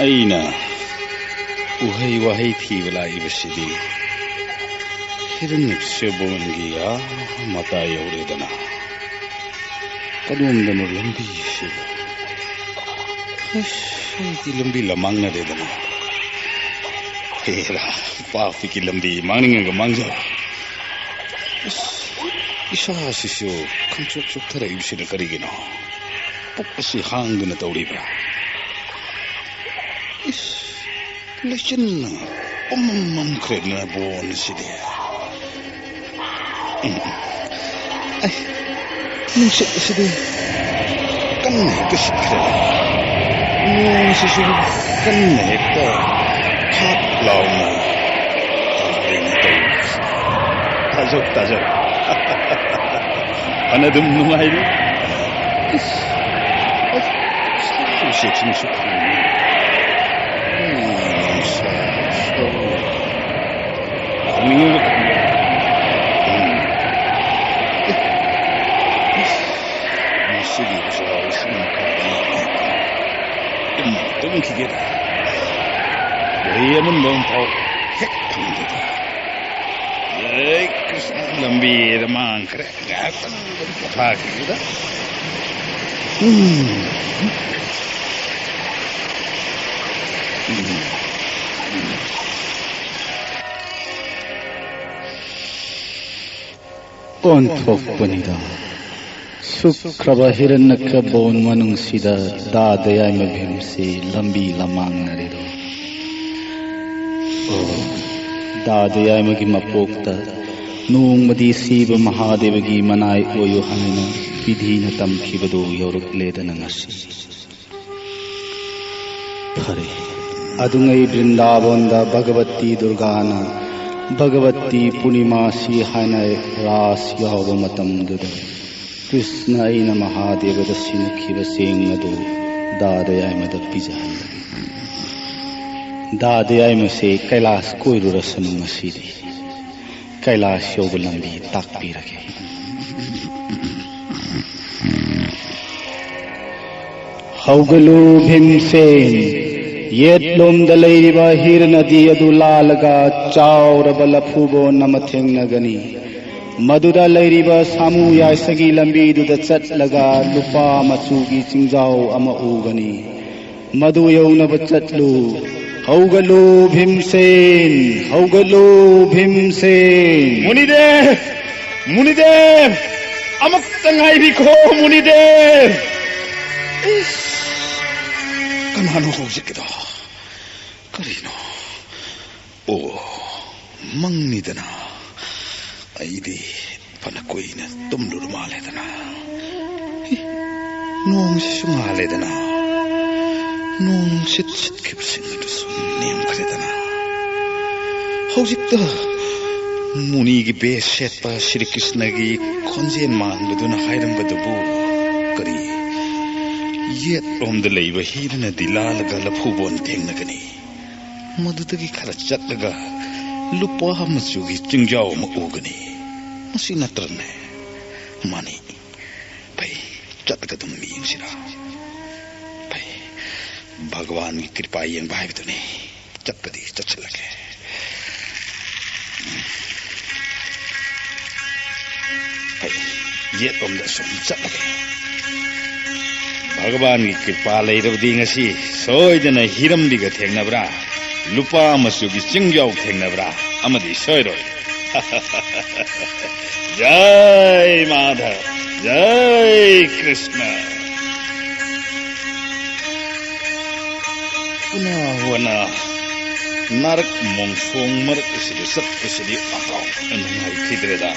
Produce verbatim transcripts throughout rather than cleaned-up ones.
ꯑꯩꯅ ꯎꯍꯩ ꯋꯥꯍꯩ ꯊꯤꯕ ꯂꯥꯛꯏꯕꯁꯤꯗꯤ ꯍꯤꯔꯟꯌꯀꯁꯤꯄꯨꯒꯤ ꯑꯥ ꯃꯇꯥꯏ ꯌꯧꯔꯦꯗꯅ꯫ ꯀꯗꯣꯝꯗꯅꯣ ꯂꯝꯕꯤꯁꯤꯕꯨ? ꯑꯁ, ꯑꯩꯗꯤ ꯂꯝꯕꯤ ꯂꯃꯥꯡꯅꯔꯦꯗꯅ꯫ ꯍꯦꯔꯥ, ꯄꯥꯞꯀꯤ ꯂꯝꯕꯤ ꯃꯥꯡꯅꯤꯡꯉꯒ ꯃꯥꯡꯖꯕ꯫ ꯑꯁ, ꯏꯁꯥꯁꯤꯁꯨ ꯈꯪꯆꯣꯛ ꯆꯣꯛꯊꯔꯛꯏꯕꯁꯤꯅ ꯀꯔꯤꯒꯤꯅꯣ? ꯄꯨꯛ ꯑꯁꯤ ꯍꯥꯡꯗꯨꯅ ꯇꯧꯔꯤꯕ꯭ꯔꯥ? ꯏꯁ, ꯂꯩꯆꯤꯟꯅ ꯄꯨꯝꯃꯝ ꯃꯝꯈ꯭ꯔꯦꯗꯅ ꯕꯣꯟꯁꯤꯗꯤ꯫ ꯎꯝ꯫ ꯑꯩ, ꯅꯨꯡꯁꯤꯠ ꯑꯁꯤꯗꯤ ꯀꯟꯅ ꯍꯦꯛꯇ ꯁꯤꯠꯈ꯭ꯔꯦ꯫ ꯅꯣꯡꯁꯤꯁꯨ ꯀꯟꯅ ꯍꯦꯛꯇ ꯈꯥꯛ ꯂꯥꯎꯅ ꯇꯥꯔꯦꯅꯦ ꯇꯧꯔꯤꯁꯦ꯫ ꯇꯥꯖꯧ, ꯇꯥꯖꯧ꯫ ꯐꯅ ꯑꯗꯨꯝ ꯅꯨꯡꯉꯥꯏꯔꯤ꯫ ꯏꯁ, ꯑꯁ, ꯎꯆꯦꯛꯁꯤꯅꯁꯨ ꯈꯣꯡꯏ꯫ ꯑꯩ ꯅꯨꯡꯁꯥ ꯁ꯭ꯋꯔꯒ ꯈꯣꯡꯅꯤꯡꯉꯒ ꯈꯣꯡꯕ꯫ ꯎꯝ꯫ ꯑꯦ, ꯏꯁ, ꯃꯁꯤꯒꯤ ꯎꯖꯥꯎꯁꯤꯅ ꯀꯔꯤꯅꯣ? ꯇꯨꯝ, ꯇꯨꯝꯈꯤꯒꯦꯗ꯫ ꯂꯩ ꯑꯃꯨꯟꯕ ꯑꯃ ꯐꯥꯎ ꯍꯦꯛ ꯐꯪꯗꯦꯗ꯫ ꯑꯦ, ꯀ꯭ꯔꯤꯁꯅ ꯂꯝꯕꯤꯗ ꯃꯥꯡꯈ꯭ꯔꯦ꯫ ꯉꯥꯏꯍꯥꯛꯇꯪ ꯄꯣꯊꯥꯈꯤꯒꯦꯗ꯫ ꯎꯝ꯫ ꯎꯝ꯫ ꯑꯣꯟꯊꯣꯛꯄꯅꯤꯗ꯫ ꯁꯨꯛꯈ꯭ꯔꯕ ꯍꯤꯔꯟꯌꯀ ꯕꯣꯟ ꯃꯅꯨꯡꯁꯤꯗ ꯗꯥ ꯗꯌꯥꯏꯃ ꯚꯤꯝꯁꯤ ꯂꯝꯕꯤ ꯂꯃꯥꯡꯅꯔꯤꯗꯣ꯫ ꯑꯣ, ꯗꯥ ꯗꯌꯥꯏꯃꯒꯤ ꯃꯄꯣꯛꯇ ꯅꯣꯡꯃꯗꯤ ꯁꯤꯕ ꯃꯍꯥꯗꯦꯕꯒꯤ ꯃꯅꯥꯏ ꯑꯣꯏꯌꯨ ꯍꯥꯏꯅ ꯄꯤꯙꯤꯅ ꯇꯝꯈꯤꯕꯗꯨ ꯌꯧꯔꯛꯂꯦꯗꯅ ꯉꯁꯤ꯫ ꯐꯔꯦ, ꯑꯗꯨꯉꯩ ꯕ꯭ꯔꯤꯟꯗꯥꯕꯟꯗ ꯚꯒꯕꯇꯤ ꯗꯨꯔꯒꯥꯅ ꯚꯒꯕꯇꯤ ꯄꯨꯔꯅꯤꯃꯥꯁꯤ ꯍꯥꯏꯅ ꯔꯥꯁ ꯌꯥꯎꯕ ꯃꯇꯝꯗꯨꯗ ꯀ꯭ꯔꯤꯁꯅ ꯑꯩꯅ ꯃꯍꯥꯗꯦꯕꯗ ꯁꯤꯟꯅꯈꯤꯕ ꯆꯦꯡ ꯑꯗꯨ ꯗꯥ ꯗꯌꯥꯏꯃꯗ ꯄꯤꯖꯍꯜꯂꯒꯦ꯫ ꯗꯥ ꯗꯌꯥꯏꯃꯁꯦ ꯀꯩꯂꯥꯁ ꯀꯣꯏꯔꯨꯔꯁꯅꯨ ꯉꯁꯤꯗꯤ꯫ ꯀꯩꯂꯥꯁ ꯌꯧꯕ ꯂꯝꯕꯤ ꯇꯥꯛꯄꯤꯔꯒꯦ꯫ ꯍꯧꯒꯠꯂꯨ ꯚꯤꯝꯁꯦꯟ, ꯌꯦꯠꯂꯣꯝꯗ ꯂꯩꯔꯤꯕ ꯍꯤꯔ ꯅꯗꯤ ꯑꯗꯨ ꯂꯥꯜꯂꯒ ꯆꯥꯎꯔꯕ ꯂꯐꯨꯕꯣꯟ ꯑꯃ ꯊꯦꯡꯅꯒꯅꯤ꯫ ꯃꯗꯨꯗ ꯂꯩꯔꯤꯕ ꯁꯥꯃꯨ ꯌꯥꯏꯁꯒꯤ ꯂꯝꯕꯤꯗꯨꯗ ꯆꯠꯂꯒ ꯂꯨꯄꯥ ꯃꯆꯨꯒꯤ ꯆꯤꯡꯖꯥꯎ ꯑꯃ ꯎꯒꯅꯤ꯫ ꯃꯗꯨ ꯌꯧꯅꯕ ꯆꯠꯂꯨ꯫ ꯍꯧꯒꯠꯂꯨ ꯚꯤꯝꯁꯦꯟ, ꯍꯧꯒꯠꯂꯨ ꯚꯤꯝꯁꯦꯟ꯫ ꯃꯨꯅꯤꯗꯦꯕ! ꯃꯨꯅꯤꯗꯦꯕ! ꯑꯃꯨꯛꯇ ꯉꯥꯏꯕꯤꯈꯣ, ꯃꯨꯅꯤꯗꯦꯕ! ꯏꯁ! ꯀꯅꯥꯅꯣ ꯍꯧꯖꯤꯛꯀꯤꯗꯣ? ꯀꯔꯤꯅꯣ? ꯑꯣ, ꯃꯪꯅꯤꯗꯅ꯫ ꯑꯩꯗꯤ ꯐꯅ ꯀꯨꯏꯅ ꯇꯨꯝꯂꯨꯔ ꯃꯥꯜꯂꯦꯗꯅ꯫ ꯍꯤ, ꯅꯣꯡꯁꯤꯁꯨ ꯉꯥꯜꯂꯦꯗꯅ꯫ ꯅꯣꯡ ꯁꯤꯠ ꯁꯤꯠꯈꯤꯕꯁꯤꯡ ꯑꯗꯨꯁꯨ ꯅꯦꯝꯈ꯭ꯔꯦꯗꯅ꯫ ꯍꯧꯖꯤꯛꯇ ꯃꯨꯅꯤꯒꯤ ꯕꯦꯁ ꯁꯦꯠꯄ ꯁ꯭ꯔꯤ ꯀ꯭ꯔꯤꯁꯅꯒꯤ ꯈꯣꯟꯖꯦꯜ ꯃꯥꯟꯕꯗꯨꯅ ꯍꯥꯏꯔꯝꯕꯗꯨꯕꯨ ꯀꯔꯤ? ꯌꯦꯠꯂꯣꯝꯗ ꯂꯩꯕ ꯍꯤꯗꯨꯅ ꯗꯤꯂꯥꯜꯒ ꯂꯐꯨꯕꯣꯟ ꯊꯦꯡꯅꯒꯅꯤ꯫ ꯃꯗꯨꯗꯒꯤ ꯈꯔ ꯆꯠꯂꯒ ꯂꯨꯄꯥ ꯃꯆꯨꯒꯤ ꯆꯤꯡꯖꯥꯎ ꯑꯃ ꯎꯒꯅꯤ꯫ ꯃꯁꯤ ꯅꯠꯇ꯭ꯔꯅꯦ? ꯃꯥꯅꯤ꯫ ꯐꯩ, ꯆꯠꯂꯒ ꯑꯗꯨꯝ ꯌꯦꯡꯁꯤꯔꯥ? ꯐꯩ, ꯚꯒꯋꯥꯟꯒꯤ ꯀ꯭ꯔꯤꯄꯥ ꯌꯦꯡꯕ ꯍꯥꯏꯕꯗꯨꯅꯤ꯫ ꯆꯠꯄꯗꯤ ꯆꯠꯁꯤꯜꯂꯒꯦ꯫ ꯐꯩ, ꯌꯦꯠꯂꯣꯝꯗ ꯁꯨꯝ ꯆꯠꯂꯒꯦ꯫ ꯚꯒꯋꯥꯟꯒꯤ ꯀ꯭ꯔꯤꯄꯥ ꯂꯩꯔꯕꯗꯤ ꯉꯁꯤ ꯁꯣꯏꯗꯅ ꯍꯤꯔꯝꯕꯤꯒ ꯊꯦꯡꯅꯕ꯭ꯔꯥ, ꯂꯨꯄꯥ ꯃꯆꯨꯒꯤ ꯆꯤꯡꯖꯥꯎ ꯊꯦꯡꯅꯕ꯭ꯔꯥ ꯑꯃꯗꯤ ꯁꯣꯏꯔꯣꯏ꯫ ꯖꯥꯏ ꯃꯥꯙꯕ, ꯖꯥꯏ ꯀ꯭ꯔꯤꯁꯅ꯫ ꯎꯅꯥ ꯋꯥꯅꯥ ꯅꯥꯔꯛ ꯃꯣꯡꯁꯣꯡ ꯃꯔꯛ ꯑꯁꯤꯗ ꯆꯠꯄꯁꯤꯗꯤ ꯑꯍꯥꯎꯅ ꯅꯨꯡꯉꯥꯏꯈꯤꯗ꯭ꯔꯦꯗ꯫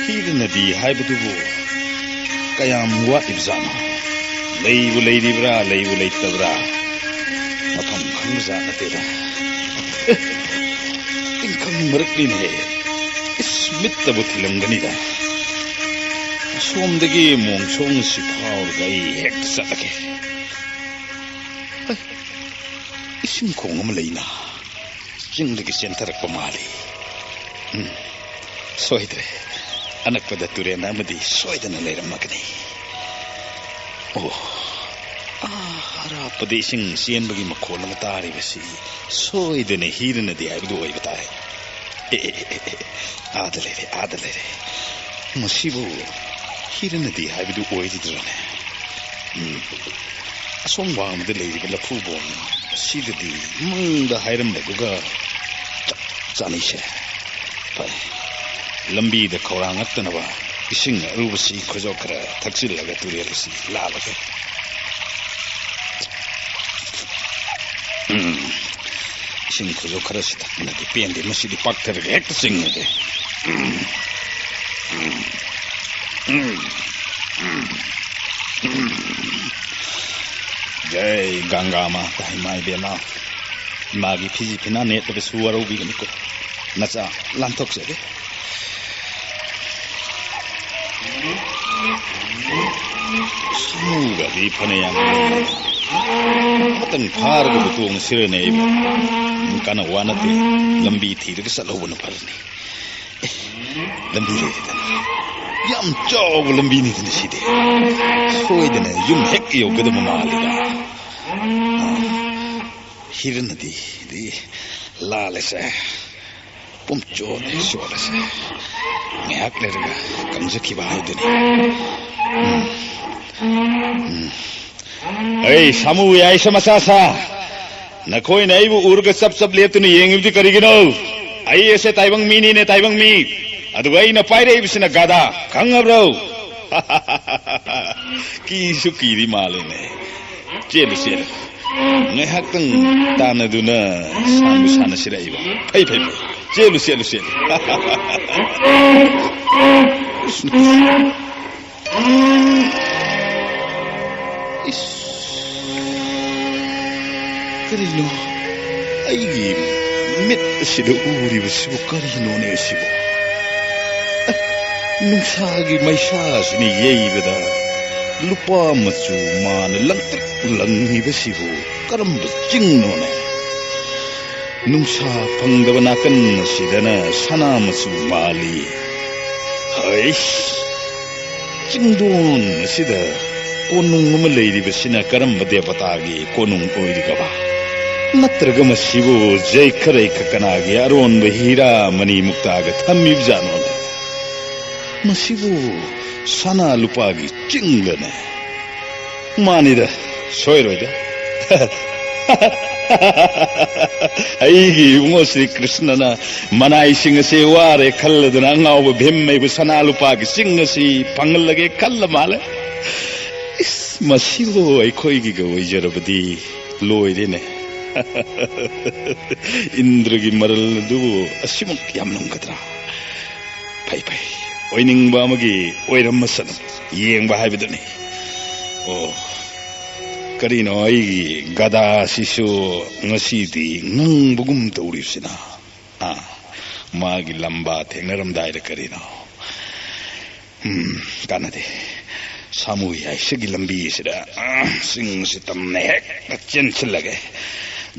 ꯍꯤꯔ ꯅꯗꯤ ꯍꯥꯏꯕꯗꯨꯕꯨ ꯀꯌꯥꯝ ꯋꯥꯠꯂꯤꯕꯖꯥꯠꯅꯣ? ꯂꯩꯕꯨ ꯂꯩꯔꯤꯕ꯭ꯔꯥ, ꯂꯩꯕꯨ ꯂꯩꯇꯕ꯭ꯔꯥ? ꯃꯐꯝ ꯈꯪꯕꯖꯥꯠ ꯅꯠꯇꯦꯗ꯫ ꯑꯦ, ꯇꯤꯡꯈꯪ ꯃꯔꯛꯅꯤꯅꯦꯍꯦ꯫ ꯏꯁ, ꯃꯤꯠꯇꯕꯨ ꯊꯤꯜꯂꯝꯒꯅꯤꯗ꯫ ꯑꯁꯣꯝꯗꯒꯤ ꯃꯣꯡꯁꯣꯡ ꯑꯁꯤ ꯐꯥꯎꯔꯒ ꯑꯩ ꯍꯦꯛꯇ ꯆꯠꯂꯒꯦ꯫ ꯑꯦ, ꯏꯁꯤꯡ ꯈꯣꯡ ꯑꯃ ꯂꯩꯅ꯫ ꯆꯤꯡꯗꯒꯤ ꯆꯦꯟꯊꯔꯛꯄ ꯃꯥꯜꯂꯤ꯫ ꯎꯝ, ꯁꯣꯏꯗ꯭ꯔꯦ꯫ ꯑꯅꯛꯄꯗ ꯇꯨꯔꯦꯜ ꯑꯃꯗꯤ ꯁꯣꯏꯗꯅ ꯂꯩꯔꯝꯃꯒꯅꯤ꯫ ꯑꯣ, ꯑꯥ, ꯑꯔꯥꯞꯄꯗ ꯏꯁꯤꯡ ꯆꯦꯟꯕꯒꯤ ꯃꯈꯣꯜ ꯑꯃ ꯇꯥꯔꯤꯕꯁꯤ ꯁꯣꯏꯗꯅ ꯍꯤꯔ ꯅꯗꯤ ꯍꯥꯏꯕꯗꯨ ꯑꯣꯏꯕ ꯇꯥꯏ꯫ ꯑꯦ, ꯑꯦ, ꯑꯦ, ꯑꯦ, ꯑꯦ, ꯑꯥꯗ ꯂꯩꯔꯦ, ꯑꯥꯗ ꯂꯩꯔꯦ꯫ ꯃꯁꯤꯕꯨ ꯍꯤꯔ ꯅꯗꯤ ꯍꯥꯏꯕꯗꯨ ꯑꯣꯏꯔꯤꯗ꯭ꯔꯅꯦ? ꯎꯝ꯫ ꯑꯁꯣꯝ ꯋꯥꯡꯃꯗ ꯂꯩꯔꯤꯕ ꯂꯐꯨꯕꯣꯝ ꯑꯁꯤꯗꯗꯤ ꯃꯪꯗ ꯍꯥꯏꯔꯝꯕꯗꯨꯒ ꯆꯞ ꯆꯥꯅꯩꯁꯦ꯫ ꯐꯔꯦ, ꯂꯝꯕꯤꯗ ꯈꯧꯔꯥꯡꯉꯛꯇꯅꯕ ꯏꯁꯤꯡ ꯑꯔꯨꯕꯁꯤ ꯈꯣꯏꯖꯣꯛ ꯈꯔ ꯊꯛꯆꯤꯜꯂꯒ ꯇꯨꯔꯦꯜ ꯑꯁꯤ ꯂꯥꯜꯂꯒꯦ꯫ ꯎꯝ, ꯏꯁꯤꯡ ꯈꯣꯏꯖꯣꯛ ꯈꯔꯁꯤ ꯊꯛꯄꯅꯗꯤ ꯄꯦꯟꯗꯦ, ꯃꯁꯤꯗꯤ ꯄꯥꯛꯊꯔꯒ ꯍꯦꯛꯇ ꯆꯤꯡꯉꯒꯦ꯫ ꯎꯝ, ꯎꯝ, ꯎꯝ, ꯎꯝ, ꯎꯝ꯫ ꯖꯩ ꯒꯪꯒꯥ ꯃꯥꯇꯥ, ꯏꯃꯥ ꯏꯕꯦꯝꯃ꯫ ꯏꯃꯥꯒꯤ ꯐꯤꯖꯤ ꯐꯤꯅꯥ ꯅꯦꯠꯄꯗꯁꯨ ꯋꯥꯔꯧꯕꯤꯒꯅꯨꯀꯣ꯫ ꯅꯆꯥ ꯂꯥꯟꯊꯣꯛꯆꯒꯦ꯫ ꯁꯥꯃꯨꯒꯗꯤ ꯐꯅꯌꯥꯝ ꯂꯩꯔꯦ꯫ ꯑꯃꯇꯪ ꯐꯥꯔꯒꯕꯨ ꯇꯣꯡꯉꯁꯤꯔꯅꯦ ꯑꯩꯕꯨ꯫ ꯀꯥꯟꯅ ꯋꯥ ꯅꯠꯇꯦ꯫ ꯂꯝꯕꯤ ꯊꯤꯔꯒ ꯆꯠꯍꯧꯕꯅ ꯐꯔꯅꯤ꯫ ꯑꯦ, ꯂꯝꯕꯤ ꯂꯩꯔꯦꯗꯅ꯫ ꯌꯥꯝ ꯆꯥꯎꯕ ꯂꯝꯕꯤꯅꯤꯗꯅ ꯁꯤꯗꯤ꯫ ꯁꯣꯏꯗꯅ ꯌꯨꯝ ꯍꯦꯛ ꯌꯧꯒꯗꯕ ꯃꯥꯜꯂꯤꯗ꯫ ꯑꯥ, ꯍꯤꯔꯅꯗꯤꯗꯤ ꯂꯥꯜꯂꯦꯁꯦ꯫ ꯄꯨꯝꯆꯣꯠ ꯆꯣꯠꯂꯁꯦ꯫ ꯉꯥꯏꯍꯥꯛ ꯂꯩꯔꯒ ꯀꯪꯖꯈꯤꯕ ꯍꯥꯏꯗꯨꯅꯤ꯫ ꯎꯝ꯫ ꯎꯝ꯫ ꯑꯩ ꯁꯥꯃꯨ ꯌꯥꯏꯁ ꯃꯆꯥ ꯁꯥ, ꯅꯈꯣꯏꯅ ꯑꯩꯕꯨ ꯎꯔꯒ ꯆꯞ ꯆꯞ ꯂꯦꯞꯇꯨꯅ ꯌꯦꯡꯉꯤꯕꯗꯤ ꯀꯔꯤꯒꯤꯅꯣ? ꯑꯩ ꯑꯁꯦ ꯇꯥꯏꯕꯪ ꯃꯤꯅꯤꯅꯦ, ꯇꯥꯏꯕꯪ ꯃꯤ꯫ ꯑꯗꯨꯒ ꯑꯩꯅ ꯄꯥꯏꯔꯛꯏꯕꯁꯤꯅ ꯒꯥꯗꯥ, ꯈꯪꯉꯕ꯭ꯔꯣ? ꯀꯤꯁꯨ ꯀꯤꯔꯤ ꯃꯥꯜꯂꯦꯅꯦ꯫ ꯆꯦꯜꯂꯨ, ꯆꯦꯜꯂꯨ꯫ ꯉꯥꯏꯍꯥꯛꯇꯪ ꯇꯥꯟꯅꯗꯨꯅ ꯁꯥꯟꯕꯨ ꯁꯥꯟꯅꯁꯤꯔꯛꯏꯕ꯫ ꯐꯩ, ꯐꯩ, ꯐꯩ꯫ ꯆꯦꯜꯂꯨ, ꯆꯦꯜꯂꯨ, ꯆꯦꯜꯂꯨ꯫ ꯏꯁ, ꯀꯔꯤꯅꯣ? ꯑꯩꯒꯤ ꯃꯤꯠ ꯑꯁꯤꯗ ꯎꯔꯤꯕꯁꯤꯕꯨ ꯀꯔꯤꯅꯣꯅꯦ ꯑꯁꯤꯕꯨ? ꯑꯦ, ꯅꯨꯡꯁꯥꯒꯤ ꯃꯩꯁꯥꯁꯤꯅ ꯌꯩꯕꯗ ꯂꯨꯄꯥ ꯃꯆꯨ ꯃꯥꯅ ꯂꯪꯇ꯭ꯔꯤꯛ ꯂꯪꯉꯤꯕꯁꯤꯕꯨ ꯀꯔꯝꯕ ꯆꯤꯡꯅꯣꯅꯦ? ꯅꯨꯡꯁꯥ ꯐꯪꯗꯕ ꯅꯥꯀꯟ ꯑꯁꯤꯗꯅ ꯁꯅꯥ ꯃꯆꯨ ꯃꯥꯜꯂꯤ꯫ ꯍꯩꯁ! ꯆꯤꯡꯗꯣꯟ ꯑꯁꯤꯗ ꯀꯣꯅꯨꯡ ꯑꯃ ꯂꯩꯔꯤꯕꯁꯤꯅ ꯀꯔꯝꯕ ꯗꯦꯕꯇꯥꯒꯤ ꯀꯣꯅꯨꯡ ꯑꯣꯏꯔꯤꯒꯕ? ꯅꯠꯇ꯭ꯔꯒ ꯃꯁꯤꯕꯨ ꯖꯩꯈꯔꯩ ꯈꯀꯅꯥꯒꯤ ꯑꯔꯣꯟꯕ ꯍꯤꯔꯥ ꯃꯅꯤ ꯃꯨꯛꯇꯥꯒ ꯊꯝꯃꯤꯕꯖꯥꯠꯅꯣꯅꯦ? ꯃꯁꯤꯕꯨ ꯁꯅꯥ ꯂꯨꯄꯥꯒꯤ ꯆꯤꯡꯂꯅꯦ? ꯃꯥꯅꯤꯗ, ꯁꯣꯏꯔꯣꯏꯗ꯫ ꯑꯩꯒꯤ ꯏꯕꯨꯡꯉꯣ ꯁ꯭ꯔꯤ ꯀ꯭ꯔꯤꯁꯅꯅ ꯃꯅꯥꯏꯁꯤꯡ ꯑꯁꯤ ꯋꯥꯔꯦ ꯈꯜꯂꯗꯨꯅ ꯑꯉꯥꯎꯕ ꯚꯤꯝ ꯑꯩꯕꯨ ꯁꯅꯥ ꯂꯨꯄꯥꯒꯤ ꯆꯤꯡ ꯑꯁꯤ ꯐꯪꯍꯜꯂꯒꯦ ꯈꯜꯂ ꯃꯥꯜꯂꯦ꯫ ꯏꯁ, ꯃꯁꯤꯕꯨ ꯑꯩꯈꯣꯏꯒꯤꯒ ꯑꯣꯏꯖꯔꯕꯗꯤ ꯂꯣꯏꯔꯦꯅꯦ꯫ ꯏꯟꯗ꯭ꯔꯒꯤ ꯃꯔꯜ ꯑꯗꯨꯕꯨ ꯑꯁꯤꯃꯛ ꯌꯥꯝꯂꯝꯒꯗ꯭ꯔꯥ? ꯐꯩ, ꯐꯩ, ꯑꯣꯏꯅꯤꯡꯕ ꯑꯃꯒꯤ ꯑꯣꯏꯔꯝꯃꯁꯅꯨ, ꯌꯦꯡꯕ ꯍꯥꯏꯕꯗꯨꯅꯤ꯫ ꯑꯣ, ꯀꯔꯤꯅꯣ ꯑꯩꯒꯤ ꯒꯗꯥꯁꯤꯁꯨ ꯉꯁꯤꯗꯤ ꯉꯪꯕꯒꯨꯝ ꯇꯧꯔꯤꯕꯁꯤꯅ? ꯑꯥ, ꯃꯥꯒꯤ ꯂꯝꯕꯥ ꯊꯦꯡꯅꯔꯝꯗꯥꯏꯗ ꯀꯔꯤꯅꯣ? ꯎꯝ, ꯀꯥꯟꯅꯗꯦ꯫ ꯁꯥꯃꯨ ꯌꯥꯏꯁꯒꯤ ꯂꯝꯕꯤꯁꯤꯗ, ꯑꯥ, ꯆꯤꯡꯁꯤ ꯇꯝꯅ ꯍꯦꯛ ꯆꯦꯟꯁꯤꯜꯂꯒꯦ꯫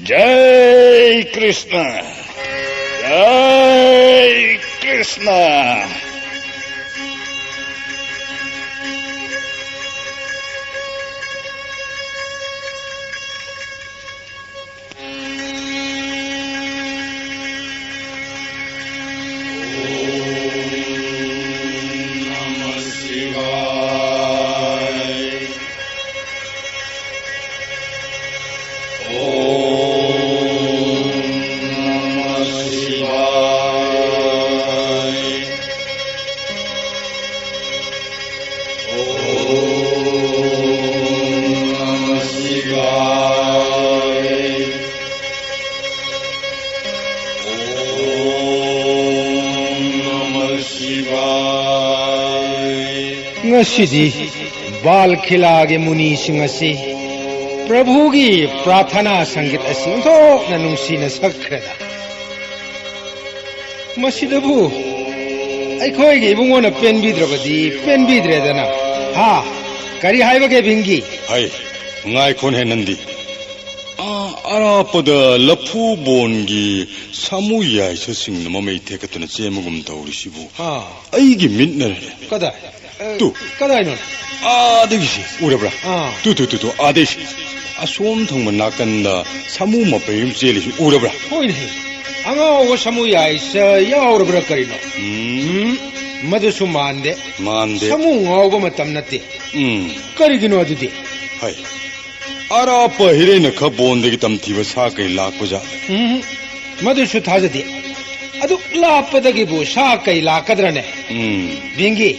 ꯖꯩ ꯀ꯭ꯔꯤꯁꯅ! ꯖꯩ ꯀ꯭ꯔꯤꯁꯅ! ꯉꯁꯤꯗꯤ ꯕꯥꯜ ꯈꯤꯂꯥꯒꯤ ꯃꯨꯅꯤꯁꯤꯡ ꯑꯁꯤ ꯄ꯭ꯔꯚꯨꯒꯤ ꯄ꯭ꯔꯥꯊꯅꯥ ꯁꯪꯒꯤꯠ ꯑꯁꯤ ꯑꯣꯟꯊꯣꯛꯅ ꯅꯨꯡꯁꯤꯅ ꯁꯛꯈ꯭ꯔꯦꯗ꯫ ꯃꯁꯤꯗꯕꯨ ꯑꯩꯈꯣꯏꯒꯤ ꯏꯕꯨꯡꯉꯣꯅ ꯄꯦꯟꯕꯤꯗ꯭ꯔꯕꯗꯤ ꯄꯦꯟꯕꯤꯗ꯭ꯔꯦꯗꯅ꯫ ꯍꯥ? ꯀꯔꯤ ꯍꯥꯏꯕꯒꯦ, ꯚꯤꯡꯒꯤ? ꯍꯩ, ꯉꯥꯏꯈꯣꯅꯦ ꯅꯟꯗꯤ꯫ ꯑꯥ, ꯑꯔꯥꯞꯄꯗ ꯂꯐꯨꯕꯣꯟꯒꯤ ꯁꯥꯃꯨ ꯌꯥꯏꯁꯁꯤꯡꯅ ꯃꯃꯩ ꯊꯦꯛꯀꯠꯇꯨꯅ ꯆꯦꯟꯕꯒꯨꯝ ꯇꯧꯔꯤꯁꯤꯕꯨ ꯑꯥ꯫ ꯑꯩꯒꯤ ꯃꯤꯠꯅꯔꯅꯦ꯫ ꯀꯗꯥꯏ? ꯑꯦ, ꯇꯨ꯫ ꯀꯗꯥꯏꯅꯣ? ꯑꯥꯗꯒꯤꯁꯤ ꯎꯔꯕ꯭ꯔꯥ? ꯑꯥ꯫ ꯇꯨ, ꯇꯨ, ꯇꯨ, ꯇꯨ, ꯑꯥꯗꯩꯁꯤ꯫ ꯑꯁꯣꯝ ꯊꯪꯕ ꯅꯥꯀꯟꯗ ꯁꯥꯃꯨ ꯃꯄꯩ ꯑꯃ ꯆꯦꯜꯂꯤꯁꯤ ꯎꯔꯕ꯭ꯔꯥ? ꯍꯣꯏꯅꯦ꯫ ꯑꯉꯥꯎꯕ ꯁꯥꯃꯨ ꯌꯥꯏꯁ ꯌꯥꯎꯔꯕ꯭ꯔꯥ ꯀꯔꯤꯅꯣ? ꯎꯝ꯫ ꯎꯝ, ꯃꯗꯨꯁꯨ ꯃꯥꯟꯗꯦ꯫ ꯃꯥꯟꯗꯦ꯫ ꯁꯥꯃꯨ ꯉꯥꯎꯕ ꯃꯇꯝ ꯅꯠꯇꯦ꯫ ꯎꯝ꯫ ꯀꯔꯤꯒꯤꯅꯣ ꯑꯗꯨꯗꯤ? ꯍꯣꯏ꯫ ꯑꯔꯥꯞꯄ ꯍꯤꯔꯩꯅ ꯈꯕꯣꯟꯗꯒꯤ ꯇꯝꯊꯤꯕ ꯁꯥ ꯀꯩ ꯂꯥꯛꯄ ꯖꯥꯠꯂ? ꯎꯝ, ꯃꯗꯨꯁꯨ ꯊꯥꯖꯗꯦ꯫ ꯑꯗꯨꯛ ꯂꯥꯞꯄꯗꯒꯤꯕꯨ ꯁꯥ ꯀꯩ ꯂꯥꯛꯀꯗ꯭ꯔꯅꯦ? ꯎꯝ꯫ ꯚꯤꯡꯒꯤ,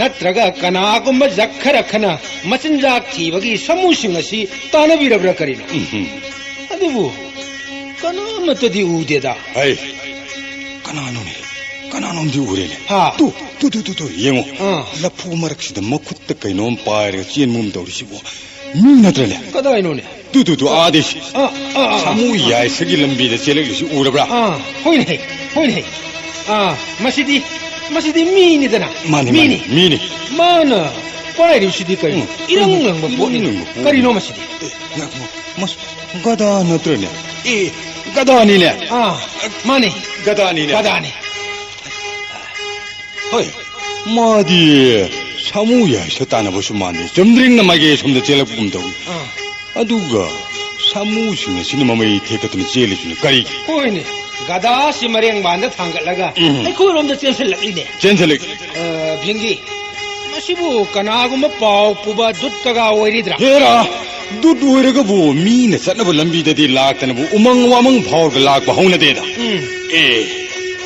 ꯅꯠꯇ꯭ꯔꯒ ꯀꯅꯥꯒꯨꯝꯕ ꯖꯛ ꯈꯔ ꯈꯅ ꯃꯆꯤꯟꯖꯥꯛ ꯊꯤꯕꯒꯤ ꯁꯥꯃꯨꯁꯤꯡ ꯑꯁꯤ ꯇꯥꯟꯅꯕꯤꯔꯕ꯭ꯔꯥ ꯀꯔꯤꯅꯣ? ꯎꯝ꯫ ꯑꯗꯨꯕꯨ ꯀꯅꯥꯃꯠꯇꯗꯤ ꯎꯗꯦꯗ꯫ ꯍꯩ, ꯀꯅꯥꯅꯣꯅꯦ? ꯀꯅꯥꯅꯣꯝꯗꯤ ꯎꯔꯦꯅꯦ꯫ ꯍꯥ? ꯇꯨ, ꯇꯨ, ꯇꯨ, ꯇꯨ, ꯇꯨ, ꯌꯦꯡꯉꯣ꯫ ꯑꯥ꯫ ꯂꯐꯨ ꯃꯔꯛꯁꯤꯗ ꯃꯈꯨꯠꯇ ꯀꯩꯅꯣꯝ ꯄꯥꯏꯔꯒ ꯆꯦꯟꯕꯒꯨꯝ ꯇꯧꯔꯤꯁꯤꯕꯨ꯫ ꯃꯤ ꯅꯠꯇ꯭ꯔꯅꯦ? ꯀꯗꯥꯏꯅꯣꯅꯦ? ꯇꯨ, ꯇꯨ, ꯇꯨ, ꯑꯥꯗꯩ꯫ ꯑꯥ, ꯑꯥ, ꯑꯥ, ꯁꯥꯃꯨ ꯑꯥ꯫ ꯌꯥꯏꯁꯒꯤ ꯂꯝꯕꯤꯗ ꯆꯦꯜꯂꯛꯂꯤꯁꯤ ꯎꯔꯕ꯭ꯔꯥ? ꯑꯥ, ꯍꯣꯏꯅꯦ, ꯍꯣꯏꯅꯦ꯫ ꯑꯥ, ꯃꯁꯤꯗꯤ, ꯃꯁꯤꯗꯤ ꯃꯤꯅꯤꯗꯅ꯫ ꯃꯥꯅꯤ, ꯃꯤꯅꯤ꯫ ꯃꯥꯅꯤ, ꯃꯤꯅꯤ꯫ ꯃꯥꯅ ꯄꯥꯏꯔꯤꯕꯁꯤꯗꯤ ꯀꯔꯤꯅꯣ? ꯎꯝ꯫ ꯏꯔꯪ ꯂꯪꯕ ꯏꯔꯪ ꯄꯣꯠꯅꯤ꯫ ꯂꯪꯕ ꯄꯣꯠꯅꯤ꯫ ꯀꯔꯤꯅꯣ ꯃꯁꯤꯗꯤ? ꯑꯦ, ꯉꯥꯏꯈꯣ, ꯃꯁꯤ ꯒꯙꯥ ꯅꯠꯇ꯭ꯔꯅꯦ? ꯑꯦ, ꯒꯙꯥꯅꯤꯅꯦ꯫ ꯑꯥ, ꯃꯥꯅꯤ꯫ ꯒꯙꯥꯅꯤꯅꯦ꯫ ꯒꯙꯥꯅꯤ꯫ ꯍꯣꯏ, ꯃꯥꯗꯤ ꯁꯥꯃꯨ ꯌꯥꯏꯁ ꯇꯥꯟꯅꯕꯁꯨ ꯃꯥꯟꯗꯦ꯫ ꯆꯨꯝꯗ꯭ꯔꯤꯡꯅ ꯃꯥꯏꯀꯩ ꯑꯁꯣꯝꯗ ꯆꯦꯜꯂꯛꯄꯒꯨꯝ ꯇꯧꯏ꯫ ꯑꯥ꯫ ꯑꯗꯨꯒ ꯁꯥꯃꯨꯁꯤꯡ ꯑꯁꯤꯅ ꯃꯃꯩ ꯊꯦꯛꯀꯠꯇꯨꯅ ꯆꯦꯜꯂꯤꯁꯤꯅ ꯀꯔꯤꯒꯤ? ꯍꯣꯏꯅꯦ, ꯒꯙꯥ ꯑꯁꯤ ꯃꯔꯦꯡꯕꯥꯟꯗ ꯊꯥꯡꯒꯠꯂꯒ ꯎꯝ꯫ ꯑꯩꯈꯣꯏꯔꯣꯝꯗ ꯆꯦꯟꯁꯤꯜꯂꯛꯂꯤꯅꯦ꯫ ꯆꯦꯟꯁꯤꯜꯂꯛ- ꯑ, ꯚꯤꯡꯒꯤ, ꯃꯁꯤꯕꯨ ꯀꯅꯥꯒꯨꯝꯕ ꯄꯥꯎ ꯄꯨꯕ ꯗꯨꯠꯇꯒ ꯑꯣꯏꯔꯤꯗ꯭ꯔꯥ? ꯍꯦꯔꯥ, ꯗꯨꯠ ꯑꯣꯏꯔꯒꯕꯨ ꯃꯤꯅ ꯆꯠꯅꯕ ꯂꯝꯕꯤꯗꯗꯤ ꯂꯥꯛꯇꯅꯕꯨ ꯎꯃꯪ ꯋꯥꯃꯪ ꯐꯥꯎꯔꯒ ꯂꯥꯛꯄ ꯍꯧꯅꯗꯦꯗ꯫ ꯎꯝ꯫ ꯑꯦ,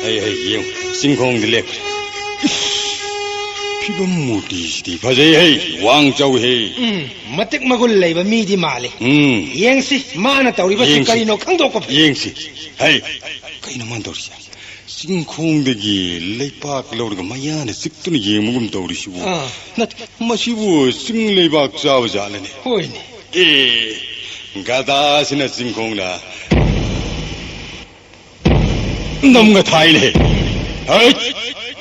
ꯍꯩ, ꯍꯩ, ꯌꯦꯡꯉꯨ, ꯆꯤꯡꯈꯣꯡꯗ ꯂꯦꯞꯈ꯭ꯔꯦ꯫ ꯏꯁ, ꯐꯤꯕꯝ ꯃꯨꯔꯇꯤꯁꯤꯗꯤ ꯐꯖꯩ ꯍꯩ, ꯋꯥꯡ ꯆꯥꯎꯏ ꯍꯩ꯫ ꯎꯝ, ꯃꯇꯤꯛ ꯃꯒꯨꯟ ꯂꯩꯕ ꯃꯤꯗꯤ ꯃꯥꯜꯂꯤ꯫ ꯎꯝ꯫ ꯌꯦꯡꯁꯤ, ꯃꯥꯅ ꯇꯧꯔꯤꯕꯁꯤ ꯌꯦꯡꯁꯤ꯫ ꯀꯔꯤꯅꯣ ꯈꯪꯗꯣꯛꯄ ꯐꯩ꯫ ꯌꯦꯡꯁꯤ꯫ ꯍꯩ, ꯀꯩꯅꯣ ꯃꯥꯅ ꯇꯧꯔꯤꯁꯦ? ꯆꯤꯡꯈꯣꯡꯗꯒꯤ ꯂꯩꯄꯥꯛ ꯂꯧꯔꯒ ꯃꯌꯥꯅ ꯆꯤꯛꯇꯨꯅ ꯌꯦꯡꯕꯒꯨꯝ ꯇꯧꯔꯤꯁꯤꯕꯨ? ꯑꯥ꯫ ꯅꯠꯇꯦ, ꯃꯁꯤꯕꯨ ꯆꯤꯡ ꯂꯩꯕꯥꯛ ꯆꯥꯕ ꯖꯥꯠꯂꯅꯦ? ꯍꯣꯏꯅꯦ꯫ ꯑꯦ, ꯒꯙꯥꯁꯤꯅ ꯆꯤꯡꯈꯣꯡꯗ ꯅꯝꯒ ꯊꯥꯏꯅꯦ꯫ ꯍꯩꯠ!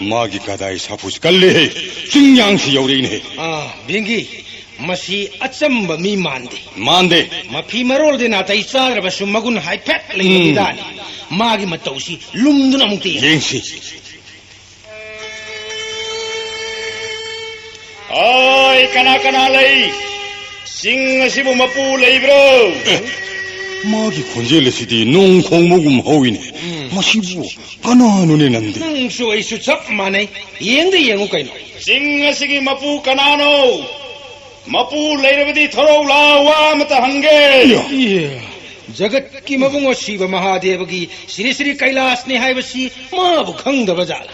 ꯃꯥꯒꯤ ꯒꯙꯥꯒꯤ ꯁꯥꯐꯨꯁꯤ ꯀꯜꯂꯦꯍꯦ꯫ ꯆꯤꯡꯌꯥꯡꯁꯤ ꯌꯧꯔꯛꯏꯅꯦ꯫ ꯑꯥ, ꯚꯤꯡꯒꯤ, ꯃꯁꯤ ꯑꯆꯝꯕ ꯃꯤ ꯃꯥꯟꯗꯦ꯫ ꯃꯥꯟꯗꯦ꯫ ꯃꯐꯤ ꯃꯔꯣꯜꯗꯤ ꯅꯥꯇꯩ ꯆꯥꯗ꯭ꯔꯕꯁꯨ ꯃꯒꯨꯟ ꯍꯥꯏꯐꯦꯠ ꯂꯩꯕ ꯎꯝ꯫ ꯃꯤꯗꯥꯅꯤ꯫ ꯃꯥꯒꯤ ꯃꯇꯧꯁꯤ ꯂꯨꯝꯗꯨꯅ ꯑꯃꯨꯛꯇ ꯌꯦꯡꯁꯤ꯫ ꯌꯦꯡꯁꯤ꯫ ꯑꯣꯏ, ꯀꯅꯥ ꯀꯅꯥ ꯂꯩ? ꯆꯤꯡ ꯑꯁꯤꯕꯨ ꯃꯄꯨ ꯂꯩꯕ꯭ꯔꯣ? ꯑꯦ, ꯃꯥꯒꯤ ꯈꯣꯟꯖꯦꯜ ꯑꯁꯤꯗꯤ ꯅꯣꯡ ꯈꯣꯡꯕꯒꯨꯝ ꯍꯧꯏꯅꯦ꯫ ꯎꯝ꯫ ꯃꯁꯤꯕꯨ ꯀꯅꯥꯅꯣꯅꯦ ꯅꯪꯗꯤ? ꯅꯪꯁꯨ ꯑꯩꯁꯨ ꯆꯞ ꯃꯥꯟꯅꯩ꯫ ꯌꯦꯡꯗ ꯌꯦꯡꯉꯨ ꯀꯩꯅꯣ꯫ ꯆꯤꯡ ꯑꯁꯤꯒꯤ ꯃꯄꯨ ꯀꯅꯥꯅꯣ? ꯃꯄꯨ ꯂꯩꯔꯕꯗꯤ ꯊꯣꯔꯛꯎ ꯂꯥꯎ, ꯋꯥ ꯑꯃꯇ ꯍꯪꯒꯦ꯫ ꯏꯌꯥ꯫ ꯏꯌꯥ, ꯖꯒꯠꯀꯤ ꯃꯕꯨꯡ ꯑꯁꯤꯕ ꯃꯍꯥꯗꯦꯕꯒꯤ ꯁ꯭ꯔꯤ ꯁ꯭ꯔꯤ ꯀꯩꯂꯥꯁꯅꯤ ꯍꯥꯏꯕꯁꯤ ꯃꯥꯕꯨ ꯈꯪꯗꯕ ꯖꯥꯠꯂ?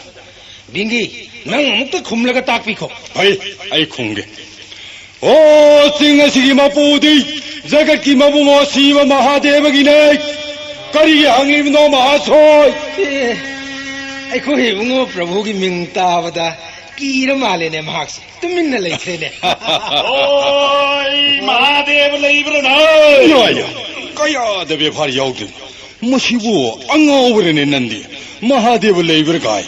ꯕꯤꯡꯒꯤ, ꯅꯪ ꯑꯃꯨꯛꯇ ꯈꯨꯝꯂꯒ ꯇꯥꯛꯄꯤꯈꯣ꯫ ꯐꯩ, ꯑꯩ ꯈꯨꯝꯒꯦ꯫ ꯑꯣ, ꯆꯤꯡ ꯑꯁꯤꯒꯤ ꯃꯄꯨꯗꯤ ꯖꯒꯠꯀꯤ ꯃꯕꯨꯡ ꯑꯁꯤꯕ ꯃꯍꯥꯗꯦꯕꯒꯤꯅꯦ꯫ ꯀꯔꯤꯒꯤ ꯍꯪꯂꯤꯕꯅꯣ, ꯃꯍꯥꯁꯣꯏ? ꯑꯦ, ꯑꯩꯈꯣꯏ ꯏꯕꯨꯡꯉꯣ ꯄ꯭ꯔꯚꯨꯒꯤ ꯃꯤꯡ ꯇꯥꯕꯗ ꯀꯤꯔ ꯃꯥꯜꯂꯦꯅꯦ ꯃꯍꯥꯛꯁꯦ꯫ ꯇꯨꯃꯤꯟꯅ ꯂꯩꯈ꯭ꯔꯦꯅꯦ꯫ ꯑꯣꯏ, ꯃꯍꯥꯗꯦꯕ ꯂꯩꯕ꯭ꯔꯥ ꯅꯣꯏ? ꯌꯥ, ꯌꯥ, ꯀꯌꯥꯗ ꯕꯦꯕꯥꯔ ꯌꯥꯎꯗꯦ꯫ ꯃꯁꯤꯕꯨ ꯑꯉꯥꯎꯕꯔꯅꯦ ꯅꯟꯗꯤ? ꯃꯍꯥꯗꯦꯕ ꯂꯩꯕ꯭ꯔꯥ ꯀꯥꯏ?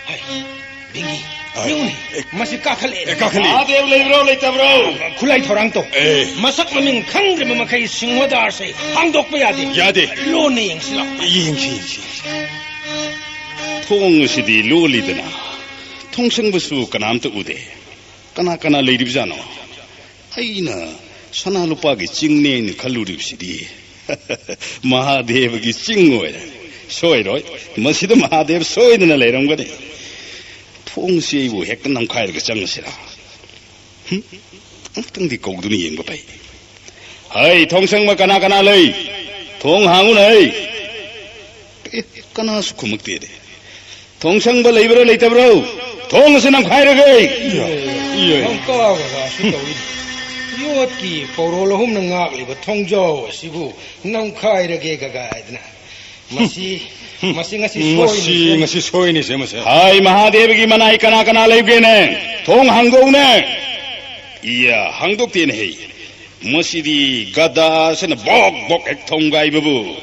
ꯍꯥꯏ, ꯕꯤꯡꯒꯤ, ꯍꯥꯏ꯫ ꯌꯦꯡꯉꯨꯅꯦ, ꯑꯦ, ꯃꯁꯤ ꯀꯥꯈꯠꯂꯛꯑꯦ꯫ ꯑꯦ, ꯀꯥꯈꯠꯂꯛꯑꯦ꯫ ꯃꯍꯥꯗꯦꯕ ꯂꯩꯕ꯭ꯔꯣ, ꯂꯩꯇꯕ꯭ꯔꯣ? ꯈꯨꯠꯂꯥꯏ ꯊꯧꯔꯥꯡ ꯇꯧ꯫ ꯑꯦ꯫ ꯃꯁꯛ ꯃꯃꯤꯡ ꯈꯪꯗ꯭ꯔꯤꯕ ꯃꯈꯩ ꯁꯤꯡꯍꯗꯥꯔꯁꯦ ꯍꯥꯡꯗꯣꯛꯄ ꯌꯥꯗꯦ꯫ ꯌꯥꯗꯦ꯫ ꯂꯣꯟꯅ ꯌꯦꯡꯁꯤ ꯂꯥꯎ꯫ ꯌꯦꯡꯁꯤ, ꯌꯦꯡꯁꯤ, ꯌꯦꯡꯁꯤ꯫ ꯊꯣꯡ ꯑꯁꯤꯗꯤ ꯂꯣꯜꯂꯤꯗꯅ, ꯊꯣꯡꯁꯪꯕꯁꯨ ꯀꯅꯥꯝꯇ ꯎꯗꯦ꯫ ꯀꯅꯥ ꯀꯅꯥ ꯂꯩꯔꯤꯕꯖꯥꯠꯅꯣ? ꯑꯩꯅ ꯁꯅꯥ ꯂꯨꯄꯥꯒꯤ ꯆꯤꯡꯅꯦꯅ ꯈꯜꯂꯨꯔꯤꯕꯁꯤꯗꯤ ꯃꯍꯥꯗꯦꯕꯒꯤ ꯆꯤꯡ ꯑꯣꯏꯔꯦ꯫ ꯁꯣꯏꯔꯣꯏ, ꯃꯁꯤꯗ ꯃꯍꯥꯗꯦꯕ ꯁꯣꯏꯗꯅ ꯂꯩꯔꯝꯒꯅꯤ꯫ ꯊꯣꯡꯁꯤ ꯑꯩꯕꯨ ꯍꯦꯛꯇ ꯅꯝꯈꯥꯏꯔꯒ ꯆꯪꯉꯁꯤꯔꯥ? ꯍꯨꯝ? ꯑꯃꯨꯛꯇꯪꯗꯤ ꯀꯧꯗꯨꯅ ꯌꯦꯡꯕ ꯐꯩ꯫ ꯍꯩ, ꯊꯣꯡꯁꯪꯕ ꯀꯅꯥ ꯀꯅꯥ ꯂꯩ? ꯊꯣꯡ ꯍꯥꯡꯉꯨꯅ, ꯍꯩ! ꯑꯦ, ꯀꯅꯥꯁꯨ ꯈꯨꯝꯃꯛꯇꯦꯅꯦ꯫ ꯊꯣꯡꯁꯪꯕ ꯂꯩꯕ꯭ꯔꯣ, ꯂꯩꯇꯕ꯭ꯔꯣ? ꯊꯣꯡ ꯑꯁꯤ ꯅꯝꯈꯥꯏꯔꯒꯦ! ꯏꯌꯦ, ꯏꯌꯦ꯫ ꯅꯪ ꯀꯥꯒ ꯀꯥꯁꯨ ꯇꯧꯏ꯫ ꯌꯣꯠꯀꯤ ꯄꯧꯔꯣꯜ ꯑꯍꯨꯝꯅ ꯉꯥꯛꯂꯤꯕ ꯊꯣꯡꯖꯥꯎ ꯑꯁꯤꯕꯨ ꯅꯝꯈꯥꯏꯔꯒꯦ ꯒꯒꯥꯏꯗꯅ꯫ ꯃꯁꯤ, ꯃꯁꯤ ꯉꯁꯤ ꯃꯁꯤ ꯁꯣꯏꯅꯤꯁꯦ꯫ ꯉꯁꯤ ꯁꯣꯏꯅꯤꯁꯦ, ꯃꯁꯦ꯫ ꯍꯥꯏ, ꯃꯍꯥꯗꯦꯕꯒꯤ ꯃꯅꯥꯏ ꯀꯅꯥ ꯀꯅꯥ ꯂꯩꯕꯒꯦꯅꯦ? ꯊꯣꯡ ꯍꯥꯡꯗꯣꯛꯎꯅꯦ꯫ ꯏꯌꯥ, ꯍꯥꯡꯗꯣꯛꯇꯦꯅꯦ ꯍꯦ꯫ ꯃꯁꯤꯗꯤ ꯒꯗꯥꯁꯤꯅ ꯕꯣꯛ ꯕꯣꯛ ꯍꯦꯛ ꯊꯣꯡꯒꯥꯏꯕꯕꯨ꯫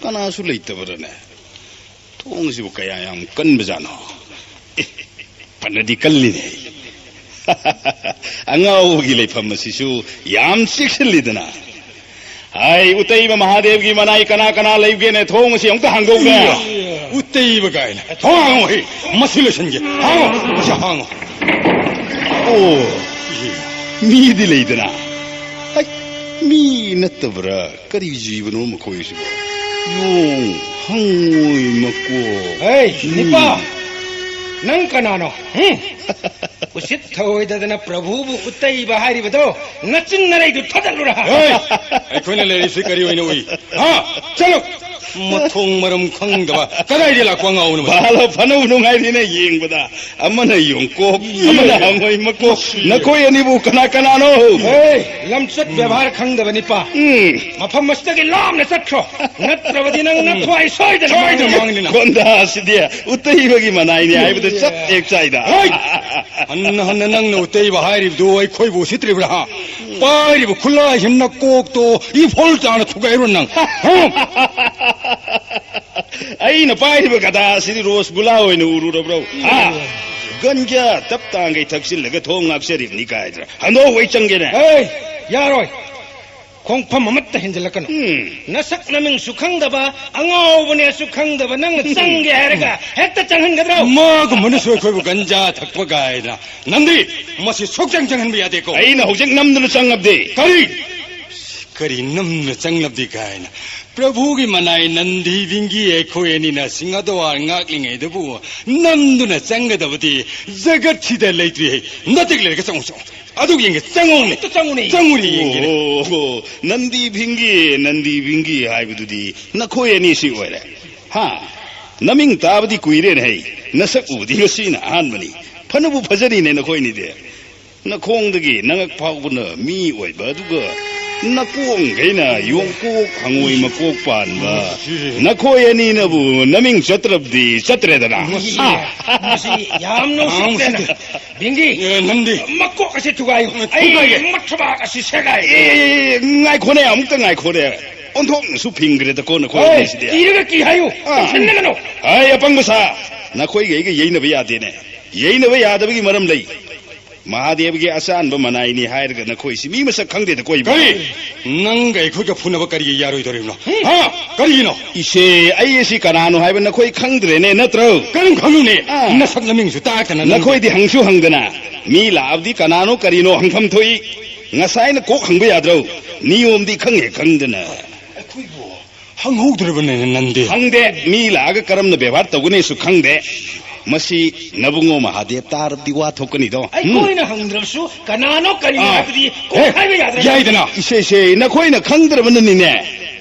ꯀꯅꯥꯁꯨ ꯂꯩꯇꯕꯔꯅꯦ? ꯊꯣꯡꯁꯤꯕꯨ ꯀꯌꯥ ꯌꯥꯝ ꯀꯟꯕꯖꯥꯠꯅꯣ? ꯑꯦ, ꯐꯅꯗꯤ ꯀꯜꯂꯤꯅꯦ꯫ ꯑꯉꯥꯎꯕꯒꯤ ꯂꯩꯐꯝ ꯑꯁꯤꯁꯨ ꯌꯥꯝ ꯆꯦꯛꯁꯤꯜꯂꯤꯗꯅ꯫ ꯍꯥꯏ, ꯎꯇꯩꯕ ꯃꯍꯥꯗꯦꯕꯒꯤ ꯃꯅꯥꯏ ꯀꯅꯥ ꯀꯅꯥ ꯂꯩꯒꯦꯅꯦ? ꯊꯣꯡ ꯑꯁꯤ ꯑꯃꯨꯛꯇ ꯍꯥꯡꯗꯣꯛꯎꯅꯦ꯫ ꯎꯇꯩꯕ ꯀꯥꯏꯅ꯫ ꯊꯣꯡ ꯍꯥꯡꯉꯣ ꯍꯦ꯫ ꯃꯁꯤ ꯂꯣꯏꯁꯟꯒꯦ꯫ ꯍꯥꯡꯉꯣ꯫ ꯃꯁꯤ ꯍꯥꯡꯉꯣ꯫ ꯑꯣ, ꯃꯤꯗꯤ ꯂꯩꯗꯅ꯫ ꯍꯩ, ꯃꯤ ꯅꯠꯇꯕ꯭ꯔꯥ? ꯀꯔꯤ ꯖꯤꯕꯅꯣ ꯃꯈꯣꯏꯁꯤꯕꯣ? ꯌꯣꯡ, ꯍꯪꯉꯣꯏ ꯃꯀꯣꯛ꯫ ꯍꯩ, ꯎꯝ꯫ ꯅꯤꯄꯥ! ꯅꯪ ꯀꯅꯥꯅꯣ? ꯍꯨꯝ? ꯎꯁꯤꯠ ꯊꯑꯣꯏꯗꯗꯅ ꯄ꯭ꯔꯚꯨꯕꯨ ꯎꯠꯇꯩꯕ ꯍꯥꯏꯔꯤꯕꯗꯣ ꯅꯆꯤꯟ ꯅꯔꯩꯗꯨ ꯊꯥꯗꯠꯂꯨꯔꯥ? ꯍꯦ! ꯑꯩꯈꯣꯏꯅ ꯂꯩꯔꯤꯁꯤ ꯀꯔꯤ ꯑꯣꯏꯅ ꯎꯏ? ꯍꯥ? ꯆꯠꯂꯨ! ꯃꯊꯣꯡ ꯃꯔꯝ ꯈꯪꯗꯕ ꯀꯗꯥꯏꯗꯒꯤ ꯂꯥꯛꯄ ꯑꯉꯥꯎꯕꯅꯣ ꯃꯁꯤ? ꯚꯥꯂꯣ, ꯐꯅꯕꯨ ꯅꯨꯡꯉꯥꯏꯔꯤꯅꯦ ꯌꯦꯡꯕꯗ꯫ ꯑꯃꯅ ꯌꯣꯡꯀꯣꯛ, ꯑꯃꯅ ꯍꯪꯉꯣꯏ ꯃꯀꯣꯛ꯫ ꯅꯈꯣꯏ ꯑꯅꯤꯕꯨ ꯀꯅꯥ ꯀꯅꯥꯅꯣ? ꯍꯦ! ꯂꯝꯆꯠ ꯕꯦꯕꯥꯔ ꯈꯪꯗꯕ ꯅꯤꯄꯥ꯫ ꯎꯝ꯫ ꯃꯐꯝ ꯑꯁꯤꯗꯒꯤ ꯂꯥꯞꯅ ꯆꯠꯈ꯭ꯔꯣ꯫ ꯅꯠꯇ꯭ꯔꯕꯗꯤ ꯅꯪ ꯅꯊ꯭ꯋꯥꯏ ꯁꯣꯏꯗꯅ ꯁꯣꯏꯗꯅ ꯃꯥꯡꯒꯅꯤ꯫ ꯃꯥꯡꯒꯅꯤ ꯅꯪ꯫ ꯒꯣꯟꯗꯥ ꯑꯁꯤꯗꯤ ꯎꯇꯩꯕꯒꯤ ꯃꯅꯥꯏꯅꯦ ꯍꯥꯏꯕꯗ ꯆꯞ ꯍꯦꯛ ꯆꯥꯏꯗ꯫ ꯍꯣꯏ! ꯍꯟꯅ ꯍꯟꯅ ꯅꯪꯅ ꯎꯇꯩꯕ ꯍꯥꯏꯔꯤꯕꯗꯨ ꯑꯩꯈꯣꯏꯕꯨ ꯎꯁꯤꯠꯇ꯭ꯔꯤꯕ꯭ꯔꯥ? ꯍꯥ? ꯄꯥꯏꯔꯤꯕ ꯈꯨꯠꯂꯥꯏꯁꯤ ꯅꯀꯣꯛꯇꯣ ꯏꯐꯣꯜ ꯇꯥꯅ ꯊꯨꯒꯥꯏꯔꯣ ꯅꯪ꯫ ꯍꯥ? ꯑꯩꯅ ꯄꯥꯏꯔꯤꯕ ꯒꯗꯥ ꯑꯁꯤꯗꯤ ꯔꯣꯁꯒꯨꯂꯥ ꯑꯣꯏꯅ ꯎꯔꯨꯔꯕ꯭ꯔꯣ? ꯍꯥ? ꯒꯟꯖꯥ ꯇꯞ ꯇꯥꯡꯈꯩ ꯊꯛꯆꯤꯜꯂꯒ ꯊꯣꯡ ꯉꯥꯛꯆꯔꯤꯕꯅꯤ ꯀꯥꯏꯗ꯭ꯔꯥ? ꯍꯟꯗꯣꯛ, ꯑꯩ ꯆꯪꯒꯦꯅꯦ꯫ ꯑꯦ, ꯌꯥꯔꯣꯏ꯫ ꯈꯣꯡꯐꯝ ꯑꯃꯠꯇ ꯍꯦꯟꯖꯜꯂꯛꯀꯅꯨ꯫ ꯎꯝ꯫ ꯅꯁꯛ ꯅꯃꯤꯡꯁꯨ ꯈꯪꯗꯕ, ꯑꯉꯥꯎꯕꯅꯦꯁꯨ ꯈꯪꯗꯕ ꯅꯪꯅ ꯆꯪꯒꯦ ꯍꯥꯏꯔꯒ ꯍꯦꯛꯇ ꯆꯪꯍꯟꯒꯗ꯭ꯔꯣ? ꯃꯥꯒꯨꯝꯕꯅꯁꯨ ꯑꯩꯈꯣꯏꯕꯨ ꯒꯟꯖꯥ ꯊꯛꯄ ꯀꯥꯏꯅ꯫ ꯅꯟꯗꯤ, ꯃꯁꯤ ꯁꯨꯛꯆꯪ ꯆꯪꯍꯟꯕ ꯌꯥꯗꯦꯀꯣ꯫ ꯑꯩꯅ ꯍꯧꯖꯤꯛ ꯅꯝꯗꯨꯅ ꯆꯪꯉꯕꯗꯤ? ꯀꯔꯤ? ꯀꯔꯤ ꯅꯝꯗꯨꯅ ꯆꯪꯂꯕꯗꯤ ꯀꯥꯏꯅ? ꯄ꯭ꯔꯚꯨꯒꯤ ꯃꯅꯥꯏ ꯅꯟꯗꯤ ꯚꯤꯡꯒꯤ ꯑꯩꯈꯣꯏ ꯑꯅꯤꯅ ꯁꯤꯡꯍꯗ꯭ꯋꯥꯔ ꯉꯥꯛꯂꯤꯉꯩꯗꯕꯨ ꯅꯝꯗꯨꯅ ꯆꯪꯒꯗꯕꯗꯤ ꯖꯒꯠꯁꯤꯗ ꯂꯩꯇ꯭ꯔꯤ꯫ ꯅꯇꯤꯛ ꯂꯩꯔꯒ ꯆꯪꯉꯨ, ꯆꯪꯉꯨ꯫ ꯑꯗꯨ ꯌꯦꯡꯒꯦ, ꯆꯪꯉꯨꯅꯦ꯫ ꯑꯝꯇ ꯆꯪꯉꯨꯅꯦ꯫ ꯆꯪꯉꯨꯅꯦ, ꯌꯦꯡꯒꯦꯅꯦ꯫ ꯑꯣ, ꯑꯣ, ꯅꯟꯗꯤ ꯚꯤꯡꯒꯤ, ꯅꯟꯗꯤ ꯚꯤꯡꯒꯤ ꯍꯥꯏꯕꯗꯨꯗꯤ ꯅꯈꯣꯏ ꯑꯅꯤꯁꯤ ꯑꯣꯏꯔꯦ꯫ ꯍꯥ? ꯅꯃꯤꯡ ꯇꯥꯕꯗꯤ ꯀꯨꯏꯔꯦꯅꯦ ꯍꯩ꯫ ꯅꯁꯛ ꯎꯕꯗꯤ ꯉꯁꯤꯅ ꯑꯍꯥꯟꯕꯅꯤ꯫ ꯐꯅꯕꯨ ꯐꯖꯔꯤꯅꯦ ꯅꯈꯣꯏꯅꯤꯗꯤ꯫ ꯅꯈꯣꯡꯗꯒꯤ ꯅꯉꯛ ꯐꯥꯎꯕꯅ ꯃꯤ ꯑꯣꯏꯕ, ꯑꯗꯨꯒ ꯅꯀꯣꯡꯈꯩꯅ ꯌꯣꯡꯀꯣꯛ ꯍꯪꯉꯣꯏ ꯃꯀꯣꯛ ꯄꯥꯟꯕ꯫ ꯅꯈꯣꯏ ꯑꯅꯤꯅꯕꯨ ꯅꯃꯤꯡ ꯆꯠꯇ꯭ꯔꯕꯗꯤ ꯆꯠꯇ꯭ꯔꯦꯗꯅ꯫ ꯃꯁꯤ, ꯑꯥ꯫ ꯃꯁꯤ ꯌꯥꯝꯅ ꯎꯁꯤꯠꯇꯦꯅ꯫ ꯎꯁꯤꯠꯇꯦ꯫ ꯚꯤꯡꯒꯤ, ꯑꯦ, ꯅꯟꯗꯤ꯫ ꯃꯀꯣꯛ ꯑꯁꯤ ꯊꯨꯒꯥꯏꯌꯨ꯫ ꯑꯩ ꯊꯨꯒꯥꯏꯒꯦ꯫ ꯃꯊꯕꯥꯛ ꯑꯁꯤ ꯁꯦꯒꯥꯏ꯫ ꯑꯦ, ꯑꯦ, ꯑꯦ, ꯉꯥꯏꯈꯣꯅꯦ, ꯑꯃꯨꯛꯇ ꯉꯥꯏꯈꯣꯅꯦ꯫ ꯑꯣꯟꯊꯣꯛꯅꯁꯨ ꯐꯤꯡꯈ꯭ꯔꯦꯗꯀꯣ ꯅꯈꯣꯏ ꯍꯣꯏ, ꯑꯅꯤꯁꯤꯗꯤ꯫ ꯀꯤꯔꯒ ꯀꯤ ꯍꯥꯏꯌꯨ꯫ ꯑꯥ꯫ ꯆꯪꯁꯤꯟꯅꯒꯅꯨ꯫ ꯍꯥꯏ, ꯑꯄꯪꯕ ꯁꯥ, ꯅꯈꯣꯏꯒ ꯑꯩꯒ ꯌꯩꯅꯕ ꯌꯥꯗꯦꯅꯦ꯫ ꯌꯩꯅꯕ ꯌꯥꯗꯕꯒꯤ ꯃꯔꯝ ꯂꯩ꯫ ꯃꯍꯥꯗꯦꯕꯒꯤ ꯑꯆꯥꯟꯕ ꯃꯅꯥꯏꯅꯤ ꯍꯥꯏꯔꯒ ꯅꯈꯣꯏꯁꯤ ꯃꯤ ꯃꯁꯛ ꯈꯪꯗꯦꯗ ꯀꯣꯏꯕ꯫ ꯀꯔꯤ? ꯅꯪꯒ ꯑꯩꯈꯣꯏꯒ ꯐꯨꯅꯕ ꯀꯔꯤꯒꯤ ꯌꯥꯔꯣꯏꯗꯧꯔꯤꯕꯅꯣ? ꯍꯥ? ꯀꯔꯤꯒꯤꯅꯣ? ꯏꯆꯦ, ꯑꯩ ꯑꯁꯤ ꯀꯅꯥꯅꯣ ꯍꯥꯏꯕ ꯅꯈꯣꯏ ꯈꯪꯗ꯭ꯔꯦꯅꯦ, ꯅꯠꯇ꯭ꯔꯣ? ꯀꯔꯝ ꯈꯪꯉꯨꯅꯦ? ꯑꯥ꯫ ꯅꯁꯛ ꯅꯃꯤꯡꯁꯨ ꯇꯥꯛꯇꯅ ꯅꯪ ꯅꯈꯣꯏꯗꯤ ꯍꯪꯁꯨ ꯍꯪꯗꯅ꯫ ꯃꯤ ꯂꯥꯛꯑꯕꯗꯤ ꯀꯅꯥꯅꯣ ꯀꯔꯤꯅꯣ ꯍꯪꯐꯝ ꯊꯣꯛꯏ꯫ ꯉꯁꯥꯏꯅ ꯀꯣꯛ ꯍꯪꯕ ꯌꯥꯗ꯭ꯔꯣ? ꯅꯤꯌꯣꯝꯗꯤ ꯈꯪꯍꯦꯛ ꯈꯪꯗꯅ꯫ ꯑꯩꯈꯣꯏꯕꯨ ꯍꯪꯍꯧꯗ꯭ꯔꯕꯅꯤꯅ ꯅꯪꯗꯤ꯫ ꯈꯪꯗꯦ, ꯃꯤ ꯂꯥꯛꯑꯒ ꯀꯔꯝꯅ ꯕꯦꯕꯥꯔ ꯇꯧꯒꯅꯤꯁꯨ ꯈꯪꯗꯦ꯫ ꯃꯁꯤ ꯅꯕꯨꯡꯉꯣ ꯃꯍꯥꯗꯦꯕ ꯇꯥꯔꯕꯗꯤ ꯋꯥ ꯊꯣꯛꯀꯅꯤꯗꯣ꯫ ꯑꯩꯈꯣꯏꯅ ꯍꯪꯗ꯭ꯔꯕꯁꯨ ꯀꯅꯥꯅꯣ ꯀꯔꯤꯅꯣ ꯑꯥ꯫ ꯍꯥꯏꯕꯗꯤ ꯀꯣꯛ ꯍꯦ, ꯍꯥꯏꯕ ꯌꯥꯗ꯭ꯔꯦ꯫ ꯌꯥꯏꯗꯅ꯫ ꯏꯁꯦ, ꯏꯁꯦ, ꯅꯈꯣꯏꯅ ꯈꯪꯗ꯭ꯔꯕꯅꯅꯤꯅꯦ꯫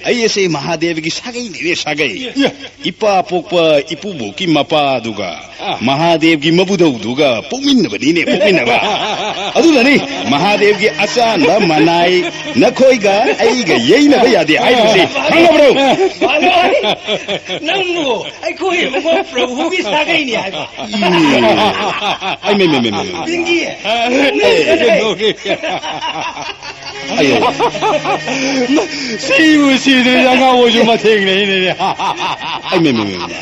ꯑꯩ ꯑꯁꯦ ꯃꯍꯥꯗꯦꯕꯒꯤ ꯁꯥꯒꯩꯅꯤꯅꯦ, ꯁꯥꯒꯩ꯫ ꯏꯌꯥ꯫ ꯏꯄꯥ ꯄꯣꯛꯄ ꯏꯄꯨꯕꯣꯛꯀꯤ ꯃꯄꯥꯗꯨꯒ ꯑꯥ꯫ ꯃꯍꯥꯗꯦꯕꯒꯤ ꯃꯕꯨꯙꯧꯗꯨꯒ ꯄꯣꯛꯃꯤꯟꯅꯕꯅꯤꯅꯦ, ꯄꯣꯛꯃꯤꯟꯅꯕ꯫ ꯑꯗꯨꯅꯅꯤ ꯃꯍꯥꯗꯦꯕꯒꯤ ꯑꯆꯥꯟꯕ ꯃꯅꯥꯏ ꯅꯈꯣꯏꯒ ꯑꯩꯒ ꯌꯩꯅꯕ ꯌꯥꯗꯦ ꯍꯥꯏꯔꯤꯕꯁꯤ ꯈꯪꯉꯕ꯭ꯔꯣ? ꯕꯥꯂꯣꯟ! ꯅꯪꯕꯨ ꯑꯩꯈꯣꯏ ꯏꯕꯨꯡꯉꯣ ꯄ꯭ꯔꯚꯨꯒꯤ ꯁꯥꯒꯩꯅꯤ ꯍꯥꯏꯕ꯫ ꯏ꯫ ꯑꯩ ꯃꯦ, ꯃꯦ, ꯃꯦ, ꯃꯦ, ꯃꯦ꯫ ꯕꯤꯡꯒꯤ! ꯑꯦ, ꯑꯦ, ꯑꯦ꯫ ꯑꯌꯣ꯫ ꯁꯤꯕꯨ ꯁꯤꯗ꯭ꯔꯗꯤ ꯑꯉꯥꯡ ꯑꯣꯏꯁꯨ ꯃꯊꯦꯡꯅꯩꯅꯦ꯫ ꯑꯩ ꯃꯦ, ꯃꯦ, ꯃꯦ, ꯃꯦ꯫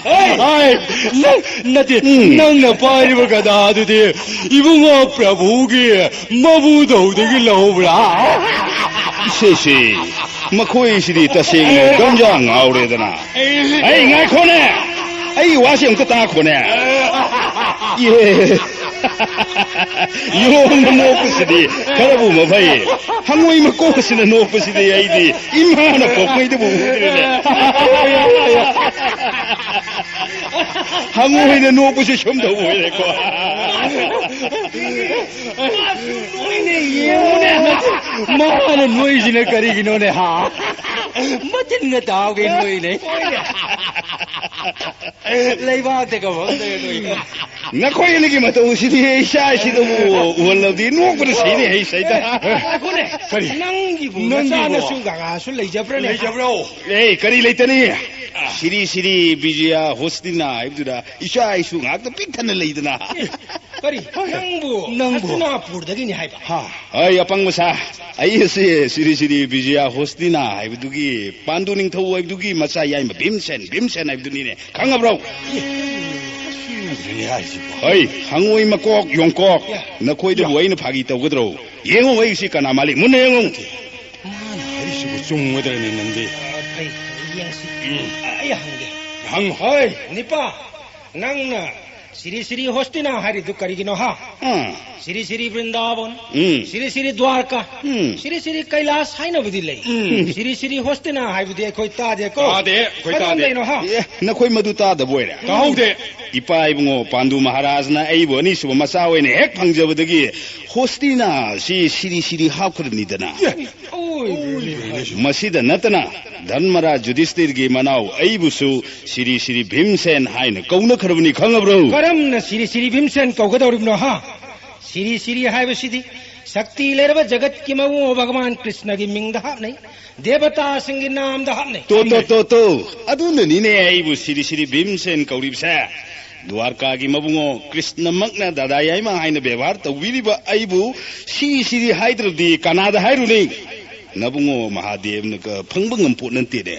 ꯍꯥꯏ, ꯅꯪ, ꯅꯠꯇꯦ, ꯎꯝ꯫ ꯅꯪꯅ ꯄꯥꯏꯔꯤꯕ ꯒꯗꯥꯗꯨꯗꯤ ꯏꯕꯨꯡꯉꯣ ꯄ꯭ꯔꯚꯨꯒꯤ ꯃꯕꯨꯗꯧꯗꯒꯤ ꯂꯧꯍꯧꯕ꯭ꯔꯥ? ꯁꯦ, ꯁꯦ, ꯃꯈꯣꯏꯁꯤꯗꯤ ꯇꯁꯦꯡꯅ ꯒꯟꯖꯥ ꯉꯥꯎꯔꯦꯗꯅ꯫ ꯑꯩ, ꯉꯥꯏꯈꯣꯅꯦ! ꯑꯩ ꯋꯥꯁꯦ ꯑꯝꯇ ꯇꯥꯈꯣꯅꯦ꯫ ꯏꯍꯦ꯫ ꯌꯣꯡꯅ ꯅꯣꯛꯄꯁꯤꯗꯤ ꯈꯔꯕꯨ ꯃꯐꯩ꯫ ꯍꯪꯉꯣꯏ ꯃꯀꯣꯛꯁꯤꯅ ꯅꯣꯛꯄꯁꯤꯗꯤ ꯑꯩꯗꯤ ꯏꯃꯥꯅ ꯄꯣꯛꯄꯩꯗꯕꯨ ꯎꯗ꯭ꯔꯤꯅꯦ꯫ ꯍꯪꯉꯣꯏꯅ ꯅꯣꯛꯄꯁꯤ ꯁꯨꯝ ꯇꯧꯕ ꯑꯣꯏꯔꯦꯀꯣ꯫ ꯃꯥꯅ ꯅꯣꯏꯁꯤꯅ ꯀꯔꯤꯒꯤꯅꯣꯅꯦ, ꯍꯥ? ꯃꯆꯤꯟꯒ ꯇꯥꯎꯒꯩ ꯅꯣꯏꯅꯦ꯫ ꯂꯩꯕꯥꯛꯇꯒ ꯐꯝꯗꯒ ꯅꯣꯏꯅꯦ꯫ ꯅꯈꯣꯏ ꯑꯅꯤꯒꯤ ꯃꯇꯧꯁꯤꯗꯤ ꯏꯆꯥ ꯏꯁꯤꯗꯕꯨ ꯎꯍꯜꯂꯕꯗꯤ ꯅꯣꯛꯄꯗ ꯁꯤꯅꯦ, ꯍꯩ ꯁꯩꯗ꯫ ꯉꯥꯏꯈꯣꯅꯦ꯫ ꯀꯔꯤ? ꯅꯪꯒꯤꯕꯨ ꯅꯪꯒꯤꯕꯨ? ꯅꯆꯥ ꯅꯁꯨ ꯀꯀꯥꯁꯨ ꯂꯩꯖꯕ꯭ꯔꯅꯦ? ꯂꯩꯖꯕ꯭ꯔꯣ? ꯑꯦ, ꯀꯔꯤ ꯂꯩꯇꯅꯤ? ꯁꯤꯔꯤ ꯁꯤꯔꯤ ꯕꯤꯖꯌꯥ ꯍꯣꯁꯇꯤꯅꯥ ꯍꯥꯏꯕꯗꯨꯗ ꯏꯆꯥ ꯏꯁꯨ ꯉꯥꯛꯇ ꯄꯤꯛ ꯊꯟꯅ ꯂꯩꯗꯅ꯫ ꯀꯔꯤ? ꯅꯪꯕꯨ ꯅꯪꯕꯨ? ꯍꯁꯇꯤꯅꯥꯄꯨꯔꯗꯒꯤꯅꯤ ꯍꯥꯏꯕ? ꯍꯥ? ꯑꯩ ꯑꯄꯪꯕ ꯁꯥ, ꯑꯩ ꯑꯁꯤ ꯁꯤꯔꯤ ꯁꯤꯔꯤ ꯕꯤꯖꯌꯥ ꯍꯣꯁꯇꯤꯅꯥ ꯍꯥꯏꯕꯗꯨꯒꯤ, ꯄꯥꯟꯗꯨ ꯅꯤꯡꯊꯧ ꯍꯥꯏꯕꯗꯨꯒꯤ ꯃꯆꯥ ꯌꯥꯏꯃ ꯚꯤꯝꯁꯦꯟ, ꯚꯤꯝꯁꯦꯟ ꯍꯥꯏꯕꯗꯨꯅꯤꯅꯦ꯫ ꯈꯪꯉꯕ꯭ꯔꯣ? ꯑꯗꯨꯅꯤ ꯍꯥꯏꯁꯤꯕꯣ꯫ ꯍꯩ, ꯍꯪꯉꯣꯏ ꯃꯀꯣꯛ ꯌꯣꯡꯀꯣꯛ, ꯅꯈꯣꯏꯗꯕꯨ ꯑꯩꯅ ꯐꯥꯒꯤ ꯇꯧꯒꯗ꯭ꯔꯣ? ꯌꯦꯡꯉꯨ, ꯑꯩꯁꯤ ꯀꯅꯥ ꯃꯥꯜꯂꯤ? ꯃꯨꯟꯅ ꯌꯦꯡꯉꯨ꯫ ꯃꯥꯅ ꯍꯥꯏꯔꯤꯁꯤꯕꯨ ꯆꯨꯝꯒꯗ꯭ꯔꯅꯦ, ꯅꯪꯗꯤ? ꯑ, ꯐꯩ, ꯐꯩ, ꯌꯦꯡꯁꯤ꯫ ꯎꯝ꯫ ꯑ, ꯑꯩ ꯍꯪꯒꯦ꯫ ꯍꯪꯉꯨ꯫ ꯍꯣꯏ, ꯅꯤꯄꯥ, ꯅꯪꯅ ꯁꯤꯔꯤ ꯁꯤꯔꯤ ꯍꯣꯁꯇꯤꯅꯥ ꯍꯥꯏꯔꯤꯗꯨ ꯀꯔꯤꯒꯤꯅꯣ, ꯍꯥ? ꯑꯥ꯫ ꯁꯤꯔꯤ ꯁꯤꯔꯤ ꯕ꯭ꯔꯤꯟꯗꯥꯕꯟ, ꯎꯝ꯫ ꯁꯤꯔꯤ ꯁꯤꯔꯤ ꯗ꯭ꯋꯥꯔꯀꯥ, ꯎꯝ꯫ ꯁꯤꯔꯤ ꯁꯤꯔꯤ ꯀꯩꯂꯥꯁ ꯍꯥꯏꯅꯕꯗꯤ ꯂꯩ꯫ ꯎꯝ꯫ ꯁꯤꯔꯤ ꯁꯤꯔꯤ ꯍꯣꯁꯇꯤꯅꯥ ꯍꯥꯏꯕꯗꯤ ꯑꯩꯈꯣꯏ ꯇꯥꯗꯦꯀꯣ꯫ ꯇꯥꯗꯦ, ꯑꯩꯈꯣꯏ ꯇꯥꯗꯦ꯫ ꯀꯗꯣꯝꯗꯩꯅꯣ, ꯍꯥ? ꯑꯦ, ꯅꯈꯣꯏ ꯃꯗꯨ ꯇꯥꯗꯕ ꯑꯣꯏꯔꯦ? ꯇꯥꯍꯧꯗꯦ꯫ ꯏꯄꯥ ꯏꯕꯨꯡꯉꯣ ꯄꯥꯟꯗꯨ ꯃꯍꯥꯔꯥꯖꯅ ꯑꯩꯕꯨ ꯑꯅꯤꯁꯨꯕ ꯃꯆꯥ ꯑꯣꯏꯅ ꯍꯦꯛ ꯐꯪꯖꯕꯗꯒꯤ ꯍꯣꯁꯇꯤꯅꯥ ꯑꯁꯤ ꯁꯤꯔꯤ ꯁꯤꯔꯤ ꯍꯥꯞꯈ꯭ꯔꯕꯅꯤꯗꯅ꯫ ꯑꯦ, ꯑꯣꯏ, ꯃꯁꯤꯗ ꯅꯠꯇꯅ ꯙꯔꯃꯔꯥꯖ ꯌꯨꯙꯤꯁꯇꯤꯔꯒꯤ ꯃꯅꯥꯎ ꯑꯩꯕꯨꯁꯨ ꯁꯤꯔꯤ ꯁꯤꯔꯤ ꯚꯤꯝꯁꯦꯟ ꯍꯥꯏꯅ ꯀꯧꯅꯈ꯭ꯔꯕꯅꯤ, ꯈꯪꯉꯕ꯭ꯔꯣ? ꯀꯔꯝꯅ ꯁꯤꯔꯤ ꯁꯤꯔꯤ ꯚꯤꯝꯁꯦꯟ ꯀꯧꯒꯗꯧꯔꯤꯕꯅꯣ, ꯍꯥ? ꯁꯤꯔꯤ ꯁꯤꯔꯤ ꯍꯥꯏꯕꯁꯤꯗꯤ ꯁꯛꯇꯤ ꯂꯩꯔꯕ ꯖꯒꯠꯀꯤ ꯃꯕꯨꯡꯉꯣ ꯚꯒꯋꯥꯟ ꯀ꯭ꯔꯤꯁꯅꯒꯤ ꯃꯤꯡꯗ ꯍꯥꯞꯅꯩ, ꯗꯦꯕꯇꯥꯁꯤꯡꯒꯤ ꯅꯥꯝꯗ ꯍꯥꯞꯅꯩ꯫ ꯇꯣ, ꯇꯣ, ꯇꯣ, ꯇꯣ꯫ ꯑꯗꯨꯅꯅꯤꯅꯦ ꯑꯩꯕꯨ ꯁꯤꯔꯤ ꯁꯤꯔꯤ ꯚꯤꯝꯁꯦꯟ ꯀꯧꯔꯤꯕꯁꯦ꯫ ꯗ꯭ꯋꯥꯔꯀꯥꯒꯤ ꯃꯕꯨꯡꯉꯣ ꯀ꯭ꯔꯤꯁꯅꯃꯛꯅ ꯗꯥꯗꯥ ꯌꯥꯏꯃ ꯍꯥꯏꯅ ꯕꯦꯕꯥꯔ ꯇꯧꯕꯤꯔꯤꯕ ꯑꯩꯕꯨ ꯁꯤꯔꯤ ꯁꯤꯔꯤ ꯍꯥꯏꯗ꯭ꯔꯕꯗꯤ ꯀꯅꯥꯗ ꯍꯥꯏꯔꯨꯅꯤ? ꯅꯕꯨꯡꯉꯣ ꯃꯍꯥꯗꯦꯕꯅꯒ ꯐꯪꯕ ꯉꯝꯄꯣꯠ ꯅꯠꯇꯦꯅꯦ꯫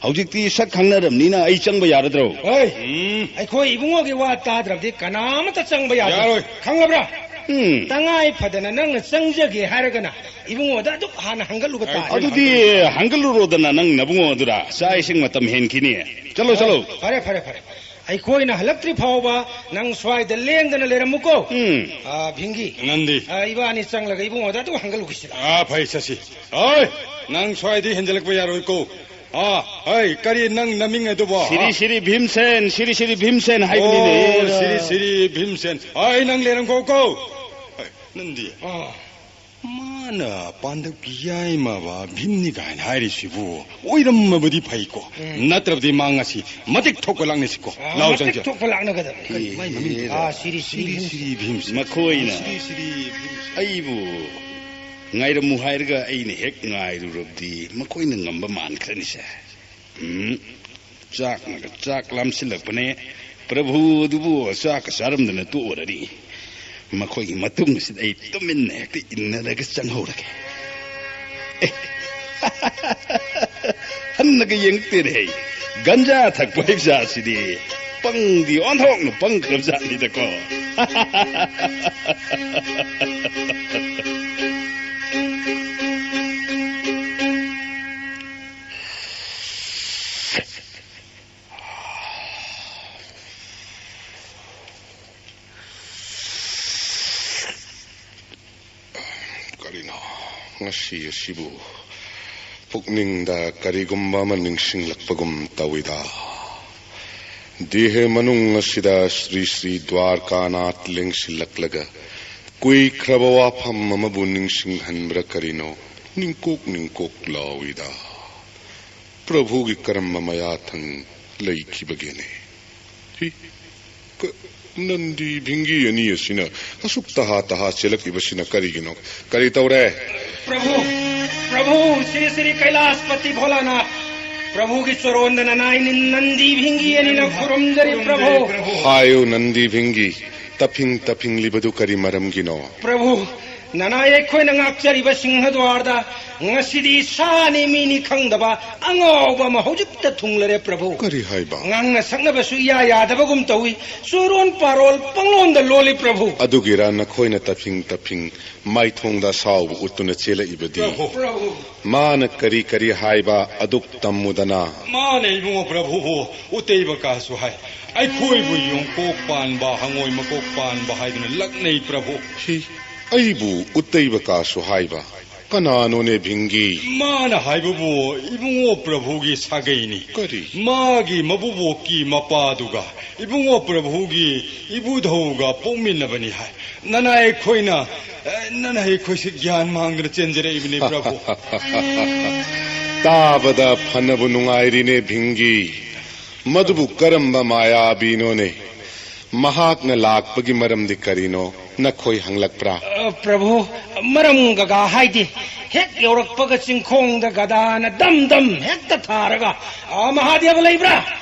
ꯍꯧꯖꯤꯛꯇꯤ ꯁꯛ ꯈꯪꯅꯔꯕꯅꯤꯅ ꯑꯩ ꯆꯪꯕ ꯌꯥꯔꯗ꯭ꯔꯣ? ꯍꯣꯏ꯫ ꯎꯝ꯫ ꯑꯩꯈꯣꯏ ꯏꯕꯨꯡꯉꯣꯒꯤ ꯋꯥ ꯇꯥꯗ꯭ꯔꯕꯗꯤ ꯀꯅꯥꯃꯠꯇ ꯆꯪꯕ ꯌꯥꯔꯣꯏ꯫ ꯌꯥꯔꯣꯏ꯫ ꯈꯪꯂꯕ꯭ꯔꯥ? ꯎꯝ꯫ ꯇꯉꯥꯏ ꯐꯗꯅ ꯅꯪꯅ ꯆꯪꯖꯒꯦ ꯍꯥꯏꯔꯒꯅ ꯏꯕꯨꯡꯉꯣꯗ ꯑꯗꯨꯛ ꯍꯥꯟꯅ ꯍꯪꯒꯠꯂꯨꯕ ꯇꯥꯔꯦ꯫ ꯑꯗꯨꯗꯤ ꯍꯪꯒꯠꯂꯨꯔꯣꯗꯅ ꯅꯪ ꯅꯕꯨꯡꯉꯣꯗꯨꯗ꯫ ꯆꯥꯛ ꯏꯁꯤꯡ ꯃꯇꯝ ꯍꯦꯟꯈꯤꯅꯤ꯫ ꯆꯠꯂꯣ, ꯆꯠꯂꯣ꯫ ꯐꯔꯦ, ꯐꯔꯦ, ꯐꯔꯦ꯫ ꯑꯩꯈꯣꯏꯅ ꯍꯜꯂꯛꯇ꯭ꯔꯤ ꯐꯥꯎꯕ ꯅꯪ ꯁ꯭ꯋꯥꯏꯗ ꯂꯦꯡꯗꯅ ꯂꯩꯔꯝꯃꯨꯀꯣ꯫ ꯎꯝ꯫ ꯑ, ꯚꯤꯡꯒꯤ꯫ ꯅꯟꯗꯤ꯫ ꯑ, ꯏꯕꯥꯅꯤ ꯆꯪꯂꯒ ꯏꯕꯨꯡꯉꯣꯗ ꯑꯗꯨꯝ ꯍꯪꯒꯠꯂꯨꯈꯤꯁꯤ ꯂꯥꯎ꯫ ꯑ, ꯐꯩ, ꯆꯠꯁꯤ꯫ ꯑꯣꯏ, ꯅꯪ ꯁ꯭ꯋꯥꯏꯗ ꯍꯦꯟꯖꯜꯂꯛꯄ ꯌꯥꯔꯣꯏꯀꯣ꯫ ꯑ, ꯍꯩ, ꯀꯔꯤ ꯅꯪ ꯅꯃꯤꯡ ꯑꯗꯨꯕꯣ? ꯁꯤꯔꯤ ꯁꯤꯔꯤ ꯚꯤꯝꯁꯦꯟ, ꯁꯤꯔꯤ ꯁꯤꯔꯤ ꯚꯤꯝꯁꯦꯟ ꯍꯥꯏꯕꯅꯤꯅꯦ꯫ ꯑꯣ, ꯁꯤꯔꯤ ꯁꯤꯔꯤ ꯚꯤꯝꯁꯦꯟ꯫ ꯑꯩ ꯅꯪ ꯂꯩꯔꯝꯈꯣꯀꯣ꯫ ꯍꯩ, ꯅꯟꯗꯤ꯫ ꯑ꯫ ꯃꯥꯅ ꯄꯥꯟꯗꯞꯀꯤ ꯌꯥꯏꯃꯕ ꯚꯤꯝꯅꯤ ꯀꯥꯏꯅ ꯍꯥꯏꯔꯤꯁꯤꯕꯨ ꯑꯣꯏꯔꯝꯃꯕꯗꯤ ꯐꯩꯀꯣ꯫ ꯎꯝ꯫ ꯅꯠꯇ꯭ꯔꯕꯗꯤ ꯃꯥ ꯉꯁꯤ ꯃꯇꯤꯛ ꯊꯣꯛꯄ ꯂꯥꯛꯅꯁꯤꯀꯣ꯫ ꯑ, ꯂꯥꯎ ꯃꯇꯤꯛ ꯆꯪꯁꯤ꯫ ꯊꯣꯛꯄ ꯂꯥꯛꯅꯒꯗꯕꯅꯤ꯫ ꯀꯔꯤ ꯃꯥꯏ ꯃꯃꯤꯡꯗꯨ? ꯑ, ꯁꯤꯔꯤ ꯁꯤꯔꯤ ꯁꯤꯔꯤ ꯚꯤꯝꯁꯦꯟ꯫ ꯃꯈꯣꯏꯅ ꯁꯤꯔꯤ ꯁꯤꯔꯤ ꯚꯤꯝꯁꯦꯟ꯫ ꯑꯩꯕꯨ ꯉꯥꯏꯔꯝꯃꯨ ꯍꯥꯏꯔꯒ ꯑꯩꯅ ꯍꯦꯛ ꯉꯥꯏꯔꯨꯔꯕꯗꯤ ꯃꯈꯣꯏꯅ ꯉꯝꯕ ꯃꯥꯟꯈ꯭ꯔꯅꯤꯁꯦ꯫ ꯎꯝ, ꯆꯥꯛꯅꯒ ꯆꯥꯛ ꯂꯥꯝꯁꯤꯜꯂꯛꯄꯅꯦ꯫ ꯄ꯭ꯔꯚꯨ ꯑꯗꯨꯕꯨ ꯆꯥꯛꯀ ꯆꯥꯔꯝꯗꯅ ꯇꯣꯛꯑꯔꯅꯤ꯫ ꯃꯈꯣꯏꯒꯤ ꯃꯇꯨꯡ ꯑꯁꯤꯗ ꯑꯩ ꯇꯨꯃꯤꯟꯅ ꯍꯦꯛꯇ ꯏꯟꯅꯔꯒ ꯆꯪꯍꯧꯔꯒꯦ꯫ ꯑꯦ, ꯍꯟꯅꯒ ꯌꯦꯡꯉꯛꯇꯦꯅꯦ꯫ ꯒꯟꯖꯥ ꯊꯛꯄ ꯍꯩꯖꯥꯠꯁꯤꯗꯤ꯫ ꯄꯪꯗꯤ ꯑꯣꯟꯊꯣꯛꯅ ꯄꯪꯈ꯭ꯔꯕꯖꯥꯠꯅꯤꯗꯀꯣ꯫ ꯀꯔꯤꯅꯣ ꯉꯁꯤ ꯑꯁꯤꯕꯨ? ꯄꯨꯛꯅꯤꯡꯗ ꯀꯔꯤꯒꯨꯝꯕ ꯑꯃ ꯅꯤꯡꯁꯤꯡꯂꯛꯄꯒꯨꯝ ꯇꯧꯏꯗ꯫ ꯗꯦꯍ ꯃꯅꯨꯡ ꯑꯁꯤꯗ ꯁ꯭ꯔꯤ ꯁ꯭ꯔꯤ ꯗ꯭ꯋꯥꯔꯀꯥꯅꯥꯊ ꯂꯦꯡꯁꯤꯜꯂꯛꯂꯒ ꯀꯨꯏꯈ꯭ꯔꯕ ꯋꯥꯐꯝ ꯑꯃꯕꯨ ꯅꯤꯡꯁꯤꯡꯍꯟꯕ꯭ꯔꯥ ꯀꯔꯤꯅꯣ, ꯅꯤꯡꯀꯣꯛ ꯅꯤꯡꯀꯣꯛ ꯂꯥꯎꯏꯗ꯫ ꯄ꯭ꯔꯚꯨꯒꯤ ꯀꯔꯝꯕ ꯃꯌꯥꯊꯪ ꯂꯩꯈꯤꯕꯒꯦꯅꯦ? ꯍꯤ, ꯀ-, ꯅꯟꯗꯤ ꯚꯤꯡꯒꯤ ꯑꯅꯤ ꯑꯁꯤꯅ ꯑꯁꯨꯛ ꯇꯍꯥ ꯇꯍꯥ ꯆꯦꯜꯂꯛꯏꯕꯁꯤꯅ ꯀꯔꯤꯒꯤꯅꯣ? ꯀꯔꯤ ꯇꯧꯔꯦ? ꯄ꯭ꯔꯚꯨ, ꯄ꯭ꯔꯚꯨ, ꯁ꯭ꯔꯤ ꯁ꯭ꯔꯤ ꯀꯩꯂꯥꯁꯄꯇꯤ ꯚꯣꯂꯥꯅꯥꯊ, ꯄ꯭ꯔꯚꯨꯒꯤ ꯆꯣꯔꯣꯟꯗ ꯅꯅꯥꯏ ꯅꯟꯗꯤ ꯚꯤꯡꯒꯤ ꯑꯅꯤꯅ ꯈꯨꯔꯨꯝꯖꯔꯤ, ꯄ꯭ꯔꯚꯨ꯫ ꯍꯥꯏꯌꯨ ꯅꯟꯗꯤ ꯚꯤꯡꯒꯤ, ꯇꯞꯐꯤꯡ ꯇꯞꯐꯤꯡꯂꯤꯕꯗꯨ ꯀꯔꯤ ꯃꯔꯝꯒꯤꯅꯣ? ꯄ꯭ꯔꯚꯨ, ꯅꯅꯥꯏ ꯑꯩꯈꯣꯏꯅ ꯉꯥꯛꯆꯔꯤꯕ ꯁꯤꯡꯍꯗ꯭ꯋꯥꯔꯗ ꯉꯁꯤꯗꯤ ꯁꯥꯅꯤ ꯃꯤꯅꯤ ꯈꯪꯗꯕ ꯑꯉꯥꯎꯕ ꯑꯃ ꯍꯧꯖꯤꯛꯇ ꯊꯨꯡꯂꯔꯦ, ꯄ꯭ꯔꯚꯨ꯫ ꯀꯔꯤ ꯍꯥꯏꯕ? ꯉꯥꯡꯅ ꯁꯛꯅꯕꯁꯨ ꯏꯌꯥ ꯌꯥꯗꯕꯒꯨꯝ ꯇꯧꯏ꯫ ꯆꯨꯔꯣꯟ ꯄꯥꯔꯣꯜ ꯄꯪꯂꯣꯟꯗ ꯂꯣꯜꯂꯤ, ꯄ꯭ꯔꯚꯨ꯫ ꯑꯗꯨꯒꯤꯔ ꯅꯈꯣꯏꯅ ꯇꯞꯐꯤꯡ ꯇꯞꯐꯤꯡ ꯃꯥꯏꯊꯣꯡꯗ ꯑꯁꯥꯎꯕ ꯎꯠꯇꯨꯅ ꯆꯦꯜꯂꯛꯏꯕꯗꯤ? ꯄ꯭ꯔꯚꯨ꯫ ꯄ꯭ꯔꯚꯨ꯫ ꯃꯥꯅ ꯀꯔꯤ ꯀꯔꯤ ꯍꯥꯏꯕ ꯑꯗꯨꯛ ꯇꯝꯃꯨꯗꯅ꯫ ꯃꯥꯅ ꯏꯕꯨꯡꯉꯣ ꯄ꯭ꯔꯚꯨꯕꯨ ꯎꯇꯩꯕ ꯀꯥꯁꯨ ꯍꯥꯏ, ꯑꯩꯈꯣꯏꯕꯨ ꯌꯣꯡꯀꯣꯛ ꯄꯥꯟꯕ, ꯍꯉꯣꯏ ꯃꯀꯣꯛ ꯄꯥꯟꯕ ꯍꯥꯏꯗꯨꯅ ꯂꯛꯅꯩ, ꯄ꯭ꯔꯚꯨ꯫ ꯍꯤ, ꯑꯩꯕꯨ ꯎꯇꯩꯕ ꯀꯥꯁꯨ ꯍꯥꯏꯕ? ꯀꯅꯥꯅꯣꯅꯦ ꯚꯤꯡꯒꯤ? ꯃꯥꯅ ꯍꯥꯏꯕꯕꯨ ꯏꯕꯨꯡꯉꯣ ꯄ꯭ꯔꯚꯨꯒꯤ ꯁꯥꯒꯩꯅꯤ꯫ ꯀꯔꯤ? ꯃꯥꯒꯤ ꯃꯕꯨꯕꯣꯛꯀꯤ ꯃꯄꯥꯗꯨꯒ ꯏꯕꯨꯡꯉꯣ ꯄ꯭ꯔꯚꯨꯒꯤ ꯏꯕꯨꯙꯧꯒ ꯄꯣꯛꯃꯤꯟꯅꯕꯅꯤ ꯍꯥꯏ꯫ ꯅꯅꯥꯏ ꯑꯩꯈꯣꯏꯅ, ꯑꯦ, ꯅꯅꯥꯏ ꯑꯩꯈꯣꯏꯁꯦ ꯒ꯭ꯌꯥꯟ ꯃꯥꯡꯗꯅ ꯆꯦꯟꯖꯔꯛꯏꯕꯅꯤ, ꯄ꯭ꯔꯚꯨ꯫ ꯇꯥꯕꯗ ꯐꯅꯕꯨ ꯅꯨꯡꯉꯥꯏꯔꯤꯅꯦ, ꯚꯤꯡꯒꯤ꯫ ꯃꯗꯨꯕꯨ ꯀꯔꯝꯕ ꯃꯥꯌꯥꯕꯤꯅꯣꯅꯦ? ꯃꯍꯥꯛꯅ ꯂꯥꯛꯄꯒꯤ ꯃꯔꯝꯗꯤ ꯀꯔꯤꯅꯣ? ꯅꯈꯣꯏ ꯍꯪꯂꯛꯄ꯭ꯔꯥ? ꯑ, ꯄ꯭ꯔꯚꯨ, ꯃꯔꯝ ꯀꯀꯥ ꯍꯥꯏꯗꯤ, ꯍꯦꯛ ꯌꯧꯔꯛꯄꯒ ꯆꯤꯡꯈꯣꯡꯗ ꯒꯗꯥꯅ ꯗꯝ ꯗꯝ ꯍꯦꯛꯇ ꯊꯥꯔꯒ, "ꯑ, ꯃꯍꯥꯗꯦꯕ ꯂꯩꯕ꯭ꯔꯥ?"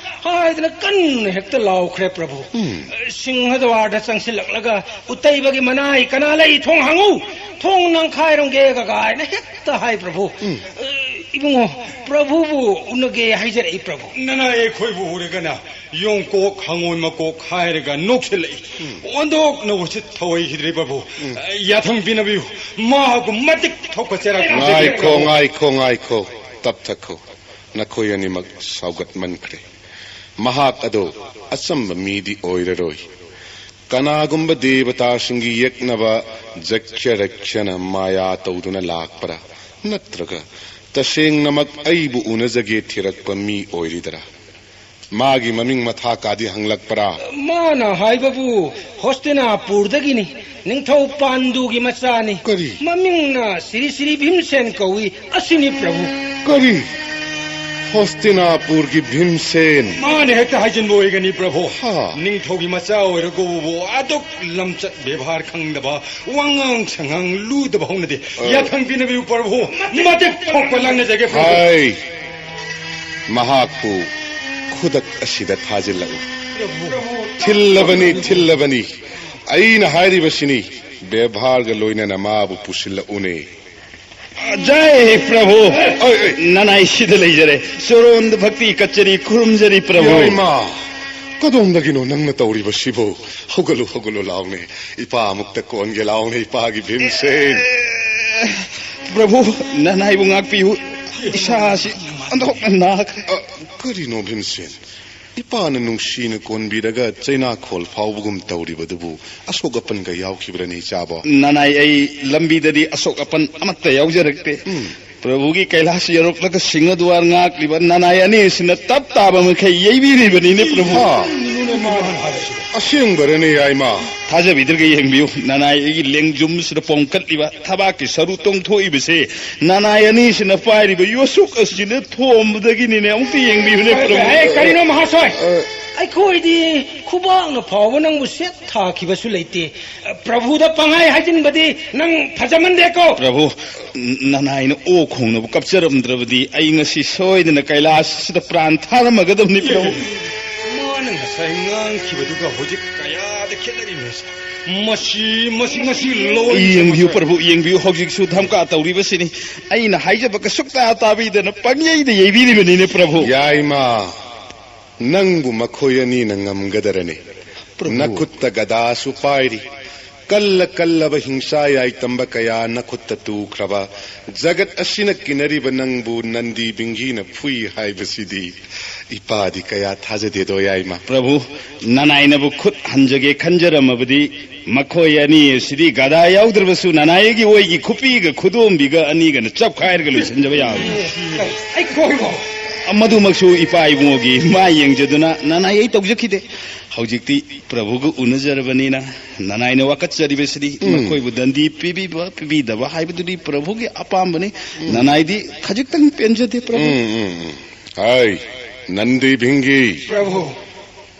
ꯍꯥꯏꯗꯅ ꯀꯟꯅ ꯍꯦꯛꯇ ꯂꯥꯎꯈ꯭ꯔꯦ, ꯄ꯭ꯔꯚꯨ꯫ ꯎꯝ꯫ ꯁꯤꯡꯍꯗ꯭ꯋꯥꯔꯗ ꯆꯪꯁꯤꯜꯂꯛꯂꯒ, "ꯎꯇꯩꯕꯒꯤ ꯃꯅꯥꯏ ꯀꯅꯥ ꯂꯩ? ꯊꯣꯡ ꯍꯥꯡꯉꯨ!" ꯊꯣꯡ ꯅꯪꯈꯥꯏꯔꯝꯒꯦ ꯀꯀꯥ ꯍꯥꯏꯅ ꯍꯦꯛꯇ ꯍꯥꯏ ꯄ꯭ꯔꯚꯨ꯫ ꯎꯝ꯫ ꯑ, ꯏꯕꯨꯡꯉꯣ, ꯄ꯭ꯔꯚꯨꯕꯨ ꯎꯅꯒꯦ ꯍꯥꯏꯖꯔꯛꯏ ꯄ꯭ꯔꯚꯨ꯫ ꯅꯅꯥꯏ ꯑꯩꯈꯣꯏꯕꯨ ꯎꯔꯒꯅ ꯌꯣꯡꯀꯣꯛ ꯍꯪꯉꯣꯏ ꯃꯀꯣꯛ ꯍꯥꯏꯔꯒ ꯅꯣꯛꯁꯤꯜꯂꯛꯏ꯫ ꯎꯝ꯫ ꯑꯣꯟꯊꯣꯛꯅ ꯎꯁꯤꯠ ꯊꯧꯑꯣꯏꯈꯤꯗ꯭ꯔꯦ ꯄ꯭ꯔꯚꯨ꯫ ꯎꯝ꯫ ꯑ, ꯌꯥꯊꯪ ꯄꯤꯅꯕꯤꯌꯨ꯫ ꯃꯍꯥꯛꯄꯨ ꯃꯇꯤꯛ ꯊꯣꯛꯄ ꯆꯩꯔꯥꯛ ꯄꯤꯖꯒꯦ ꯉꯥꯏꯈꯣ, ꯄ꯭ꯔꯚꯨ꯫ ꯉꯥꯏꯈꯣ, ꯉꯥꯏꯈꯣ꯫ ꯇꯞꯊꯈꯣ꯫ ꯅꯈꯣꯏ ꯑꯅꯤꯃꯛ ꯁꯥꯎꯒꯠꯃꯟꯈ꯭ꯔꯦ꯫ ꯃꯍꯥꯛ ꯑꯗꯣ ꯑꯆꯝꯕ ꯃꯤꯗꯤ ꯑꯣꯏꯔꯔꯣꯏ꯫ ꯀꯅꯥꯒꯨꯝꯕ ꯗꯦꯕꯇꯥꯁꯤꯡꯒꯤ ꯌꯦꯛꯅꯕ ꯖꯛꯈ꯭ꯌ ꯔꯛꯈ꯭ꯌꯅ ꯃꯥꯌꯥ ꯇꯧꯗꯨꯅ ꯂꯥꯛꯄ꯭ꯔꯥ? ꯅꯠꯇ꯭ꯔꯒ ꯇꯁꯦꯡꯅꯃꯛ ꯑꯩꯕꯨ ꯎꯅꯖꯒꯦ ꯊꯤꯔꯛꯄ ꯃꯤ ꯑꯣꯏꯔꯤꯗꯔꯥ? ꯃꯥꯒꯤ ꯃꯃꯤꯡ ꯃꯊꯥ ꯀꯥꯗꯤ ꯍꯪꯂꯛꯄ꯭ꯔꯥ? ꯃꯥꯅ ꯍꯥꯏꯕꯕꯨ ꯍꯣꯁꯇꯤꯅꯥꯄꯨꯔꯗꯒꯤꯅꯤ, ꯅꯤꯡꯊꯧ ꯄꯥꯟꯗꯨꯒꯤ ꯃꯆꯥꯅꯤ꯫ ꯀꯔꯤ? ꯃꯃꯤꯡꯅ ꯁꯤꯔꯤ ꯁꯤꯔꯤ ꯚꯤꯝꯁꯦꯟ ꯀꯧꯏ, ꯑꯁꯤꯅꯤ ꯄ꯭ꯔꯚꯨ꯫ ꯀꯔꯤ? ꯍꯣꯁꯇꯤꯅꯥꯄꯨꯔꯒꯤ ꯚꯤꯝꯁꯦꯟ? ꯃꯥꯅ ꯍꯦꯛꯇ ꯍꯥꯏꯖꯤꯟꯕ ꯑꯣꯏꯒꯅꯤ ꯄ꯭ꯔꯚꯨ꯫ ꯍꯥ? ꯅꯤꯡꯊꯧꯒꯤ ꯃꯆꯥ ꯑꯣꯏꯔꯒꯕꯨ ꯑꯗꯨꯛ ꯂꯝꯆꯠ ꯕꯦꯕꯥꯔ ꯈꯪꯗꯕ, ꯋꯥꯉꯥꯡ ꯁꯉꯥꯡ ꯂꯨꯗꯕ ꯍꯧꯅꯗꯦ꯫ ꯑ꯫ ꯌꯥꯊꯪ ꯄꯤꯅꯕꯤꯌꯨ ꯄ꯭ꯔꯚꯨ, ꯃꯇꯤꯛ ꯊꯣꯛꯄ ꯂꯥꯡꯅꯖꯒꯦ ꯄ꯭ꯔꯚꯨ꯫ ꯍꯥꯏ! ꯃꯍꯥꯛꯄꯨ ꯈꯨꯗꯛ ꯑꯁꯤꯗ ꯊꯥꯖꯤꯜꯂꯛꯎ꯫ ꯊꯤꯜꯂꯕꯅꯤ, ꯊꯤꯜꯂꯕꯅꯤ꯫ ꯑꯩꯅ ꯍꯥꯏꯔꯤꯕꯁꯤꯅꯤ, ꯕꯦꯕꯥꯔꯒ ꯂꯣꯏꯅꯅ ꯃꯥꯕꯨ ꯄꯨꯁꯤꯜꯂꯛꯎꯅꯦ꯫ ꯖꯥꯏ ꯄ꯭ꯔꯚꯨ꯫ ꯑꯩ, ꯑꯩ꯫ ꯅꯅꯥꯏ ꯁꯤꯗ ꯂꯩꯖꯔꯦ꯫ ꯆꯣꯔꯣꯟꯗ ꯚꯛꯇꯤ ꯀꯠꯆꯔꯤ, ꯈꯨꯔꯨꯝꯖꯔꯤ ꯄ꯭ꯔꯚꯨ꯫ ꯏꯃꯥ, ꯀꯗꯣꯝꯗꯒꯤꯅꯣ ꯅꯪꯅ ꯇꯧꯔꯤꯕꯁꯤꯕꯨ? ꯍꯧꯒꯠꯂꯨ, ꯍꯧꯒꯠꯂꯨ ꯂꯥꯎꯅꯦ꯫ ꯏꯄꯥ ꯑꯃꯨꯛꯇ ꯀꯣꯟꯒꯦ ꯂꯥꯎꯅꯦ, ꯏꯄꯥꯒꯤ ꯚꯤꯝꯁꯦꯟ꯫ ꯄ꯭ꯔꯚꯨ, ꯅꯅꯥꯏꯕꯨ ꯉꯥꯛꯄꯤꯌꯨ꯫ ꯏꯁꯥꯁꯤ ꯑꯣꯟꯊꯣꯛꯅ ꯅꯥꯈ꯭ꯔꯦ꯫ ꯑ, ꯀꯔꯤꯅꯣ ꯚꯤꯝꯁꯦꯟ? ꯏꯄꯥꯅ ꯅꯨꯡꯁꯤꯅ ꯀꯣꯟꯕꯤꯔꯒ ꯆꯩꯅꯥꯈꯣꯜ ꯐꯥꯎꯕꯒꯨꯝ ꯇꯧꯔꯤꯕꯗꯨꯕꯨ ꯑꯁꯣꯛ ꯑꯄꯟꯒ ꯌꯥꯎꯈꯤꯕ꯭ꯔꯅꯦ, ꯏꯆꯥꯕꯣ? ꯅꯅꯥꯏ, ꯑꯩ ꯂꯝꯕꯤꯗꯗꯤ ꯑꯁꯣꯛ ꯑꯄꯟ ꯑꯃꯠꯇ ꯌꯥꯎꯖꯔꯛꯇꯦ꯫ ꯎꯝ꯫ ꯄ꯭ꯔꯚꯨꯒꯤ ꯀꯩꯂꯥꯁ ꯌꯧꯔꯛꯂꯒ ꯁꯤꯡꯍꯗꯨꯋꯥꯔ ꯉꯥꯛꯂꯤꯕ ꯅꯅꯥꯏ ꯑꯅꯤ ꯑꯁꯤꯅ ꯇꯞ ꯇꯥꯕ ꯃꯈꯩ ꯌꯩꯕꯤꯔꯤꯕꯅꯤꯅꯦ, ꯄ꯭ꯔꯚꯨ꯫ ꯍꯥ? ꯑꯁꯦꯡꯕꯔꯅꯦ, ꯌꯥꯏꯃ? ꯊꯥꯖꯕꯤꯗ꯭ꯔꯒ ꯌꯦꯡꯕꯤꯌꯨ, ꯅꯅꯥꯏ ꯑꯩꯒꯤ ꯂꯦꯡꯖꯨꯝꯁꯤꯗ ꯄꯣꯝꯈꯠꯂꯤꯕ ꯊꯕꯥꯛꯀꯤ ꯁꯔꯨ ꯇꯣꯡꯊꯣꯛꯏꯕꯁꯦ ꯅꯅꯥꯏ ꯑꯅꯤꯁꯤꯅ ꯄꯥꯏꯔꯤꯕ ꯌꯣꯠꯁꯨꯛ ꯑꯁꯤꯅ ꯊꯣꯝꯕꯗꯒꯤꯅꯤꯅꯦ꯫ ꯑꯃꯨꯛꯇ ꯌꯦꯡꯕꯤꯌꯨꯅꯦ, ꯄ꯭ꯔꯚꯨ꯫ ꯑꯦ, ꯀꯔꯤꯅꯣ ꯃꯍꯥꯁꯣꯏ? ꯑ, ꯑꯩꯈꯣꯏꯗꯤ ꯈꯨꯕꯥꯛꯅ ꯐꯥꯎꯕ ꯅꯪꯕꯨ ꯁꯦꯠ ꯊꯥꯈꯤꯕꯁꯨ ꯂꯩꯇꯦ꯫ ꯄ꯭ꯔꯚꯨꯗ ꯄꯪꯍꯥꯏ ꯍꯥꯏꯖꯤꯟꯕꯗꯤ ꯅꯪ ꯐꯖꯃꯟꯗꯦꯀꯣ꯫ ꯄ꯭ꯔꯚꯨ, ꯅ-, ꯅꯅꯥꯏꯅ ꯑꯣꯛ ꯈꯣꯡꯅꯕ ꯀꯞꯆꯔꯝꯗ꯭ꯔꯕꯗꯤ ꯑꯩ ꯉꯁꯤ ꯁꯣꯏꯗꯅ ꯀꯩꯂꯥꯁꯁꯤꯗ ꯄ꯭ꯔꯥꯟ ꯊꯥꯔꯝꯃꯒꯗꯕꯅꯤ, ꯄ꯭ꯔꯚꯨ꯫ ꯃꯥꯅ ꯉꯁꯥꯏ ꯉꯥꯡꯈꯤꯕꯗꯨꯒ ꯍꯧꯖꯤꯛ ꯀꯌꯥꯗ ꯈꯦꯠꯅꯔꯤꯕꯅꯣ ꯁꯦ꯫ ꯃꯁꯤ ꯃꯁꯤ ꯃꯁꯤ ꯂꯣꯏ ꯌꯦꯡꯕꯤꯌꯨ ꯄ꯭ꯔꯚꯨ, ꯌꯦꯡꯕꯤꯌꯨ꯫ ꯍꯧꯖꯤꯛꯁꯨ ꯙꯝꯀꯥ ꯇꯧꯔꯤꯕꯁꯤꯅꯤ꯫ ꯑꯩꯅ ꯍꯥꯏꯖꯕ ꯀꯁꯨꯛꯇ ꯇꯥꯕꯤꯗꯅ ꯄꯪꯌꯩꯗ ꯌꯩꯕꯤꯔꯤꯕꯅꯤꯅꯦ ꯄ꯭ꯔꯚꯨ꯫ ꯌꯥꯏꯃ, ꯅꯪꯕꯨ ꯃꯈꯣꯏ ꯑꯅꯤꯅ ꯉꯝꯒꯗꯔꯅꯦ? ꯄ꯭ꯔꯚꯨ꯫ ꯅꯈꯨꯠꯇ ꯒꯗꯥꯁꯨ ꯄꯥꯏꯔꯤ꯫ ꯀꯜꯂ ꯀꯜꯂꯕ ꯍꯤꯡꯁꯥ ꯌꯥꯏꯇꯝꯕ ꯀꯌꯥ ꯅꯈꯨꯠꯇ ꯇꯨꯈ꯭ꯔꯕ, ꯖꯒꯠ ꯑꯁꯤꯅ ꯀꯤꯅꯔꯤꯕ ꯅꯪꯕꯨ ꯅꯟꯗꯤ ꯕꯤꯡꯒꯤꯅ ꯐꯨꯏ ꯍꯥꯏꯕꯁꯤꯗꯤ ꯏꯄꯥꯗꯤ ꯀꯌꯥ ꯊꯥꯖꯗꯦꯗꯣ ꯌꯥꯏꯃ꯫ ꯄ꯭ꯔꯚꯨ, ꯅꯅꯥꯏꯅꯕꯨ ꯈꯨꯠ ꯍꯟꯖꯒꯦ ꯈꯟꯖꯔꯝꯃꯕꯗꯤ ꯃꯈꯣꯏ ꯑꯅꯤ ꯑꯁꯤꯗꯤ ꯒꯗꯥ ꯌꯥꯎꯗ꯭ꯔꯕꯁꯨ ꯅꯅꯥꯏꯒꯤ ꯑꯣꯏꯒꯤ ꯈꯨꯄꯤꯒ ꯈꯨꯗꯣꯝꯕꯤꯒ ꯑꯅꯤꯒꯅ ꯆꯞꯈꯥꯏꯔꯒ ꯂꯣꯏꯁꯤꯟꯖꯕ ꯌꯥꯕꯅꯤ꯫ ꯑꯩꯈꯣꯏꯕꯨ꯫ ꯃꯗꯨꯃꯛꯁꯨ ꯏꯄꯥ ꯏꯕꯨꯡꯉꯣꯒꯤ ꯃꯥꯏ ꯌꯦꯡꯖꯗꯨꯅ ꯅꯅꯥꯏ ꯑꯩ ꯇꯧꯖꯈꯤꯗꯦ꯫ ꯍꯧꯖꯤꯛꯇꯤ ꯄ꯭ꯔꯚꯨꯒ ꯎꯅꯖꯔꯕꯅꯤꯅ ꯅꯅꯥꯏꯅ ꯋꯥꯀꯠꯆꯔꯤꯕꯁꯤꯗꯤ ꯎꯝ꯫ ꯃꯈꯣꯏꯕꯨ ꯗꯟꯗꯤ ꯄꯤꯕꯤꯕ ꯄꯤꯕꯤꯗꯕ ꯍꯥꯏꯕꯗꯨꯗꯤ ꯄ꯭ꯔꯚꯨꯒꯤ ꯑꯄꯥꯝꯕꯅꯤ꯫ ꯎꯝ꯫ ꯅꯅꯥꯏꯗꯤ ꯈꯖꯤꯛꯇꯪ ꯄꯦꯟꯖꯗꯦ ꯄ꯭ꯔꯚꯨ꯫ ꯎꯝ, ꯎꯝ, ꯎꯝ꯫ ꯍꯥꯏ, ꯅꯟꯗꯤ ꯚꯤꯡꯒꯤ꯫ ꯄ꯭ꯔꯚꯨ꯫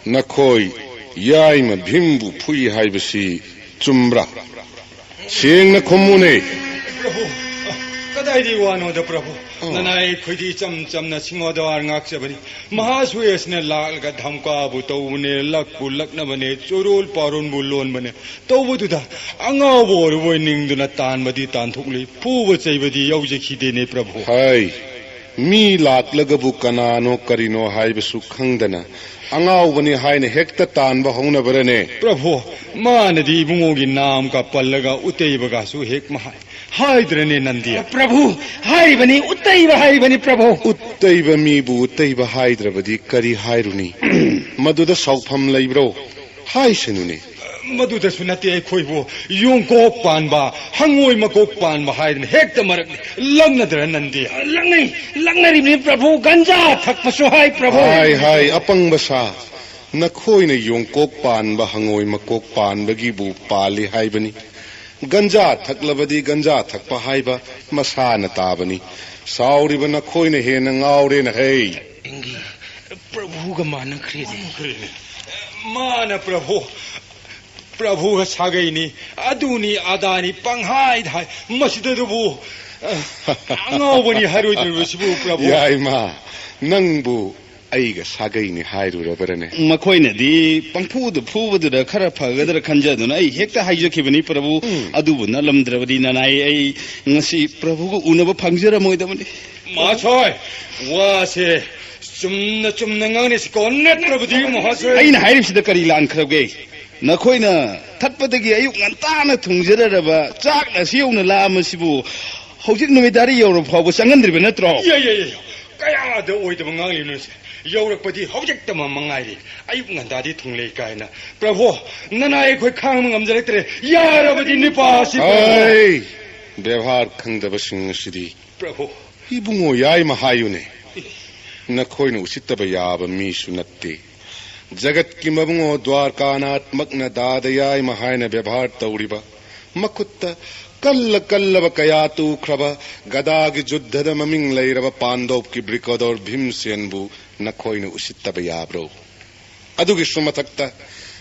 ꯅꯈꯣꯏ ꯌꯥꯏꯃ ꯚꯤꯝꯕꯨ ꯐꯨꯏ ꯍꯥꯏꯕꯁꯤ ꯆꯨꯝꯕ꯭ꯔꯥ? ꯁꯦꯡꯅ ꯈꯨꯝꯃꯨꯅꯦ꯫ ꯄ꯭ꯔꯚꯨ, ꯀꯗꯥꯏꯗꯒꯤ ꯋꯥꯅꯣꯗ ꯄ꯭ꯔꯚꯨ? ꯑꯣ꯫ ꯅꯅꯥꯏ ꯑꯩꯈꯣꯏꯗꯤ ꯏꯆꯝ ꯆꯝꯅ ꯁꯤꯡꯍꯗ꯭ꯋꯥꯔ ꯉꯥꯛꯆꯕꯅꯤ꯫ ꯃꯍꯥꯁꯨꯌꯦꯁꯅ ꯂꯥꯛꯂꯒ ꯙꯝꯀꯥꯕꯨ ꯇꯧꯕꯅꯦ, ꯂꯛꯄꯨ ꯂꯛꯅꯕꯅꯦ, ꯆꯨꯔꯣꯜ ꯄꯥꯔꯣꯟꯕꯨ ꯂꯣꯟꯕꯅꯦ꯫ ꯇꯧꯕꯗꯨꯗ ꯑꯉꯥꯎꯕ ꯑꯣꯏꯔꯕꯣꯏ ꯅꯤꯡꯗꯨꯅ ꯇꯥꯟꯕꯗꯤ ꯇꯥꯟꯊꯣꯛꯂꯤ, ꯐꯨꯕ ꯆꯩꯕꯗꯤ ꯌꯥꯎꯖꯈꯤꯗꯦꯅꯦ ꯄ꯭ꯔꯚꯨ꯫ ꯍꯥꯏ, ꯃꯤ ꯂꯥꯛꯂꯒꯕꯨ ꯀꯅꯥꯅꯣ ꯀꯔꯤꯅꯣ ꯍꯥꯏꯕꯁꯨ ꯈꯪꯗꯅ ꯑꯉꯥꯎꯕꯅꯤ ꯍꯥꯏꯅ ꯍꯦꯛꯇ ꯇꯥꯟꯕ ꯍꯧꯅꯕꯔꯅꯦ? ꯄ꯭ꯔꯚꯨ, ꯃꯥꯅꯗꯤ ꯏꯕꯨꯡꯉꯣꯒꯤ ꯅꯥꯝꯒ ꯄꯜꯂꯒ ꯎꯇꯩꯕꯒꯁꯨ ꯍꯦꯛ ꯃꯍꯥꯏ ꯍꯥꯏꯗ꯭ꯔꯅꯦ ꯅꯟꯗꯤ? ꯄ꯭ꯔꯚꯨ, ꯍꯥꯏꯔꯤꯕꯅꯤ, ꯎꯇꯩꯕ ꯍꯥꯏꯔꯤꯕꯅꯤ ꯄ꯭ꯔꯚꯨ꯫ ꯎꯠꯇꯩꯕ ꯃꯤꯕꯨ ꯎꯠꯇꯩꯕ ꯍꯥꯏꯗ꯭ꯔꯕꯗꯤ ꯀꯔꯤ ꯍꯥꯏꯔꯨꯅꯤ? ꯃꯗꯨꯗ ꯁꯥꯎꯐꯝ ꯂꯩꯕ꯭ꯔꯣ? ꯍꯥꯏꯁꯅꯨꯅꯦ꯫ ꯃꯗꯨꯗꯁꯨ ꯅꯠꯇꯦ ꯑꯩꯈꯣꯏꯕꯨ ꯌꯣꯡꯀꯣꯛ ꯄꯥꯟꯕ, ꯍꯪꯉꯣꯏ ꯃꯀꯣꯛ ꯄꯥꯟꯕ ꯍꯥꯏꯗꯅ ꯍꯦꯛꯇ ꯃꯔꯛ ꯂꯛꯅꯗ꯭ꯔ ꯅꯟꯗꯤ? ꯂꯛꯅꯩ, ꯂꯛꯅꯔꯤꯕꯅꯤ ꯄ꯭ꯔꯚꯨ, ꯒꯟꯖꯥ ꯊꯛꯄꯁꯨ ꯍꯥꯏ ꯄ꯭ꯔꯚꯨ꯫ ꯍꯥꯏ, ꯍꯥꯏ, ꯑꯄꯪꯕ ꯁꯥ, ꯅꯈꯣꯏꯅ ꯌꯣꯡꯀꯣꯛ ꯄꯥꯟꯕ, ꯍꯪꯉꯣꯏ ꯃꯀꯣꯛ ꯄꯥꯟꯕꯒꯤꯕꯨ ꯄꯥꯜꯂꯤ ꯍꯥꯏꯕꯅꯤ꯫ ꯒꯟꯖꯥ ꯊꯛꯂꯕꯗꯤ ꯒꯟꯖꯥ ꯊꯛꯄ ꯍꯥꯏꯕ ꯃꯁꯥꯅ ꯇꯥꯕꯅꯤ꯫ ꯁꯥꯎꯔꯤꯕ ꯅꯈꯣꯏꯅ ꯍꯦꯟꯅ ꯉꯥꯎꯔꯦꯅ ꯍꯩ꯫ ꯏꯪꯒꯤ ꯄ꯭ꯔꯚꯨꯒ ꯃꯥꯟꯅꯈ꯭ꯔꯦꯅꯦ꯫ ꯃꯥꯅ ꯄ꯭ꯔꯚꯨ, ꯄ꯭ꯔꯚꯨꯒ ꯁꯥꯒꯩꯅꯤ, ꯑꯗꯨꯅꯤ ꯑꯗꯥꯅꯤ ꯄꯪꯍꯥꯏꯗ ꯍꯥꯏ꯫ ꯃꯁꯤꯗꯗꯨꯕꯨ, ꯑ, ꯑꯉꯥꯎꯕꯅꯤ ꯍꯥꯏꯔꯣꯏꯗꯧꯔꯤꯕꯁꯤꯕꯨ ꯄ꯭ꯔꯚꯨ꯫ ꯌꯥꯏꯃ, ꯅꯪꯕꯨ ꯑꯩꯒ ꯁꯥꯒꯩꯅꯤ ꯍꯥꯏꯔꯨꯔꯕꯔꯅꯦ? ꯃꯈꯣꯏꯅꯗꯤ ꯄꯪꯐꯨꯗ ꯐꯨꯕꯗꯨꯗ ꯈꯔ ꯐꯒꯗ꯭ꯔꯥ ꯈꯟꯖꯗꯨꯅ ꯑꯩ ꯍꯦꯛꯇ ꯍꯥꯏꯖꯈꯤꯕꯅꯤ, ꯄ꯭ꯔꯚꯨ꯫ ꯑꯗꯨꯕꯨ ꯅꯠꯂꯝꯗ꯭ꯔꯕꯗꯤ ꯅꯅꯥꯏ, ꯑꯩ ꯉꯁꯤ ꯄ꯭ꯔꯚꯨꯒ ꯎꯅꯕ ꯐꯪꯖꯔꯝꯃꯣꯏꯗꯕꯅꯤ꯫ ꯃꯍꯥꯁꯣꯏ, ꯋꯥꯁꯦ ꯆꯨꯝꯅ ꯆꯨꯝꯅ ꯉꯥꯡꯅꯁꯤꯀꯣ, ꯅꯠꯇ꯭ꯔꯕꯗꯤ ꯃꯍꯥꯁꯣꯏ꯫ ꯑꯩꯅ ꯍꯥꯏꯔꯤꯕꯁꯤꯗ ꯀꯔꯤ ꯂꯥꯟꯈ꯭ꯔꯒꯦ? ꯅꯈꯣꯏꯅ ꯊꯠꯄꯗꯒꯤ ꯑꯌꯨꯛ ꯉꯟꯇꯥꯅ ꯊꯨꯡꯖꯔꯔꯕ ꯆꯥꯛ ꯑꯁꯤ ꯌꯧꯅ ꯂꯥꯝꯃꯁꯤꯕꯨ ꯍꯧꯖꯤꯛ ꯅꯨꯃꯤꯗꯥꯡ ꯌꯧꯔꯕ ꯐꯥꯎꯕ ꯆꯪꯍꯟꯗ꯭ꯔꯤꯕ ꯅꯠꯇ꯭ꯔꯣ? ꯌꯦ, ꯌꯦ, ꯌꯦ, ꯌꯦ꯫ ꯀꯌꯥꯗ ꯑꯣꯏꯗꯕ ꯉꯥꯡꯂꯤꯕꯅꯣꯁꯦ꯫ ꯌꯧꯔꯛꯄꯗꯤ ꯍꯧꯖꯤꯛꯇꯃꯛ ꯃꯉꯥꯏꯔꯦ꯫ ꯑꯌꯨꯛ ꯉꯟꯇꯥꯗꯤ ꯊꯨꯡꯂꯩ ꯀꯥꯏꯅ꯫ ꯄ꯭ꯔꯚꯨ, ꯅꯅꯥꯏ ꯑꯩꯈꯣꯏ ꯈꯥꯡꯕ ꯉꯝꯖꯔꯛꯇ꯭ꯔꯦ꯫ ꯌꯥꯔꯕꯗꯤ ꯅꯤꯄꯥꯁꯤ, ꯄ꯭ꯔꯚꯨ꯫ ꯑꯩ ꯕꯦꯕꯥꯔ ꯈꯪꯗꯕꯁꯤꯡ ꯑꯁꯤꯗꯤ꯫ ꯄ꯭ꯔꯚꯨ꯫ ꯏꯕꯨꯡꯉꯣ ꯌꯥꯏꯃ ꯍꯥꯏꯌꯨꯅꯦ꯫ ꯅꯈꯣꯏꯅ ꯎꯁꯤꯠꯇꯕ ꯌꯥꯕ ꯃꯤꯁꯨ ꯅꯠꯇꯦ꯫ ꯖꯒꯠꯀꯤ ꯃꯕꯨꯡꯉꯣ ꯗ꯭ꯋꯥꯔꯀꯥꯅꯥꯊꯃꯛꯅ ꯗꯥꯗ ꯌꯥꯏꯃ ꯍꯥꯏꯅ ꯕꯦꯕꯥꯔ ꯇꯧꯔꯤꯕ, ꯃꯈꯨꯠꯇ ꯀꯜꯂ ꯀꯜꯂꯕ ꯀꯌꯥ ꯇꯨꯈ꯭ꯔꯕ, ꯒꯗꯥꯒꯤ ꯖꯨꯗꯙꯗ ꯃꯃꯤꯡ ꯂꯩꯔꯕ ꯄꯥꯟꯗꯣꯞꯀꯤ ꯕ꯭ꯔꯤꯀꯣꯗꯣꯔ ꯚꯤꯝꯁꯦꯟꯕꯨ ꯅꯈꯣꯏꯅ ꯎꯁꯤꯠꯇꯕ ꯌꯥꯕ꯭ꯔꯣ? ꯑꯗꯨꯒꯤꯁꯨ ꯃꯊꯛꯇ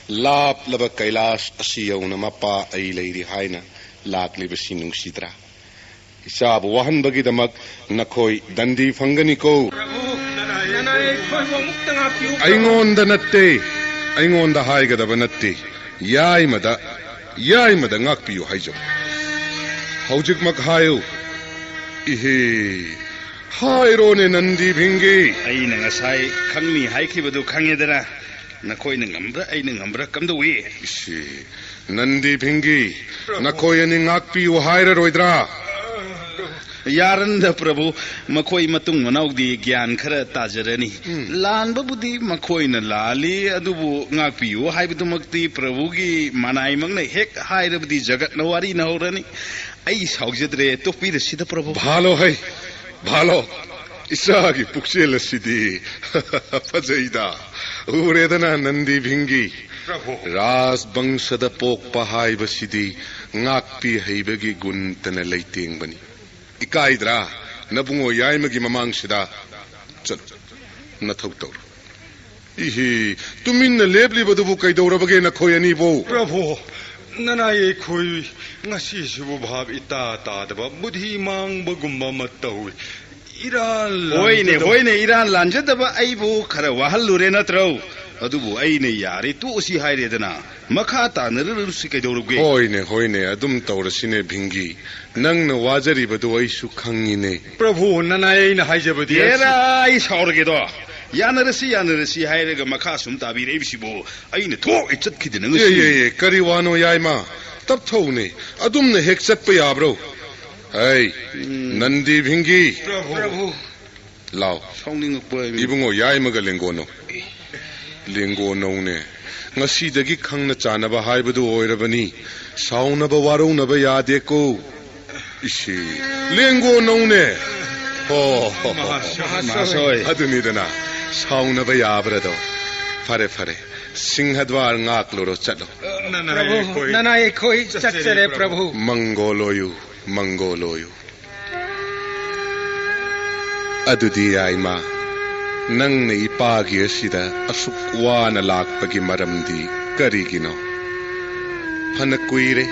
ꯂꯥꯞꯂꯕ ꯀꯩꯂꯥꯁ ꯑꯁꯤ ꯌꯧꯅ ꯃꯄꯥ ꯑꯩ ꯂꯩꯔꯤ ꯍꯥꯏꯅ ꯂꯥꯛꯂꯤꯕꯁꯤ ꯅꯨꯡꯁꯤꯗ꯭ꯔꯥ? ꯏꯆꯥꯕꯨ ꯋꯥꯍꯟꯕꯒꯤꯗꯃꯛ ꯅꯈꯣꯏ ꯗꯟꯗꯤ ꯐꯪꯒꯅꯤꯀꯣ꯫ ꯑꯩꯉꯣꯟꯗ ꯅꯠꯇꯦ, ꯑꯩꯉꯣꯟꯗ ꯍꯥꯏꯒꯗꯕ ꯅꯠꯇꯦ, ꯌꯥꯏꯃꯗ, ꯌꯥꯏꯃꯗ ꯉꯥꯛꯄꯤꯌꯨ ꯍꯥꯏꯖꯧ꯫ ꯍꯧꯖꯤꯛꯃꯛ ꯍꯥꯏꯌꯨ꯫ ꯏꯍꯦ, ꯍꯥꯏꯔꯣꯅꯦ ꯅꯟꯗꯤ ꯚꯤꯡꯒꯤ꯫ ꯑꯩꯅ ꯉꯁꯥꯏ ꯈꯪꯅꯤ ꯍꯥꯏꯈꯤꯕꯗꯨ ꯈꯪꯉꯦꯗꯅ꯫ ꯅꯈꯣꯏꯅ ꯉꯝꯕ꯭ꯔꯥ, ꯑꯩꯅ ꯉꯝꯕ꯭ꯔꯥ, ꯀꯝꯗꯧꯏ? ꯏꯁꯤ, ꯅꯟꯗꯤ ꯚꯤꯡꯒꯤ, ꯅꯈꯣꯏ ꯑꯅꯤ ꯉꯥꯛꯄꯤꯌꯨ ꯍꯥꯏꯔꯔꯣꯏꯗ꯭ꯔꯥ? ꯌꯥꯔꯟꯗ ꯄ꯭ꯔꯚꯨ, ꯃꯈꯣꯏ ꯃꯇꯨꯡ ꯃꯅꯥꯎꯗꯤ ꯒ꯭ꯌꯥꯟ ꯈꯔ ꯇꯥꯖꯔꯅꯤ꯫ ꯂꯥꯟꯕꯕꯨꯗꯤ ꯃꯈꯣꯏꯅ ꯂꯥꯜꯂꯤ, ꯑꯗꯨꯕꯨ ꯉꯥꯛꯄꯤꯌꯨ ꯍꯥꯏꯕꯗꯨꯃꯛꯇꯤ ꯄ꯭ꯔꯚꯨꯒꯤ ꯃꯅꯥꯏꯃꯛꯅ ꯍꯦꯛ ꯍꯥꯏꯔꯕꯗꯤ ꯖꯒꯠꯅ ꯋꯥꯔꯤꯅ ꯍꯧꯔꯅꯤ꯫ ꯑꯩ ꯁꯥꯎꯖꯗ꯭ꯔꯦ, ꯇꯣꯛꯄꯤꯔꯁꯤꯗ ꯄ꯭ꯔꯚꯨ꯫ ꯚꯥꯂꯣ ꯍꯩ, ꯚꯥꯂꯣ, ꯏꯆꯥꯒꯤ ꯄꯨꯛꯆꯦꯜ ꯑꯁꯤꯗꯤ ꯐꯖꯩꯗ꯫ ꯎꯔꯦꯗꯅ ꯅꯟꯗꯤ ꯚꯤꯡꯒꯤ꯫ ꯄ꯭ꯔꯚꯨ꯫ ꯔꯥꯖ ꯕꯪꯁꯗ ꯄꯣꯛꯄ ꯍꯥꯏꯕꯁꯤꯗꯤ ꯉꯥꯛꯄꯤ ꯍꯩꯕꯒꯤ ꯒꯨꯟꯇꯅ ꯂꯩꯇꯦꯡꯕꯅꯤ꯫ ꯏꯀꯥꯏꯗ꯭ꯔꯥ ꯅꯕꯨꯡꯉꯣ ꯌꯥꯏꯃꯒꯤ ꯃꯃꯥꯡꯁꯤꯗ? ꯆꯠꯂꯨ, ꯅꯊꯧ ꯇꯧꯔꯨ꯫ ꯏꯍꯤ, ꯇꯨꯃꯤꯟꯅ ꯂꯦꯞꯂꯤꯕꯗꯨꯕꯨ ꯀꯩꯗꯧꯔꯕꯒꯦ ꯅꯈꯣꯏ ꯑꯅꯤꯕꯨ? ꯄ꯭ꯔꯚꯨ, ꯅꯅꯥꯏ ꯑꯩꯈꯣꯏ ꯉꯁꯤꯁꯤꯕꯨ ꯚꯥꯞ ꯏꯇꯥ ꯇꯥꯗꯕ ꯕꯨꯙꯤ ꯃꯥꯡꯕꯒꯨꯝꯕ ꯑꯃ ꯇꯧꯏ꯫ ꯏꯔꯥꯜ ꯍꯣꯏꯅꯦ, ꯂꯥꯟꯖꯗꯕ ꯍꯣꯏꯅꯦ, ꯏꯔꯥꯟ ꯂꯥꯟꯖꯗꯕ ꯑꯩꯕꯨ ꯈꯔ ꯋꯥꯍꯜꯂꯨꯔꯦ ꯅꯠꯇ꯭ꯔꯣ? ꯑꯗꯨꯕꯨ ꯑꯩꯅ ꯌꯥꯔꯦ, ꯇꯣꯛꯑꯁꯤ ꯍꯥꯏꯔꯦꯗꯅ꯫ ꯃꯈꯥ ꯇꯥꯅꯔꯨꯔꯁꯤ ꯀꯩꯗꯧꯔꯒꯦ? ꯍꯣꯏꯅꯦ, ꯍꯣꯏꯅꯦ, ꯑꯗꯨꯝ ꯇꯧꯔꯁꯤꯅꯦ, ꯚꯤꯡꯒꯤ꯫ ꯅꯪꯅ ꯋꯥꯖꯔꯤꯕꯗꯨ ꯑꯩꯁꯨ ꯈꯪꯉꯤꯅꯦ꯫ ꯄ꯭ꯔꯚꯨ, ꯅꯅꯥꯏ ꯑꯩꯅ ꯍꯥꯏꯖꯕꯗꯤ ꯑꯁꯤ- ꯑꯦꯔꯥ, ꯑꯩ ꯁꯥꯎꯔꯒꯦꯗꯣ꯫ ꯌꯥꯅꯔꯁꯤ, ꯌꯥꯅꯔꯁꯤ ꯍꯥꯏꯔꯒ ꯃꯈꯥ ꯁꯨꯝ ꯇꯥꯕꯤꯔꯛꯏꯕꯁꯤꯕꯨ ꯑꯩꯅ ꯊꯣꯛꯑꯦ ꯆꯠꯈꯤꯗꯅ ꯉꯁꯤ꯫ ꯑꯦ, ꯑꯦ, ꯑꯦ, ꯀꯔꯤ ꯋꯥꯅꯣ, ꯌꯥꯏꯃ? ꯇꯞꯊꯧꯅꯦ꯫ ꯑꯗꯨꯝꯅ ꯍꯦꯛ ꯆꯠꯄ ꯌꯥꯕ꯭ꯔꯣ? ꯍꯩ, ꯎꯝ꯫ ꯅꯟꯗꯤ ꯚꯤꯡꯒꯤ꯫ ꯄ꯭ꯔꯚꯨ꯫ ꯂꯥꯎ꯫ ꯁꯥꯎꯅꯤꯡꯉꯛꯄ ꯍꯥꯏꯕꯅꯤ꯫ ꯏꯕꯨꯡꯉꯣ, ꯌꯥꯏꯃꯒ ꯂꯦꯡꯒꯣꯟꯅꯧ꯫ ꯂꯦꯡꯒꯣꯟꯅꯧꯅꯦ꯫ ꯉꯁꯤꯗꯒꯤ ꯈꯪꯅ ꯆꯥꯟꯅꯕ ꯍꯥꯏꯕꯗꯨ ꯑꯣꯏꯔꯕꯅꯤ꯫ ꯁꯥꯎꯅꯕ ꯋꯥꯔꯧꯅꯕ ꯌꯥꯗꯦꯀꯣ꯫ ꯏꯁꯤ, ꯂꯦꯡꯒꯣꯟꯅꯧꯅꯦ꯫ ꯍꯣ, ꯍꯣ, ꯍꯣ, ꯍꯣ꯫ ꯃꯍꯥꯁꯣꯏ꯫ ꯑꯗꯨꯅꯤꯗꯅ, ꯁꯥꯎꯅꯕ ꯌꯥꯕ꯭ꯔꯗꯣ꯫ ꯐꯔꯦ, ꯐꯔꯦ꯫ ꯁꯤꯡꯍꯗ꯭ꯋꯥꯔ ꯉꯥꯛꯂꯨꯔꯣ, ꯆꯠꯂꯣ꯫ ꯅꯅꯥꯏ ꯄ꯭ꯔꯚꯨ, ꯑꯩꯈꯣꯏ ꯅꯅꯥꯏ ꯑꯩꯈꯣꯏ ꯆꯠꯆꯔꯦ, ꯆꯠꯆꯔꯦ, ꯄ꯭ꯔꯚꯨ꯫ ꯄ꯭ꯔꯚꯨ꯫ ꯃꯪꯒꯣꯜ ꯑꯣꯏꯌꯨ, ꯃꯪꯒꯣꯜ ꯑꯣꯏꯌꯨ꯫ ꯑꯗꯨꯗꯤ ꯌꯥꯏꯃ, ꯅꯪꯅ ꯏꯄꯥꯒꯤ ꯑꯁꯤꯗ ꯑꯁꯨꯛ ꯋꯥꯅ ꯂꯥꯛꯄꯒꯤ ꯃꯔꯝꯗꯤ ꯀꯔꯤꯒꯤꯅꯣ? ꯐꯅ ꯀꯨꯏꯔꯦ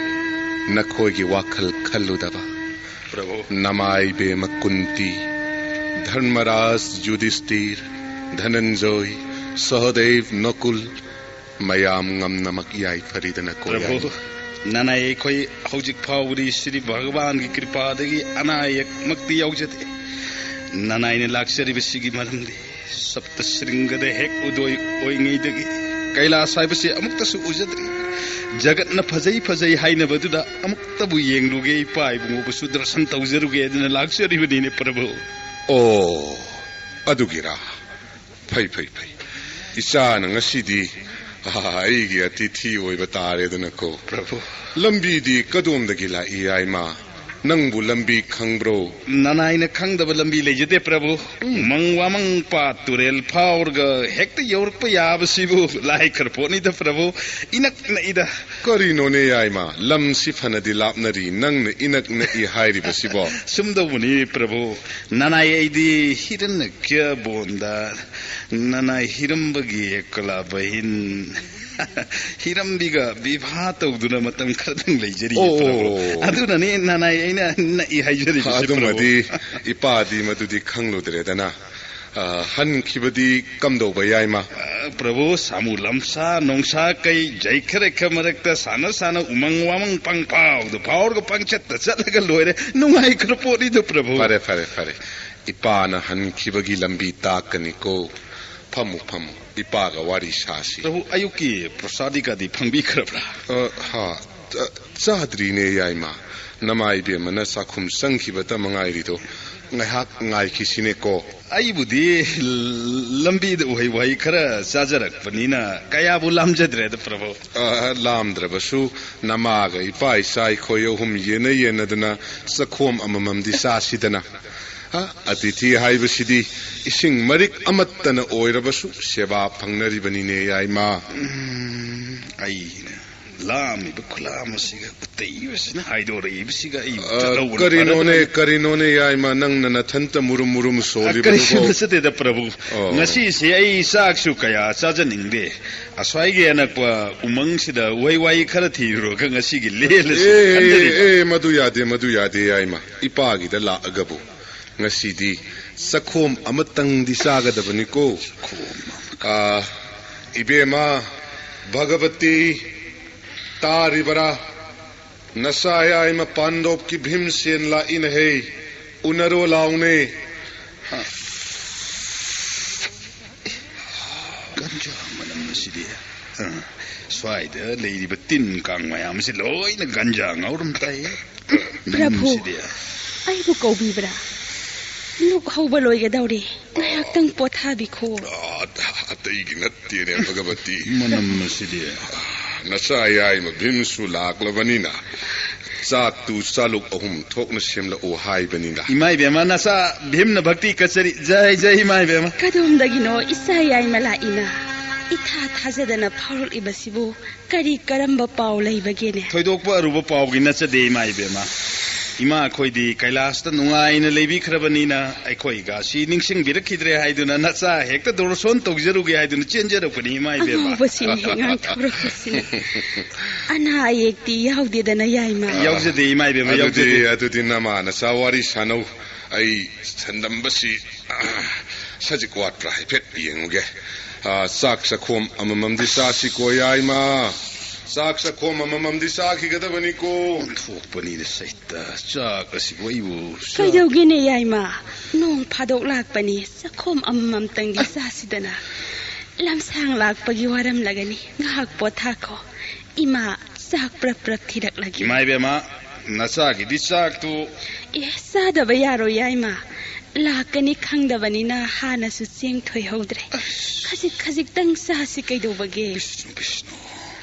ꯅꯈꯣꯏꯒꯤ ꯋꯥꯈꯜ ꯈꯜꯂꯨꯗꯕ꯫ ꯄ꯭ꯔꯚꯨ꯫ ꯅꯃꯥꯏ ꯕꯦꯝꯃ ꯀꯨꯟꯇꯤ, ꯙꯔꯃꯔꯥꯖ, ꯌꯨꯙꯤꯁꯇꯤꯔ, ꯙꯅꯟꯖꯣꯏ, ꯁꯍꯗꯦꯕ, ꯅꯀꯨꯜ, ꯃꯌꯥꯝ ꯉꯝꯅꯃꯛ ꯌꯥꯏꯐꯔꯤꯗꯅꯀꯣ, ꯄ꯭ꯔꯚꯨ, ꯌꯥꯏꯃ꯫ ꯅꯅꯥꯏ ꯑꯩꯈꯣꯏ ꯍꯧꯖꯤꯛ ꯐꯥꯎꯕꯗꯤ ꯁ꯭ꯔꯤ ꯚꯒꯋꯥꯟꯒꯤ ꯀ꯭ꯔꯤꯄꯥꯗꯒꯤ ꯑꯅꯥ ꯑꯌꯦꯛꯃꯛꯇꯤ ꯌꯥꯎꯖꯗꯦ꯫ ꯅꯅꯥꯏꯅ ꯂꯥꯛꯆꯔꯤꯕꯁꯤꯒꯤ ꯃꯔꯝꯗꯤ ꯁꯞꯇ ꯁ꯭ꯔꯤꯡꯒꯗ ꯍꯦꯛ ꯎꯗꯣꯏ ꯑꯣꯏꯉꯩꯗꯒꯤ ꯀꯩꯂꯥꯁ ꯍꯥꯏꯕꯁꯤ ꯑꯃꯨꯛꯇꯁꯨ ꯎꯖꯗ꯭ꯔꯤ꯫ ꯖꯒꯠꯅ ꯐꯖꯩ ꯐꯖꯩ ꯍꯥꯏꯅꯕꯗꯨꯗ ꯑꯃꯨꯛꯇꯕꯨ ꯌꯦꯡꯂꯨꯒꯦ, ꯏꯄꯥ ꯏꯕꯨꯡꯉꯣꯕꯨꯁꯨ ꯗꯔꯁꯟ ꯇꯧꯖꯔꯨꯒꯦ ꯑꯗꯨꯅ ꯂꯥꯛꯆꯔꯤꯕꯅꯤꯅꯦ, ꯄ꯭ꯔꯚꯨ꯫ ꯑꯣ, ꯑꯗꯨꯒꯤꯔꯥ? ꯐꯩ, ꯐꯩ, ꯐꯩ꯫ ꯏꯆꯥꯅ ꯉꯁꯤꯗꯤ, ꯑꯥ, ꯑꯩꯒꯤ ꯑꯇꯤꯊꯤ ꯑꯣꯏꯕ ꯇꯥꯔꯦꯗꯅꯀꯣ꯫ ꯄ꯭ꯔꯚꯨ꯫ ꯂꯝꯕꯤꯗꯤ ꯀꯗꯣꯝꯗꯒꯤ ꯂꯥꯛꯏ, ꯌꯥꯏꯃ? ꯅꯪꯕꯨ ꯂꯝꯕꯤ ꯈꯪꯕ꯭ꯔꯣ? ꯅꯅꯥꯏꯅ ꯈꯪꯗꯕ ꯂꯝꯕꯤ ꯂꯩꯖꯗꯦ, ꯄ꯭ꯔꯚꯨ꯫ ꯎꯝ꯫ ꯃꯪ ꯋꯥꯃꯪ ꯄꯥꯠ ꯇꯨꯔꯦꯜ ꯐꯥꯎꯔꯒ ꯍꯦꯛꯇ ꯌꯧꯔꯛꯄ ꯌꯥꯕꯁꯤꯕꯨ ꯂꯥꯏ ꯈꯔ ꯄꯣꯠꯅꯤꯗ, ꯄ꯭ꯔꯚꯨ꯫ ꯏꯅꯛ ꯅꯛꯏꯗ꯫ ꯀꯔꯤꯅꯣꯅꯦ, ꯌꯥꯏꯃ? ꯂꯝꯁꯤ ꯐꯅꯗꯤ ꯂꯥꯞꯅꯔꯤ, ꯅꯪꯅ ꯏꯅꯛ ꯅꯛꯏ ꯍꯥꯏꯔꯤꯕꯁꯤꯕꯣ? ꯁꯨꯝꯗꯧꯕꯅꯤ, ꯄ꯭ꯔꯚꯨ꯫ ꯅꯅꯥꯏ ꯑꯩꯗꯤ ꯍꯤꯔꯟꯅ ꯀ꯭ꯌ ꯕꯣꯟꯗ ꯅꯅꯥꯏ ꯍꯤꯔꯝꯕꯒꯤ ꯑꯦꯀꯂꯥ ꯕꯍꯤꯟ꯫ ꯍꯤꯔꯝꯕꯤꯒ ꯕꯤꯚꯥ ꯇꯧꯗꯨꯅ ꯃꯇꯝ ꯈꯔꯗꯪ ꯂꯩꯖꯔꯤ, ꯑꯣ꯫ ꯄ꯭ꯔꯚꯨ꯫ ꯑꯗꯨꯅꯅꯦ ꯅꯅꯥꯏ ꯑꯩꯅ ꯅꯛꯏ ꯍꯥꯏꯖꯔꯤꯕꯁꯦ, ꯄ꯭ꯔꯚꯨ꯫ ꯑꯗꯨꯃꯗꯤ ꯏꯄꯥꯗꯤ ꯃꯗꯨꯗꯤ ꯈꯪꯂꯨꯗ꯭ꯔꯦꯗꯅ꯫ ꯑ, ꯍꯟꯈꯤꯕꯗꯤ ꯀꯝꯗꯧꯕ, ꯌꯥꯏꯃ? ꯑ, ꯄ꯭ꯔꯚꯨ, ꯁꯥꯃꯨ ꯂꯝꯁꯥ ꯅꯣꯡꯁꯥ ꯀꯩ ꯖꯩꯈꯔꯦꯈ ꯃꯔꯛꯇ ꯁꯥꯟꯅ ꯁꯥꯟꯅ ꯎꯃꯪ ꯋꯥꯃꯪ ꯄꯪꯐꯥꯎꯗ ꯐꯥꯎꯔꯒ ꯄꯪꯆꯠꯇ ꯆꯠꯂꯒ ꯂꯣꯏꯔꯦ꯫ ꯅꯨꯡꯉꯥꯏꯈ꯭ꯔ ꯄꯣꯠꯅꯤꯗ, ꯄ꯭ꯔꯚꯨ꯫ ꯐꯔꯦ, ꯐꯔꯦ, ꯐꯔꯦ꯫ ꯏꯄꯥꯅ ꯍꯟꯈꯤꯕꯒꯤ ꯂꯝꯕꯤ ꯇꯥꯛꯀꯅꯤꯀꯣ꯫ ꯐꯝꯃꯨ, ꯐꯝꯃꯨ꯫ ꯏꯄꯥꯒ ꯋꯥꯔꯤ ꯁꯥꯁꯤ꯫ ꯄ꯭ꯔꯚꯨ, ꯑꯌꯨꯛꯀꯤ ꯄ꯭ꯔꯁꯥꯗꯤꯀꯥꯗꯤ ꯐꯪꯕꯤꯈ꯭ꯔꯕ꯭ꯔꯥ? ꯑ, ꯍꯥ, ꯆ-, ꯆꯥꯗ꯭ꯔꯤꯅꯦ, ꯌꯥꯏꯃ꯫ ꯅꯃꯥ ꯏꯕꯦꯝꯃꯅ ꯆꯥꯛꯈꯨꯝ ꯆꯪꯈꯤꯕꯇ ꯃꯉꯥꯏꯔꯤꯗꯣ꯫ ꯉꯥꯏꯍꯥꯛ ꯉꯥꯏꯈꯤꯁꯤꯅꯦꯀꯣ꯫ ꯑꯩꯕꯨꯗꯤ ꯂꯝꯕꯤꯗ ꯎꯍꯩ ꯋꯥꯍꯩ ꯈꯔ ꯆꯥꯖꯔꯛꯄꯅꯤꯅ ꯀꯌꯥꯕꯨ ꯂꯥꯝꯖꯗ꯭ꯔꯦꯗ, ꯄ꯭ꯔꯚꯨ꯫ ꯑ, ꯂꯥꯝꯗ꯭ꯔꯕꯁꯨ ꯅꯃꯥꯒ ꯏꯄꯥ ꯏꯆꯥ ꯑꯩꯈꯣꯏ ꯑꯍꯨꯝ ꯌꯦꯟꯅ ꯌꯦꯟꯅꯗꯅ ꯆꯈꯣꯝ ꯑꯃꯃꯝꯗꯤ ꯆꯥꯁꯤꯗꯅ꯫ ꯑ, ꯑꯇꯤꯊꯤ ꯍꯥꯏꯕꯁꯤꯗꯤ ꯏꯁꯤꯡ ꯃꯔꯤꯛ ꯑꯃꯠꯇꯅ ꯑꯣꯏꯔꯕꯁꯨ ꯁꯦꯕꯥ ꯐꯪꯅꯔꯤꯕꯅꯤꯅꯦ, ꯌꯥꯏꯃ꯫ ꯎꯝ, ꯑꯩꯅ ꯂꯥꯝꯃꯤꯕ ꯈꯨꯂꯥꯝ ꯑꯁꯤꯒ ꯎꯇꯩꯕꯁꯤꯅ ꯍꯥꯏꯗꯣꯔꯛꯏꯕꯁꯤꯒ ꯑꯩ ꯑ, ꯆꯠꯍꯧꯕꯅ ꯀꯔꯤꯅꯣꯅꯦ, ꯐꯔꯗꯕꯅꯤ꯫ ꯀꯔꯤꯅꯣꯅꯦ, ꯌꯥꯏꯃ, ꯅꯪꯅ ꯅꯊꯟꯇ ꯃꯨꯔꯨꯝ ꯃꯨꯔꯨꯝ ꯑ, ꯁꯣꯜꯂꯤꯕꯗꯨꯕꯣ? ꯀꯔꯤꯁꯨ ꯅꯠꯆꯗꯦꯗ, ꯄ꯭ꯔꯚꯨ꯫ ꯑꯣ꯫ ꯉꯁꯤꯁꯦ ꯑꯩ ꯆꯥꯛꯁꯨ ꯀꯌꯥ ꯆꯥꯖꯅꯤꯡꯗꯦ꯫ ꯑꯁ꯭ꯋꯥꯏꯒꯤ ꯑꯅꯛꯄ ꯎꯃꯪꯁꯤꯗ ꯎꯍꯩ ꯋꯥꯍꯩ ꯈꯔ ꯊꯤꯔꯨꯔꯒ ꯉꯁꯤꯒꯤ ꯂꯦꯜꯂꯁꯤ ꯑꯦ, ꯈꯟꯖꯔꯤꯕ꯫ ꯑꯦ, ꯃꯗꯨ ꯌꯥꯗꯦ, ꯃꯗꯨ ꯌꯥꯗꯦ, ꯌꯥꯏꯃ꯫ ꯏꯄꯥꯒꯤꯗ ꯂꯥꯛꯑꯒꯕꯨ ꯉꯁꯤꯗꯤ ꯆꯈꯣꯝ ꯑꯃꯇꯪꯗꯤ ꯆꯥꯒꯗꯕꯅꯤꯀꯣ꯫ ꯑ, ꯏꯕꯦꯝꯃ, ꯚꯒꯕꯇꯤ, ꯇꯥꯔꯤꯕꯔꯥ? ꯅꯆꯥ ꯌꯥꯏꯃ ꯄꯥꯟꯗꯣꯞꯀꯤ ꯚꯤꯝꯁꯦꯟ ꯂꯥꯛꯏꯅꯍꯦ, ꯎꯅꯔꯣ ꯂꯥꯎꯅꯦ꯫ ꯒꯟꯖꯥ ꯃꯅꯝ ꯑꯁꯤꯗꯤ꯫ ꯑ, ꯁ꯭ꯋꯥꯏꯗ ꯂꯩꯔꯤꯕ ꯇꯤꯟ ꯀꯥꯡ ꯃꯌꯥꯝ ꯑꯁꯤ ꯂꯣꯏꯅ ꯒꯟꯖꯥ ꯉꯥꯎꯔꯝ ꯇꯥꯏ꯫ ꯄ꯭ꯔꯚꯨ, ꯃꯅꯝꯁꯤꯗꯤ꯫ ꯑꯩꯕꯨ ꯀꯧꯕꯤꯕ꯭ꯔꯥ? ꯂꯨꯞ ꯍꯧꯕ ꯂꯣꯏꯒꯗꯧꯔꯦ꯫ ꯉꯥꯏꯍꯥꯛꯇꯪ ꯄꯣꯊꯥꯕꯤꯈꯣ꯫ ꯑ, ꯑꯇꯩꯒꯤ ꯅꯠꯇꯦꯅꯦ, ꯚꯒꯕꯇꯤ꯫ ꯃꯅꯝ ꯑꯁꯤꯗꯤ꯫ ꯅꯆꯥ ꯌꯥꯏꯃ ꯚꯤꯝꯁꯨ ꯂꯥꯛꯂꯕꯅꯤꯅ ꯆꯥꯛꯇꯨ ꯆꯥꯂꯨꯛ ꯑꯍꯨꯝ ꯊꯣꯛꯅ ꯁꯦꯝꯂꯛꯎ ꯍꯥꯏꯕꯅꯤꯅ꯫ ꯏꯃꯥ ꯏꯕꯦꯝꯃ, ꯅꯆꯥ ꯚꯤꯝꯅ ꯚꯛꯇꯤ ꯀꯠꯆꯔꯤ꯫ ꯖꯩ ꯖꯩ ꯏꯃꯥ ꯏꯕꯦꯝꯃ꯫ ꯀꯗꯣꯝꯗꯒꯤꯅꯣ ꯏꯆꯥ ꯌꯥꯏꯃ ꯂꯥꯛꯏꯅ? ꯏꯊꯥ ꯊꯥꯖꯗꯅ ꯐꯥꯎꯔꯛꯂꯤꯕꯁꯤꯕꯨ ꯀꯔꯤ ꯀꯔꯝꯕ ꯄꯥꯎ ꯂꯩꯕꯒꯦꯅꯦ? ꯊꯣꯏꯗꯣꯛꯄ ꯑꯔꯨꯕ ꯄꯥꯎꯒꯤ ꯅꯠꯆꯗꯦ, ꯏꯃꯥ ꯏꯕꯦꯝꯃ꯫ ꯏꯃꯥ ꯑꯩꯈꯣꯏꯗꯤ ꯀꯩꯂꯥꯁꯇ ꯅꯨꯡꯉꯥꯏꯅ ꯂꯩꯕꯤꯈ꯭ꯔꯕꯅꯤꯅ, ꯑꯩꯈꯣꯏꯒꯁꯤ ꯅꯤꯡꯁꯤꯡꯕꯤꯔꯛꯈꯤꯗ꯭ꯔꯦ ꯍꯥꯏꯗꯨꯅ ꯅꯆꯥ ꯍꯦꯛꯇ ꯗꯣꯔꯁꯣꯟ ꯇꯧꯖꯔꯨꯒꯦ ꯍꯥꯏꯗꯨꯅ ꯆꯦꯟꯖꯔꯛꯄꯅꯤ, ꯏꯃꯥ ꯏꯕꯦꯝꯃ꯫ ꯑꯉꯥꯎꯕꯁꯤꯅ ꯍꯦꯛ ꯉꯥꯡꯊꯣꯔꯛꯄꯁꯤꯅ꯫ ꯑꯅꯥ ꯑꯌꯦꯛꯇꯤ ꯌꯥꯎꯗꯦꯗꯅ, ꯌꯥꯏꯃ? ꯌꯥꯎꯖꯗꯦ, ꯏꯃꯥ ꯏꯕꯦꯝꯃ, ꯑꯗꯨꯗꯤ, ꯌꯥꯎꯖꯗꯦ꯫ ꯑꯗꯨꯗꯤ ꯅꯃꯥ ꯅꯆꯥ ꯋꯥꯔꯤ ꯁꯥꯟꯅꯧ꯫ ꯑꯩ ꯁꯟꯗꯝꯕꯁꯤ ꯁꯖꯤꯛ ꯋꯥꯠꯄ꯭ꯔꯥ ꯍꯥꯏꯐꯦꯠ ꯌꯦꯡꯉꯨꯒꯦ꯫ ꯑ, ꯆꯥꯛ ꯆꯈꯣꯝ ꯑꯃꯃꯝꯗꯤ ꯆꯥꯁꯤꯀꯣ, ꯌꯥꯏꯃ꯫ ꯆꯥꯛ ꯆꯈꯣꯝ ꯑꯃꯃꯝꯗꯤ ꯆꯥꯈꯤꯒꯗꯕꯅꯤꯀꯣ꯫ ꯑꯣꯟꯊꯣꯛꯄꯅꯤꯗ ꯁꯩꯇ, ꯆꯥꯛ ꯑꯁꯤꯕꯨ ꯑꯩꯕꯨ ꯆꯥꯛ- ꯀꯩꯗꯧꯒꯦꯅꯦ, ꯌꯥꯏꯃ? ꯅꯣꯡ ꯐꯥꯗꯣꯛ ꯂꯥꯛꯄꯅꯤ, ꯆꯈꯣꯝ ꯑꯃꯃꯝꯇꯪꯗꯤ ꯆꯥꯁꯤꯗꯅ꯫ ꯂꯝꯁꯥꯡ ꯂꯥꯛꯄꯒꯤ ꯋꯥꯔꯝꯂꯒꯅꯤ, ꯉꯥꯏꯍꯥꯛ ꯄꯣꯊꯥꯈꯣ꯫ ꯏꯃꯥ ꯆꯥꯛ ꯄ꯭ꯔꯞ ꯄ꯭ꯔꯞ ꯊꯤꯔꯛꯂꯒꯦ꯫ ꯏꯃꯥ ꯏꯕꯦꯝꯃ, ꯅꯆꯥꯒꯤꯗꯤ ꯆꯥꯛꯇꯨ꯫ ꯑꯦ, ꯆꯥꯗꯕ ꯌꯥꯔꯣꯏ, ꯌꯥꯏꯃ꯫ ꯂꯥꯛꯀꯅꯤ ꯈꯪꯗꯕꯅꯤꯅ ꯍꯥꯟꯅꯁꯨ ꯆꯦꯡ ꯊꯣꯏꯍꯧꯗ꯭ꯔꯦ꯫ ꯑꯁ꯫ ꯈꯖꯤꯛ ꯈꯖꯤꯛꯇꯪ ꯆꯥꯁꯤ ꯀꯩꯗꯧꯕꯒꯦ? ꯕꯤꯁꯅꯨ, ꯕꯤꯁꯅꯨ,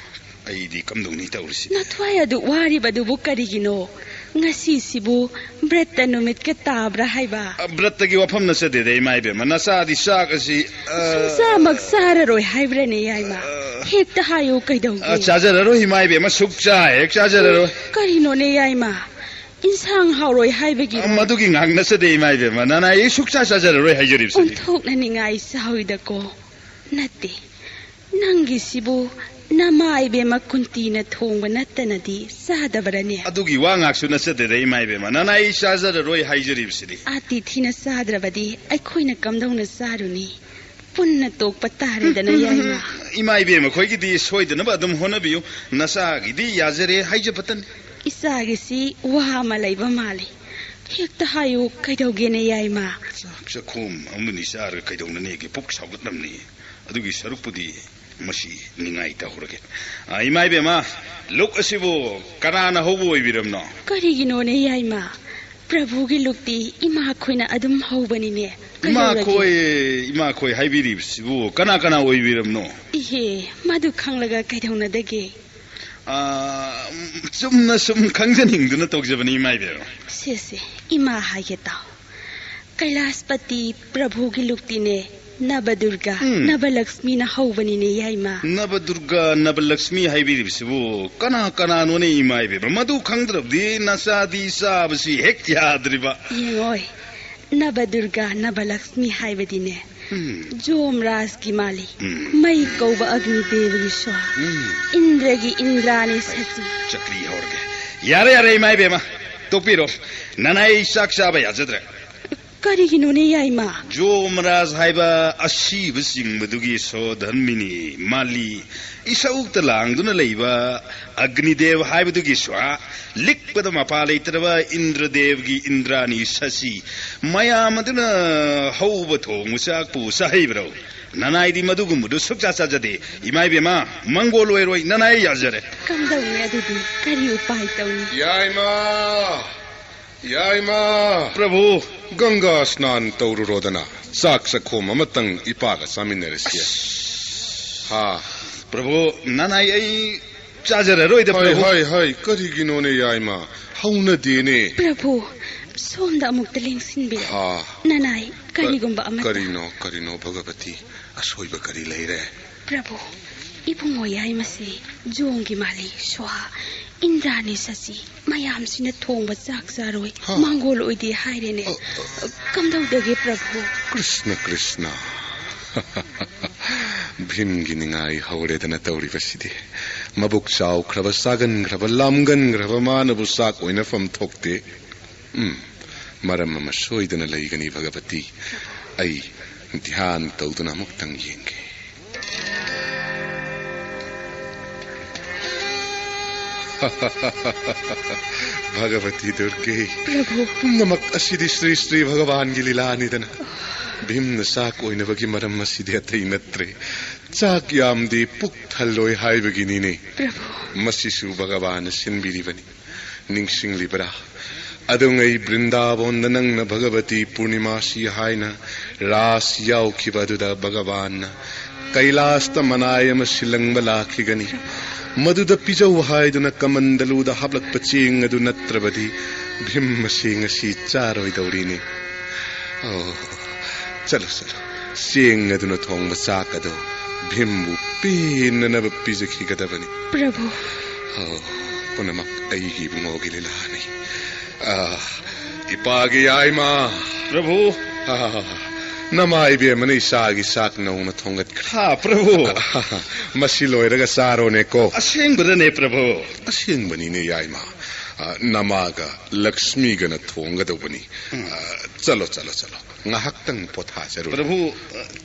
ꯑꯩꯗꯤ ꯀꯝꯗꯧꯅꯤ ꯇꯧꯔꯤꯁꯤ? ꯅꯊ꯭ꯋꯥꯏ ꯑꯗꯨ ꯋꯥꯔꯤꯕꯗꯨꯕꯨ ꯀꯔꯤꯒꯤꯅꯣ? ꯉꯁꯤꯁꯤꯕꯨ ꯕ꯭ꯔꯠꯇ ꯅꯨꯃꯤꯠꯀ ꯇꯥꯕ꯭ꯔꯥ ꯍꯥꯏꯕ? ꯑ, ꯕ꯭ꯔꯠꯇꯒꯤ ꯋꯥꯐꯝ ꯅꯠꯆꯗꯦꯗ, ꯏꯃꯥ ꯏꯕꯦꯝꯃ꯫ ꯅꯆꯥꯗꯤ ꯆꯥꯛ ꯑꯁꯤ, ꯑ, ꯁꯨꯡꯆꯥꯃꯛ ꯆꯥꯔꯔꯣꯏ ꯍꯥꯏꯕ꯭ꯔꯅꯦ, ꯌꯥꯏꯃ? ꯑ, ꯍꯦꯛꯇ ꯍꯥꯏꯌꯨ, ꯀꯩꯗꯧꯒꯦ? ꯑ, ꯆꯥꯖꯔꯔꯣꯏ, ꯏꯃꯥ ꯏꯕꯦꯝꯃ, ꯁꯨꯛꯆꯥ ꯍꯦꯛ ꯆꯥꯖꯔꯔꯣꯏ꯫ ꯀꯔꯤꯅꯣꯅꯦ, ꯌꯥꯏꯃ? ꯏꯟꯁꯥꯡ ꯍꯥꯎꯔꯣꯏ ꯍꯥꯏꯕꯒꯤ? ꯑ, ꯃꯗꯨꯒꯤ ꯉꯥꯡ ꯅꯠꯆꯗꯦ, ꯏꯃꯥ ꯏꯕꯦꯝꯃ꯫ ꯅꯅꯥꯏ ꯑꯩ ꯁꯨꯛꯆꯥ ꯆꯥꯖꯔꯔꯣꯏ ꯍꯥꯏꯖꯔꯤꯕꯁꯤꯗꯤ꯫ ꯑꯣꯟꯊꯣꯛꯅ ꯅꯤꯡꯉꯥꯏ ꯆꯥꯎꯏꯗꯀꯣ꯫ ꯅꯠꯇꯦ, ꯅꯪꯒꯤꯁꯤꯕꯨ ꯅꯃꯥ ꯏꯕꯦꯝꯃ ꯀꯨꯟꯇꯤꯅ ꯊꯣꯡꯕ ꯅꯠꯇꯅꯗꯤ ꯆꯥꯗꯕꯔꯅꯦ? ꯑꯗꯨꯒꯤ ꯋꯥ ꯉꯥꯛꯁꯨ ꯅꯠꯆꯗꯦꯗ, ꯏꯃꯥ ꯏꯕꯦꯝꯃ꯫ ꯅꯅꯥꯏ ꯑꯩ ꯆꯥꯖꯔꯔꯣꯏ ꯍꯥꯏꯖꯔꯤꯕꯁꯤꯗꯤ꯫ ꯑꯇꯤꯊꯤꯅ ꯆꯥꯗ꯭ꯔꯕꯗꯤ ꯑꯩꯈꯣꯏꯅ ꯀꯝꯗꯧꯅ ꯆꯥꯔꯨꯅꯤ? ꯄꯨꯟꯅ ꯇꯣꯛꯄ ꯇꯥꯔꯦꯗꯅ, ꯌꯥꯏꯃ꯫ ꯏꯃꯥ ꯏꯕꯦꯝꯃ ꯈꯣꯏꯒꯤꯗꯤ ꯁꯣꯏꯗꯅꯕ ꯑꯗꯨꯝ ꯍꯣꯠꯅꯕꯤꯌꯨ꯫ ꯅꯆꯥꯒꯤꯗꯤ ꯌꯥꯖꯔꯦ ꯍꯥꯏꯖꯕꯇꯅꯤ꯫ ꯏꯆꯥꯒꯤꯁꯤ ꯋꯥ ꯑꯃ ꯂꯩꯕ ꯃꯥꯜꯂꯤ꯫ ꯍꯦꯛꯇ ꯍꯥꯏꯌꯨ, ꯀꯩꯗꯧꯒꯦꯅꯦ, ꯌꯥꯏꯃ? ꯆꯥꯛ ꯆꯈꯣꯝ ꯑꯃꯅꯤ ꯆꯥꯔꯒ ꯀꯩꯗꯧꯅꯅꯦꯒꯦ? ꯄꯨꯛ ꯁꯥꯎꯒꯠꯂꯝꯅꯤ꯫ ꯑꯗꯨꯒꯤ ꯁꯔꯨꯛꯄꯨꯗꯤ ꯃꯁꯤ ꯅꯤꯡꯉꯥꯏ ꯇꯧꯍꯧꯔꯒꯦ꯫ ꯑ, ꯏꯃꯥ ꯏꯕꯦꯝꯃ, ꯂꯨꯛ ꯑꯁꯤꯕꯨ ꯀꯅꯥꯅ ꯍꯧꯕ ꯑꯣꯏꯕꯤꯔꯕꯅꯣ? ꯀꯔꯤꯒꯤꯅꯣꯅꯦ, ꯌꯥꯏꯃ? ꯄ꯭ꯔꯚꯨꯒꯤ ꯂꯨꯛꯇꯤ ꯏꯃꯥꯈꯣꯏꯅ ꯑꯗꯨꯝ ꯍꯧꯕꯅꯤꯅꯦ꯫ ꯀꯩꯗꯧꯔꯒꯦ? ꯏꯃꯥꯈꯣꯏ, ꯏꯃꯥꯈꯣꯏ ꯍꯥꯏꯕꯤꯔꯤꯕꯁꯤꯕꯨ ꯀꯅꯥ ꯀꯅꯥ ꯑꯣꯏꯕꯤꯔꯕꯅꯣ? ꯏꯍꯦ, ꯃꯗꯨ ꯈꯪꯂꯒ ꯀꯩꯗꯧꯅꯗꯒꯦ? ꯑ, ꯆꯨꯝꯅ ꯁꯨꯝ ꯈꯪꯖꯅꯤꯡꯗꯨꯅ ꯇꯧꯖꯕꯅꯤ, ꯏꯃꯥ ꯏꯕꯦꯝꯃ꯫ ꯁꯦ, ꯁꯦ, ꯏꯃꯥ ꯍꯥꯏꯒꯦ ꯇꯥꯎ꯫ ꯀꯩꯂꯥꯁꯄꯇꯤ ꯄ꯭ꯔꯚꯨꯒꯤ ꯂꯨꯛꯇꯤꯅꯦ, ꯅꯕꯗꯨꯔꯒꯥ, ꯎꯝ꯫ ꯅꯕꯂꯛꯁꯃꯤꯅ ꯍꯧꯕꯅꯤꯅꯦ, ꯌꯥꯏꯃ꯫ ꯅꯕꯗꯨꯔꯒꯥ, ꯅꯕꯂꯛꯁꯃꯤ ꯍꯥꯏꯕꯤꯔꯤꯕꯁꯤꯕꯨ ꯀꯅꯥ ꯀꯅꯥꯅꯣꯅꯦ, ꯏꯃꯥ ꯏꯕꯦꯝꯃ? ꯃꯗꯨ ꯈꯪꯗ꯭ꯔꯕꯗꯤ ꯅꯆꯥꯗꯤ ꯆꯥꯕꯁꯤ ꯍꯦꯛ ꯌꯥꯗ꯭ꯔꯤꯕ꯫ ꯌꯦꯡꯉꯣꯏ, ꯅꯕꯗꯨꯔꯒꯥ, ꯅꯕꯂꯛꯁꯃꯤ ꯍꯥꯏꯕꯗꯤꯅꯦ, ꯎꯝ꯫ ꯖꯣꯝꯔꯥꯖꯀꯤ ꯃꯥꯂꯤ, ꯎꯝ꯫ ꯃꯩ ꯀꯧꯕ ꯑꯒꯅꯤꯗꯦꯕꯒꯤ ꯁ꯭ꯋꯥ, ꯎꯝ꯫ ꯏꯟꯗ꯭ꯔꯒꯤ ꯏꯟꯗ꯭ꯔꯥꯅꯤ ꯁꯆꯤ꯫ ꯆꯀ꯭ꯔꯤ ꯍꯧꯔꯒꯦ꯫ ꯌꯥꯔꯦ, ꯌꯥꯔꯦ, ꯏꯃꯥ ꯏꯕꯦꯝꯃ, ꯇꯣꯛꯄꯤꯔꯣ꯫ ꯅꯅꯥꯏ ꯆꯥꯛ ꯆꯥꯕ ꯌꯥꯖꯗ꯭ꯔꯦ꯫ ꯀꯔꯤꯒꯤꯅꯣꯅꯦ, ꯌꯥꯏꯃ? ꯖꯣꯃꯔꯥꯖ ꯍꯥꯏꯕ ꯑꯁꯤꯕ ꯆꯤꯡꯕꯗꯨꯒꯤ ꯁꯣ ꯙꯔꯃꯤꯅꯤ ꯃꯥꯜꯂꯤ꯫ ꯏꯁꯧꯇ ꯂꯥꯡꯗꯨꯅ ꯂꯩꯕ ꯑꯒꯅꯤꯗꯦꯕ ꯍꯥꯏꯕꯗꯨꯒꯤ ꯁ꯭ꯋꯥ, ꯂꯤꯛꯄꯗ ꯃꯄꯥ ꯂꯩꯇ꯭ꯔꯕ ꯏꯟꯗ꯭ꯔꯗꯦꯕꯒꯤ ꯏꯟꯗ꯭ꯔꯥꯅꯤ ꯁꯁꯤ, ꯃꯌꯥꯝ ꯑꯗꯨꯅ ꯍꯧꯕ ꯊꯣꯡꯕ ꯆꯥꯛꯄꯨ ꯆꯥꯍꯩꯕ꯭ꯔꯣ? ꯅꯅꯥꯏꯗꯤ ꯃꯗꯨꯒꯨꯝꯕꯗꯨ ꯁꯨꯛꯆꯥ ꯆꯥꯖꯗꯦ꯫ ꯏꯃꯥ ꯏꯕꯦꯝꯃ, ꯃꯪꯒꯣꯜ ꯑꯣꯏꯔꯣꯏ, ꯅꯅꯥꯏ ꯌꯥꯖꯔꯦ꯫ ꯀꯝꯗꯧꯅꯤ ꯑꯗꯨꯗꯤ? ꯀꯔꯤ ꯎꯄꯥꯏ ꯇꯧꯅꯤ? ꯌꯥꯏꯃ! ꯌꯥꯏꯃ! ꯄ꯭ꯔꯚꯨ! ꯒꯪꯒꯥ ꯁ꯭ꯅꯥꯟ ꯇꯧꯔꯨꯔꯣꯗꯅ, ꯆꯥꯛ ꯆꯈꯣꯝ ꯑꯃꯇꯪ ꯏꯄꯥꯒ ꯆꯥꯃꯤꯟꯅꯔꯁꯤ꯫ ꯍꯥ? ꯄ꯭ꯔꯚꯨ, ꯅꯅꯥꯏ ꯑꯩ ꯆꯥꯖꯔꯔꯣꯏꯗ, ꯍꯥꯏ, ꯄ꯭ꯔꯚꯨ꯫ ꯍꯥꯏ, ꯍꯥꯏ, ꯀꯔꯤꯒꯤꯅꯣꯅꯦ ꯌꯥꯏꯃ? ꯍꯧꯅꯗꯦꯅꯦ꯫ ꯄ꯭ꯔꯚꯨ, ꯁꯣꯝꯗ ꯑꯃꯨꯛꯇ ꯂꯦꯡꯁꯤꯟꯕꯤꯔꯛꯎ꯫ ꯍꯥ? ꯅꯅꯥꯏ, ꯀ-, ꯀꯔꯤꯒꯨꯝꯕ ꯑꯃꯇ꯫ ꯀꯔꯤꯅꯣ, ꯀꯔꯤꯅꯣ, ꯚꯒꯕꯇꯤ? ꯑꯁꯣꯏꯕ ꯀꯔꯤ ꯂꯩꯔꯦ? ꯄ꯭ꯔꯚꯨ, ꯏꯕꯨꯡꯉꯣ ꯌꯥꯏꯃꯁꯤ ꯖꯣꯡꯒꯤ ꯃꯥꯂꯤ, ꯁ꯭ꯋꯥ, ꯏꯟꯗ꯭ꯔꯥꯅꯤ ꯁꯆꯤ, ꯃꯌꯥꯝꯁꯤꯅ ꯊꯣꯡꯕ ꯆꯥꯛ ꯆꯥꯔꯣꯏ, ꯍꯥ꯫ ꯃꯥꯡꯒꯣꯜ ꯑꯣꯏꯗꯦ ꯍꯥꯏꯔꯦꯅꯦ꯫ ꯑ, ꯑ꯫ ꯀꯝꯗꯧꯗꯒꯦ, ꯄ꯭ꯔꯚꯨ? ꯀ꯭ꯔꯤꯁꯅ, ꯀ꯭ꯔꯤꯁꯅ꯫ ꯚꯤꯝꯒꯤ ꯅꯤꯡꯉꯥꯏ ꯍꯧꯔꯦꯗꯅ ꯇꯧꯔꯤꯕꯁꯤꯗꯤ꯫ ꯃꯕꯨꯛ ꯆꯥꯎꯈ꯭ꯔꯕ, ꯆꯥꯒꯟꯈ꯭ꯔꯕ, ꯂꯥꯝꯒꯟꯈ꯭ꯔꯕ ꯃꯥꯅꯕꯨ ꯆꯥꯛ ꯑꯣꯏꯅꯐꯝ ꯊꯣꯛꯇꯦ꯫ ꯎꯝ, ꯃꯔꯝ ꯑꯃ ꯁꯣꯏꯗꯅ ꯂꯩꯒꯅꯤ, ꯚꯒꯕꯇꯤ꯫ ꯑꯩ ꯙ꯭ꯌꯥꯟ ꯇꯧꯗꯨꯅ ꯑꯃꯨꯛꯇꯪ ꯌꯦꯡꯒꯦ꯫ ꯚꯒꯕꯇꯤ ꯗꯨꯔꯒꯦ꯫ ꯄ꯭ꯔꯚꯨ꯫ ꯄꯨꯝꯅꯃꯛ ꯑꯁꯤꯗꯤ ꯁ꯭ꯔꯤ ꯁ꯭ꯔꯤ ꯚꯒꯕꯥꯟꯒꯤ ꯂꯤꯂꯥꯅꯤꯗꯅ꯫ ꯚꯤꯝꯅ ꯆꯥꯛ ꯑꯣꯏꯅꯕꯒꯤ ꯃꯔꯝ ꯑꯁꯤꯗꯤ ꯑꯇꯩ ꯅꯠꯇ꯭ꯔꯦ꯫ ꯆꯥꯛ ꯌꯥꯝꯗꯤ ꯄꯨꯛ ꯊꯜꯂꯣꯏ ꯍꯥꯏꯕꯒꯤꯅꯤꯅꯦ꯫ ꯄ꯭ꯔꯚꯨ꯫ ꯃꯁꯤꯁꯨ ꯚꯒꯕꯥꯟꯅ ꯁꯤꯟꯕꯤꯔꯤꯕꯅꯤ꯫ ꯅꯤꯡꯁꯤꯡꯂꯤꯕ꯭ꯔꯥ? ꯑꯗꯨꯉꯩ ꯕ꯭ꯔꯤꯟꯗꯥꯕꯣꯟꯗ ꯅꯪꯅ ꯚꯒꯕꯇꯤ ꯄꯨꯔꯅꯤꯃꯥꯁꯤ ꯍꯥꯏꯅ ꯔꯥꯁ ꯌꯥꯎꯈꯤꯕ ꯑꯗꯨꯗ ꯚꯒꯕꯥꯟꯅ ꯀꯩꯂꯥꯁꯇ ꯃꯅꯥꯏ ꯑꯃ ꯁꯤꯜꯂꯪꯕ ꯂꯥꯛꯈꯤꯒꯅꯤ꯫ ꯃꯗꯨꯗ ꯄꯤꯖꯧ ꯍꯥꯏꯗꯨꯅ ꯀꯃꯟꯗꯂꯨꯗ ꯍꯥꯞꯂꯛꯄ ꯆꯦꯡ ꯑꯗꯨ ꯅꯠꯇ꯭ꯔꯕꯗꯤ ꯚꯤꯝ ꯃꯁꯤ ꯉꯁꯤ ꯆꯥꯔꯣꯏꯗꯧꯔꯤꯅꯤ꯫ ꯑꯣ, ꯆꯠꯂꯣ, ꯆꯠꯂꯣ꯫ ꯆꯦꯡ ꯑꯗꯨꯅ ꯊꯣꯡꯕ ꯆꯥꯛ ꯑꯗꯨ ꯚꯤꯝꯕꯨ ꯄꯦꯟꯅꯅꯕ ꯄꯤꯖꯈꯤꯒꯗꯕꯅꯤ꯫ ꯄ꯭ꯔꯚꯨ꯫ ꯑꯣ, ꯄꯨꯝꯅꯃꯛ ꯑꯩꯒꯤ ꯏꯕꯨꯡꯉꯣꯒꯤ ꯂꯤꯂꯥꯅꯤ꯫ ꯑꯥ, ꯏꯄꯥꯒꯤ ꯌꯥꯏꯃ꯫ ꯄ꯭ꯔꯚꯨ꯫ ꯑꯥ, ꯅꯃꯥ ꯏꯕꯦꯝꯃꯅ ꯏꯆꯥꯒꯤ ꯆꯥꯛ ꯅꯧꯅ ꯊꯣꯡꯒꯠꯈ꯭ꯔꯦ꯫ ꯍꯥ, ꯄ꯭ꯔꯚꯨ꯫ ꯃꯁꯤ ꯂꯣꯏꯔꯒ ꯆꯥꯔꯣꯅꯦꯀꯣ꯫ ꯑꯁꯦꯡꯕꯗꯅꯦ, ꯄ꯭ꯔꯚꯨ꯫ ꯑꯁꯦꯡꯕꯅꯤꯅꯦ, ꯌꯥꯏꯃ꯫ ꯑꯥ, ꯅꯃꯥꯒ ꯂꯛꯁꯃꯤꯒꯅ ꯊꯣꯡꯒꯗꯧꯕꯅꯤ꯫ ꯎꯝ꯫ ꯑꯥ, ꯆꯠꯂꯣ, ꯆꯠꯂꯣ, ꯆꯠꯂꯣ꯫ ꯉꯥꯏꯍꯥꯛꯇꯪ ꯄꯣꯊꯥꯖꯔꯨꯔꯣ꯫ ꯄ꯭ꯔꯚꯨ,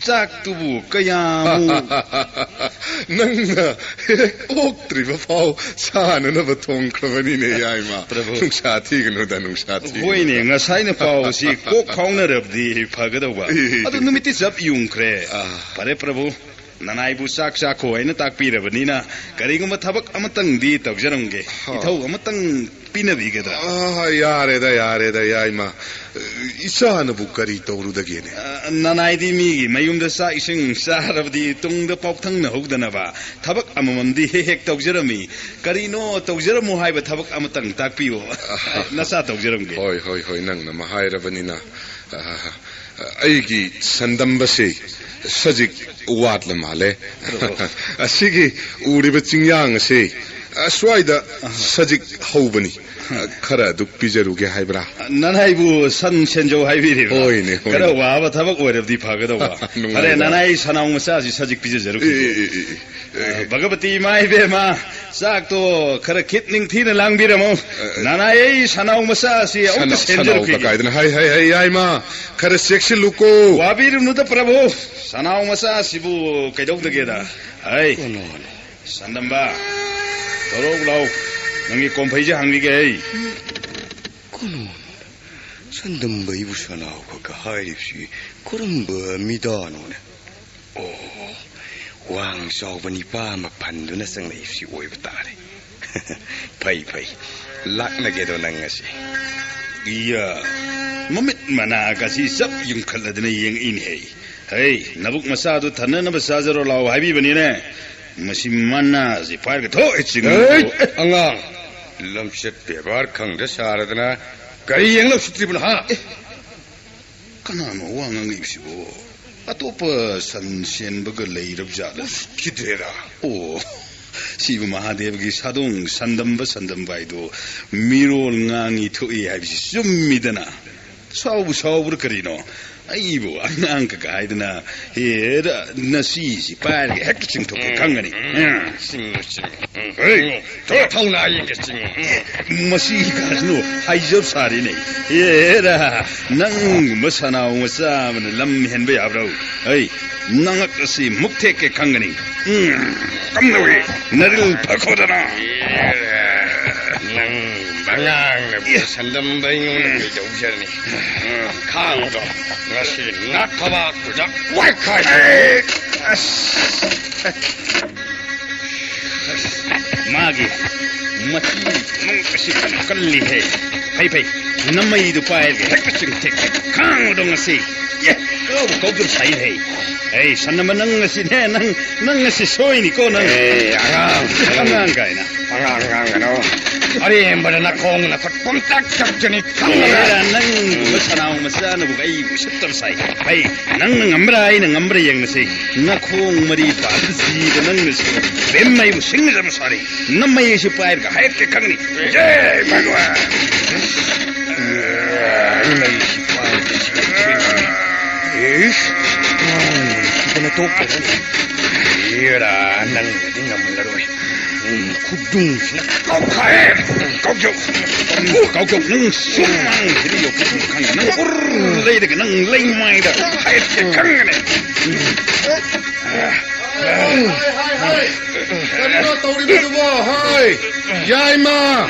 ꯆꯥꯛꯇꯨꯕꯨ ꯀꯌꯥꯃꯨꯛ? ꯅꯪꯅ ꯍꯦꯛ ꯑꯣꯛꯇ꯭ꯔꯤꯕ ꯐꯥꯎ ꯁꯥꯅꯅꯕ ꯊꯣꯡꯈ꯭ꯔꯕꯅꯤꯅꯦ, ꯌꯥꯏꯃ꯫ ꯄ꯭ꯔꯚꯨ꯫ ꯅꯨꯡꯁꯥ ꯊꯤꯒꯅꯨꯗ, ꯅꯨꯡꯁꯥ ꯊꯤꯒꯅꯨꯗ꯫ ꯍꯣꯏꯅꯦ, ꯉꯁꯥꯏꯅ ꯄꯥꯎꯁꯤ ꯀꯣꯛ ꯐꯥꯎꯅꯔꯕꯗꯤ ꯐꯒꯗꯧꯕ꯫ ꯑꯗꯨ ꯅꯨꯃꯤꯠꯇꯤ ꯆꯞ ꯌꯨꯡꯈ꯭ꯔꯦ꯫ ꯑꯥ꯫ ꯐꯔꯦ, ꯄ꯭ꯔꯚꯨ, ꯅꯅꯥꯏꯕꯨ ꯆꯥꯛ ꯆꯥꯈꯣ ꯍꯥꯏꯅ ꯇꯥꯛꯄꯤꯔꯕꯅꯤꯅ, ꯀꯔꯤꯒꯨꯝꯕ ꯊꯕꯛ ꯑꯃꯇꯪꯗꯤ ꯇꯧꯖꯔꯝꯒꯦ꯫ ꯍꯥ꯫ ꯏꯊꯧ ꯑꯃꯇꯪ ꯄꯤꯅꯕꯤꯒꯗ꯭ꯔꯥ? ꯑꯥ, ꯌꯥꯔꯦꯗ, ꯌꯥꯔꯦꯗ, ꯌꯥꯏꯃ꯫ ꯏꯆꯥꯅꯕꯨ ꯀꯔꯤ ꯇꯧꯔꯨꯗꯒꯦꯅꯦ? ꯑ, ꯅꯅꯥꯏꯗꯤ ꯃꯤꯒꯤ ꯃꯌꯨꯝꯗ ꯆꯥꯛ ꯏꯁꯤꯡ ꯆꯥꯔꯕꯗꯤ ꯇꯨꯡꯗ ꯄꯥꯎꯊꯪꯅꯍꯧꯗꯅꯕ ꯊꯕꯛ ꯑꯃꯃꯝꯗꯤ ꯍꯦꯛ ꯍꯦꯛ ꯇꯧꯖꯔꯝꯃꯤ꯫ ꯀꯔꯤꯅꯣ ꯇꯧꯖꯔꯝꯃꯨ ꯍꯥꯏꯕ ꯊꯕꯛ ꯑꯃꯇꯪ ꯇꯥꯛꯄꯤꯌꯨ꯫ ꯅꯆꯥ ꯇꯧꯖꯔꯝꯒꯦ꯫ ꯍꯣꯏ, ꯍꯣꯏ, ꯍꯣꯏ, ꯅꯪꯅ ꯃꯍꯥꯏꯔꯕꯅꯤꯅ꯫ ꯑ, ꯑꯩꯒꯤ ꯁꯟꯗꯝꯕꯁꯤ ꯁꯖꯤꯛ ꯋꯥꯠꯂ ꯃꯥꯜꯂꯦ꯫ ꯑꯣ꯫ ꯑꯁꯤꯒꯤ ꯎꯔꯤꯕ ꯆꯤꯡꯌꯥꯡ ꯑꯁꯤ, ꯑ, ꯁ꯭ꯋꯥꯏꯗ ꯑꯍ꯫ ꯁꯖꯤꯛ ꯍꯧꯕꯅꯤ꯫ ꯑ, ꯈꯔ ꯑꯗꯨꯛ ꯄꯤꯖꯔꯨꯒꯦ ꯍꯥꯏꯕ꯭ꯔꯥ? ꯅꯅꯥꯏꯕꯨ ꯁꯟ ꯁꯦꯟꯖꯧ ꯍꯥꯏꯕꯤꯔꯤꯕ꯭ꯔꯥ? ꯍꯣꯏꯅꯦ, ꯍꯣꯏꯅꯦ꯫ ꯈꯔ ꯋꯥꯕ ꯊꯕꯛ ꯑꯣꯏꯔꯕꯗꯤ ꯐꯒꯗꯧꯕ꯫ ꯅꯨꯡꯉꯥꯏꯗ꯫ ꯐꯔꯦ, ꯅꯅꯥꯏ ꯁꯅꯥꯎ ꯃꯆꯥꯁꯤ ꯁꯖꯤꯛ ꯄꯤꯖꯖꯔꯨꯈꯤꯒꯦ꯫ ꯑꯦ, ꯑꯦ, ꯑꯦ, ꯑꯦ꯫ ꯑ, ꯚꯒꯕꯇꯤ ꯏꯃꯥ ꯏꯕꯦꯝꯃ, ꯆꯥꯛꯇꯣ ꯈꯔ ꯈꯤꯠ ꯅꯤꯡꯊꯤꯅ ꯂꯥꯡꯕꯤꯔꯝꯃꯣ꯫ ꯑ, ꯑ꯫ ꯅꯅꯥꯏ ꯑꯩ ꯁꯅꯥꯎ ꯃꯆꯥꯁꯤ ꯑꯃꯨꯛꯇ ꯁꯅꯥꯎ, ꯁꯦꯟꯖꯔꯨꯈꯤꯒꯦ꯫ ꯁꯅꯥꯎ ꯀꯀꯥꯏꯗꯅ, ꯍꯥꯏ, ꯍꯥꯏ, ꯍꯥꯏ, ꯌꯥꯏꯃ, ꯈꯔ ꯆꯦꯛꯁꯤꯜꯂꯨꯀꯣ꯫ ꯋꯥꯕꯤꯔꯨꯅꯨꯗ ꯄ꯭ꯔꯚꯨ, ꯁꯅꯥꯎ ꯃꯆꯥꯁꯤꯕꯨ ꯀꯩꯗꯧꯗꯒꯦꯗ? ꯍꯩ, ꯀꯣꯅꯣꯅꯦ꯫ ꯁꯟꯗꯝꯕ, ꯊꯣꯔꯛꯎ ꯂꯥꯎ꯫ ꯅꯪꯒꯤ ꯀꯣꯝꯐꯩꯁꯦ ꯍꯥꯡꯕꯤꯒꯦ ꯑꯩ꯫ ꯀꯣꯅꯣꯅꯦ꯫ ꯁꯟꯗꯝꯕ ꯑꯩꯕꯨ ꯁꯅꯥꯎ ꯈꯛꯀ ꯍꯥꯏꯔꯤꯕꯁꯤ ꯀꯔꯝꯕ ꯃꯤꯗꯥꯅꯣꯅꯦ? ꯑꯣ, ꯋꯥꯡ ꯆꯥꯎꯕ ꯅꯤꯄꯥ ꯑꯃ ꯐꯟꯗꯨꯅ ꯆꯪꯂꯛꯏꯕꯁꯤ ꯑꯣꯏꯕ ꯇꯥꯔꯦ꯫ ꯐꯩ, ꯐꯩ꯫ ꯂꯥꯛꯅꯒꯦꯗꯣ ꯅꯪ ꯉꯁꯤ꯫ ꯏꯌꯥ, ꯃꯃꯤꯠ ꯃꯅꯥꯒꯁꯤ ꯆꯞ ꯌꯨꯡꯈꯠꯂꯗꯅ ꯌꯦꯡꯉꯛꯏꯅꯦꯍꯦ꯫ ꯍꯩ, ꯅꯕꯨꯛ ꯃꯆꯥꯗꯨ ꯊꯟꯅꯅꯕ ꯆꯥꯖꯔꯣ ꯂꯥꯎ ꯍꯥꯏꯕꯤꯕꯅꯤꯅꯦ꯫ ꯃꯁꯤ ꯃꯅꯥꯁꯤ ꯄꯥꯏꯔꯒ ꯊꯣꯛꯑꯦ ꯆꯤꯡꯉꯨ꯫ ꯑꯩ, ꯑꯉꯥꯡ, ꯂꯝꯆꯠ ꯕꯦꯕꯥꯔ ꯈꯪꯗ ꯁꯥꯔꯗꯅ ꯀꯔꯤ ꯌꯦꯡꯂ ꯎꯁꯤꯠꯇ꯭ꯔꯤꯕꯅꯣ, ꯍꯥ? ꯑꯦ, ꯀꯅꯥꯅꯣ ꯋꯥ ꯉꯥꯡꯉꯛꯏꯕꯁꯤꯕꯣ? ꯑꯇꯣꯞꯄ ꯁꯟ ꯁꯦꯟꯕꯒ ꯂꯩꯔꯕ ꯖꯥꯠꯂ? ꯎꯁꯤꯠꯈꯤꯗ꯭ꯔꯦꯗ꯫ ꯑꯣ, ꯁꯤꯕꯨ ꯃꯍꯥꯗꯦꯕꯒꯤ ꯁꯥꯗꯣꯡ ꯁꯟꯗꯝꯕ, ꯁꯟꯗꯝꯕ ꯍꯥꯏꯗꯣ ꯃꯤꯔꯣꯜ ꯉꯥꯡꯉꯤ ꯊꯣꯛꯏ ꯍꯥꯏꯕꯁꯤ ꯆꯨꯝꯃꯤꯗꯅ꯫ ꯁꯥꯎꯕꯨ ꯁꯥꯎꯕ꯭ꯔꯥ ꯀꯔꯤꯅꯣ? ꯑꯩꯕꯨ ꯑꯉꯥꯡ ꯀꯀꯥ ꯍꯥꯏꯗꯅ, ꯍꯦꯔꯥ, ꯅꯁꯤꯁꯤ ꯄꯥꯏꯔꯒ ꯍꯦꯛꯇ ꯆꯤꯡꯊꯣꯛꯀꯦ ꯈꯪꯒꯅꯤ꯫ ꯎꯝ, ꯆꯤꯡꯉꯨ, ꯆꯤꯡꯉꯨ꯫ ꯎꯝ, ꯍꯦ! ꯆꯤꯡꯉꯨ꯫ ꯊꯣꯛ ꯊꯧꯅꯥ ꯌꯦꯡꯒꯦ, ꯆꯤꯡꯉꯨ꯫ ꯎꯝ꯫ ꯃꯁꯤ ꯀꯥꯁꯅꯨ ꯍꯥꯏꯖꯕ ꯁꯥꯔꯤꯅꯦ꯫ ꯍꯦꯔꯥ, ꯅꯪꯒꯨꯝꯕ ꯁꯅꯥꯎ ꯃꯆꯥ ꯑꯃꯅ ꯂꯝ ꯍꯦꯟꯕ ꯌꯥꯕ꯭ꯔꯣ? ꯍꯩ, ꯅꯉꯛ ꯑꯁꯤ ꯃꯨꯛ ꯊꯦꯛꯀꯦ ꯈꯪꯒꯅꯤ꯫ ꯎꯝ, ꯀꯝꯗꯧꯏ? ꯅꯔꯤꯜ ꯐꯈꯣꯗꯅ꯫ ꯅꯪ ꯑꯉꯥꯡꯅꯕꯨ ꯁꯟꯗꯝꯕ ꯑꯩꯉꯣꯟꯗ ꯀꯩꯗꯧꯖꯔꯅꯤ? ꯎꯝ, ꯈꯥꯡꯉꯨꯗꯣ, ꯉꯁꯤ ꯅꯥꯛ ꯊꯕꯥꯛꯇꯨꯗ ꯋꯥꯏꯈꯥꯏ꯫ ꯑꯦ, ꯑꯁ꯫ ꯃꯥꯒꯤ ꯃꯆꯤ ꯅꯨꯡ ꯑꯁꯤ ꯀꯜꯂꯤꯍꯦ꯫ ꯐꯩ, ꯐꯩ, ꯅꯃꯩꯗꯨ ꯄꯥꯏꯔꯒ ꯍꯦꯛꯇ ꯆꯤꯡꯊꯦꯛꯀꯦ꯫ ꯈꯥꯡꯉꯨꯗꯣ ꯉꯁꯤ꯫ ꯑꯦ, ꯀꯧꯕꯨ ꯀꯧꯗꯨꯅ ꯁꯥꯏꯅꯦꯍꯦ꯫ ꯑꯩ ꯁꯟꯅꯃ, ꯅꯪ ꯉꯁꯤꯅꯦ, ꯅꯪ, ꯅꯪ ꯉꯁꯤ ꯁꯣꯏꯅꯤꯀꯣ ꯅꯪ꯫ ꯑꯦ, ꯑꯉꯥꯡ꯫ ꯑꯉꯥꯡ ꯀꯥꯏꯅ꯫ ꯑꯉꯥꯡ ꯉꯥꯡꯒꯅꯣ꯫ ꯑꯔꯦꯝꯕꯗ ꯅꯈꯣꯡ ꯅꯈꯨꯠ ꯄꯨꯝꯇꯛ ꯇꯛꯆꯅꯤ ꯈꯪꯉꯕ꯭ꯔꯥ? ꯑꯦꯔꯥ, ꯅꯪꯒꯨꯝꯕ ꯁꯅꯥꯎ ꯃꯆꯥꯅꯕꯨ ꯑꯩꯕꯨ ꯎꯁꯤꯠꯇꯕ ꯁꯥꯏ꯫ ꯍꯩ, ꯅꯪꯅ ꯉꯝꯕ꯭ꯔꯥ ꯑꯩꯅ ꯉꯝꯕ꯭ꯔꯥ ꯌꯦꯡꯅꯁꯤ꯫ ꯅꯈꯣꯡ ꯃꯔꯤ ꯄꯥꯟꯕ ꯖꯤꯕ ꯅꯪꯅ ꯁꯤ ꯕꯦꯝ ꯑꯩꯕꯨ ꯁꯤꯡꯅꯖꯕ ꯁꯥꯔꯤ꯫ ꯅꯃꯩ ꯑꯁꯤ ꯄꯥꯏꯔꯒ ꯍꯥꯏꯔꯛꯀꯦ ꯈꯪꯅꯤ꯫ ꯖꯦ ꯚꯒꯋꯥꯟ! ꯅꯃꯩ ꯑꯁꯤ ꯄꯥꯏꯔꯒ ꯁꯤ ꯏꯁ! ꯁꯤꯗꯅ ꯇꯣꯛꯇꯅ ꯂꯩ꯫ ꯍꯦꯔꯥ, ꯅꯪꯅꯗꯤ ꯉꯝꯂꯔꯣꯏ꯫ ꯎꯝ, ꯈꯨꯗꯨꯡꯁꯤꯅ ꯀꯥꯎꯈꯥꯏ! ꯀꯥꯎꯖꯧ! ꯀꯥꯎꯖꯧ! ꯅꯪ ꯁꯨꯝ ꯉꯥꯡꯁꯤꯗꯤ ꯌꯧꯈꯤꯁꯨ ꯈꯪꯉꯦ꯫ ꯅꯪ ꯎꯔ ꯂꯩꯔꯒ ꯅꯪ ꯂꯩꯃꯥꯏꯗ ꯍꯥꯏꯔꯛꯀꯦ ꯈꯪꯒꯅꯤ꯫ ꯀꯔꯤꯅꯣ ꯇꯧꯔꯤꯕꯗꯨꯕꯣ? ꯍꯣꯏ! ꯌꯥꯏꯃ!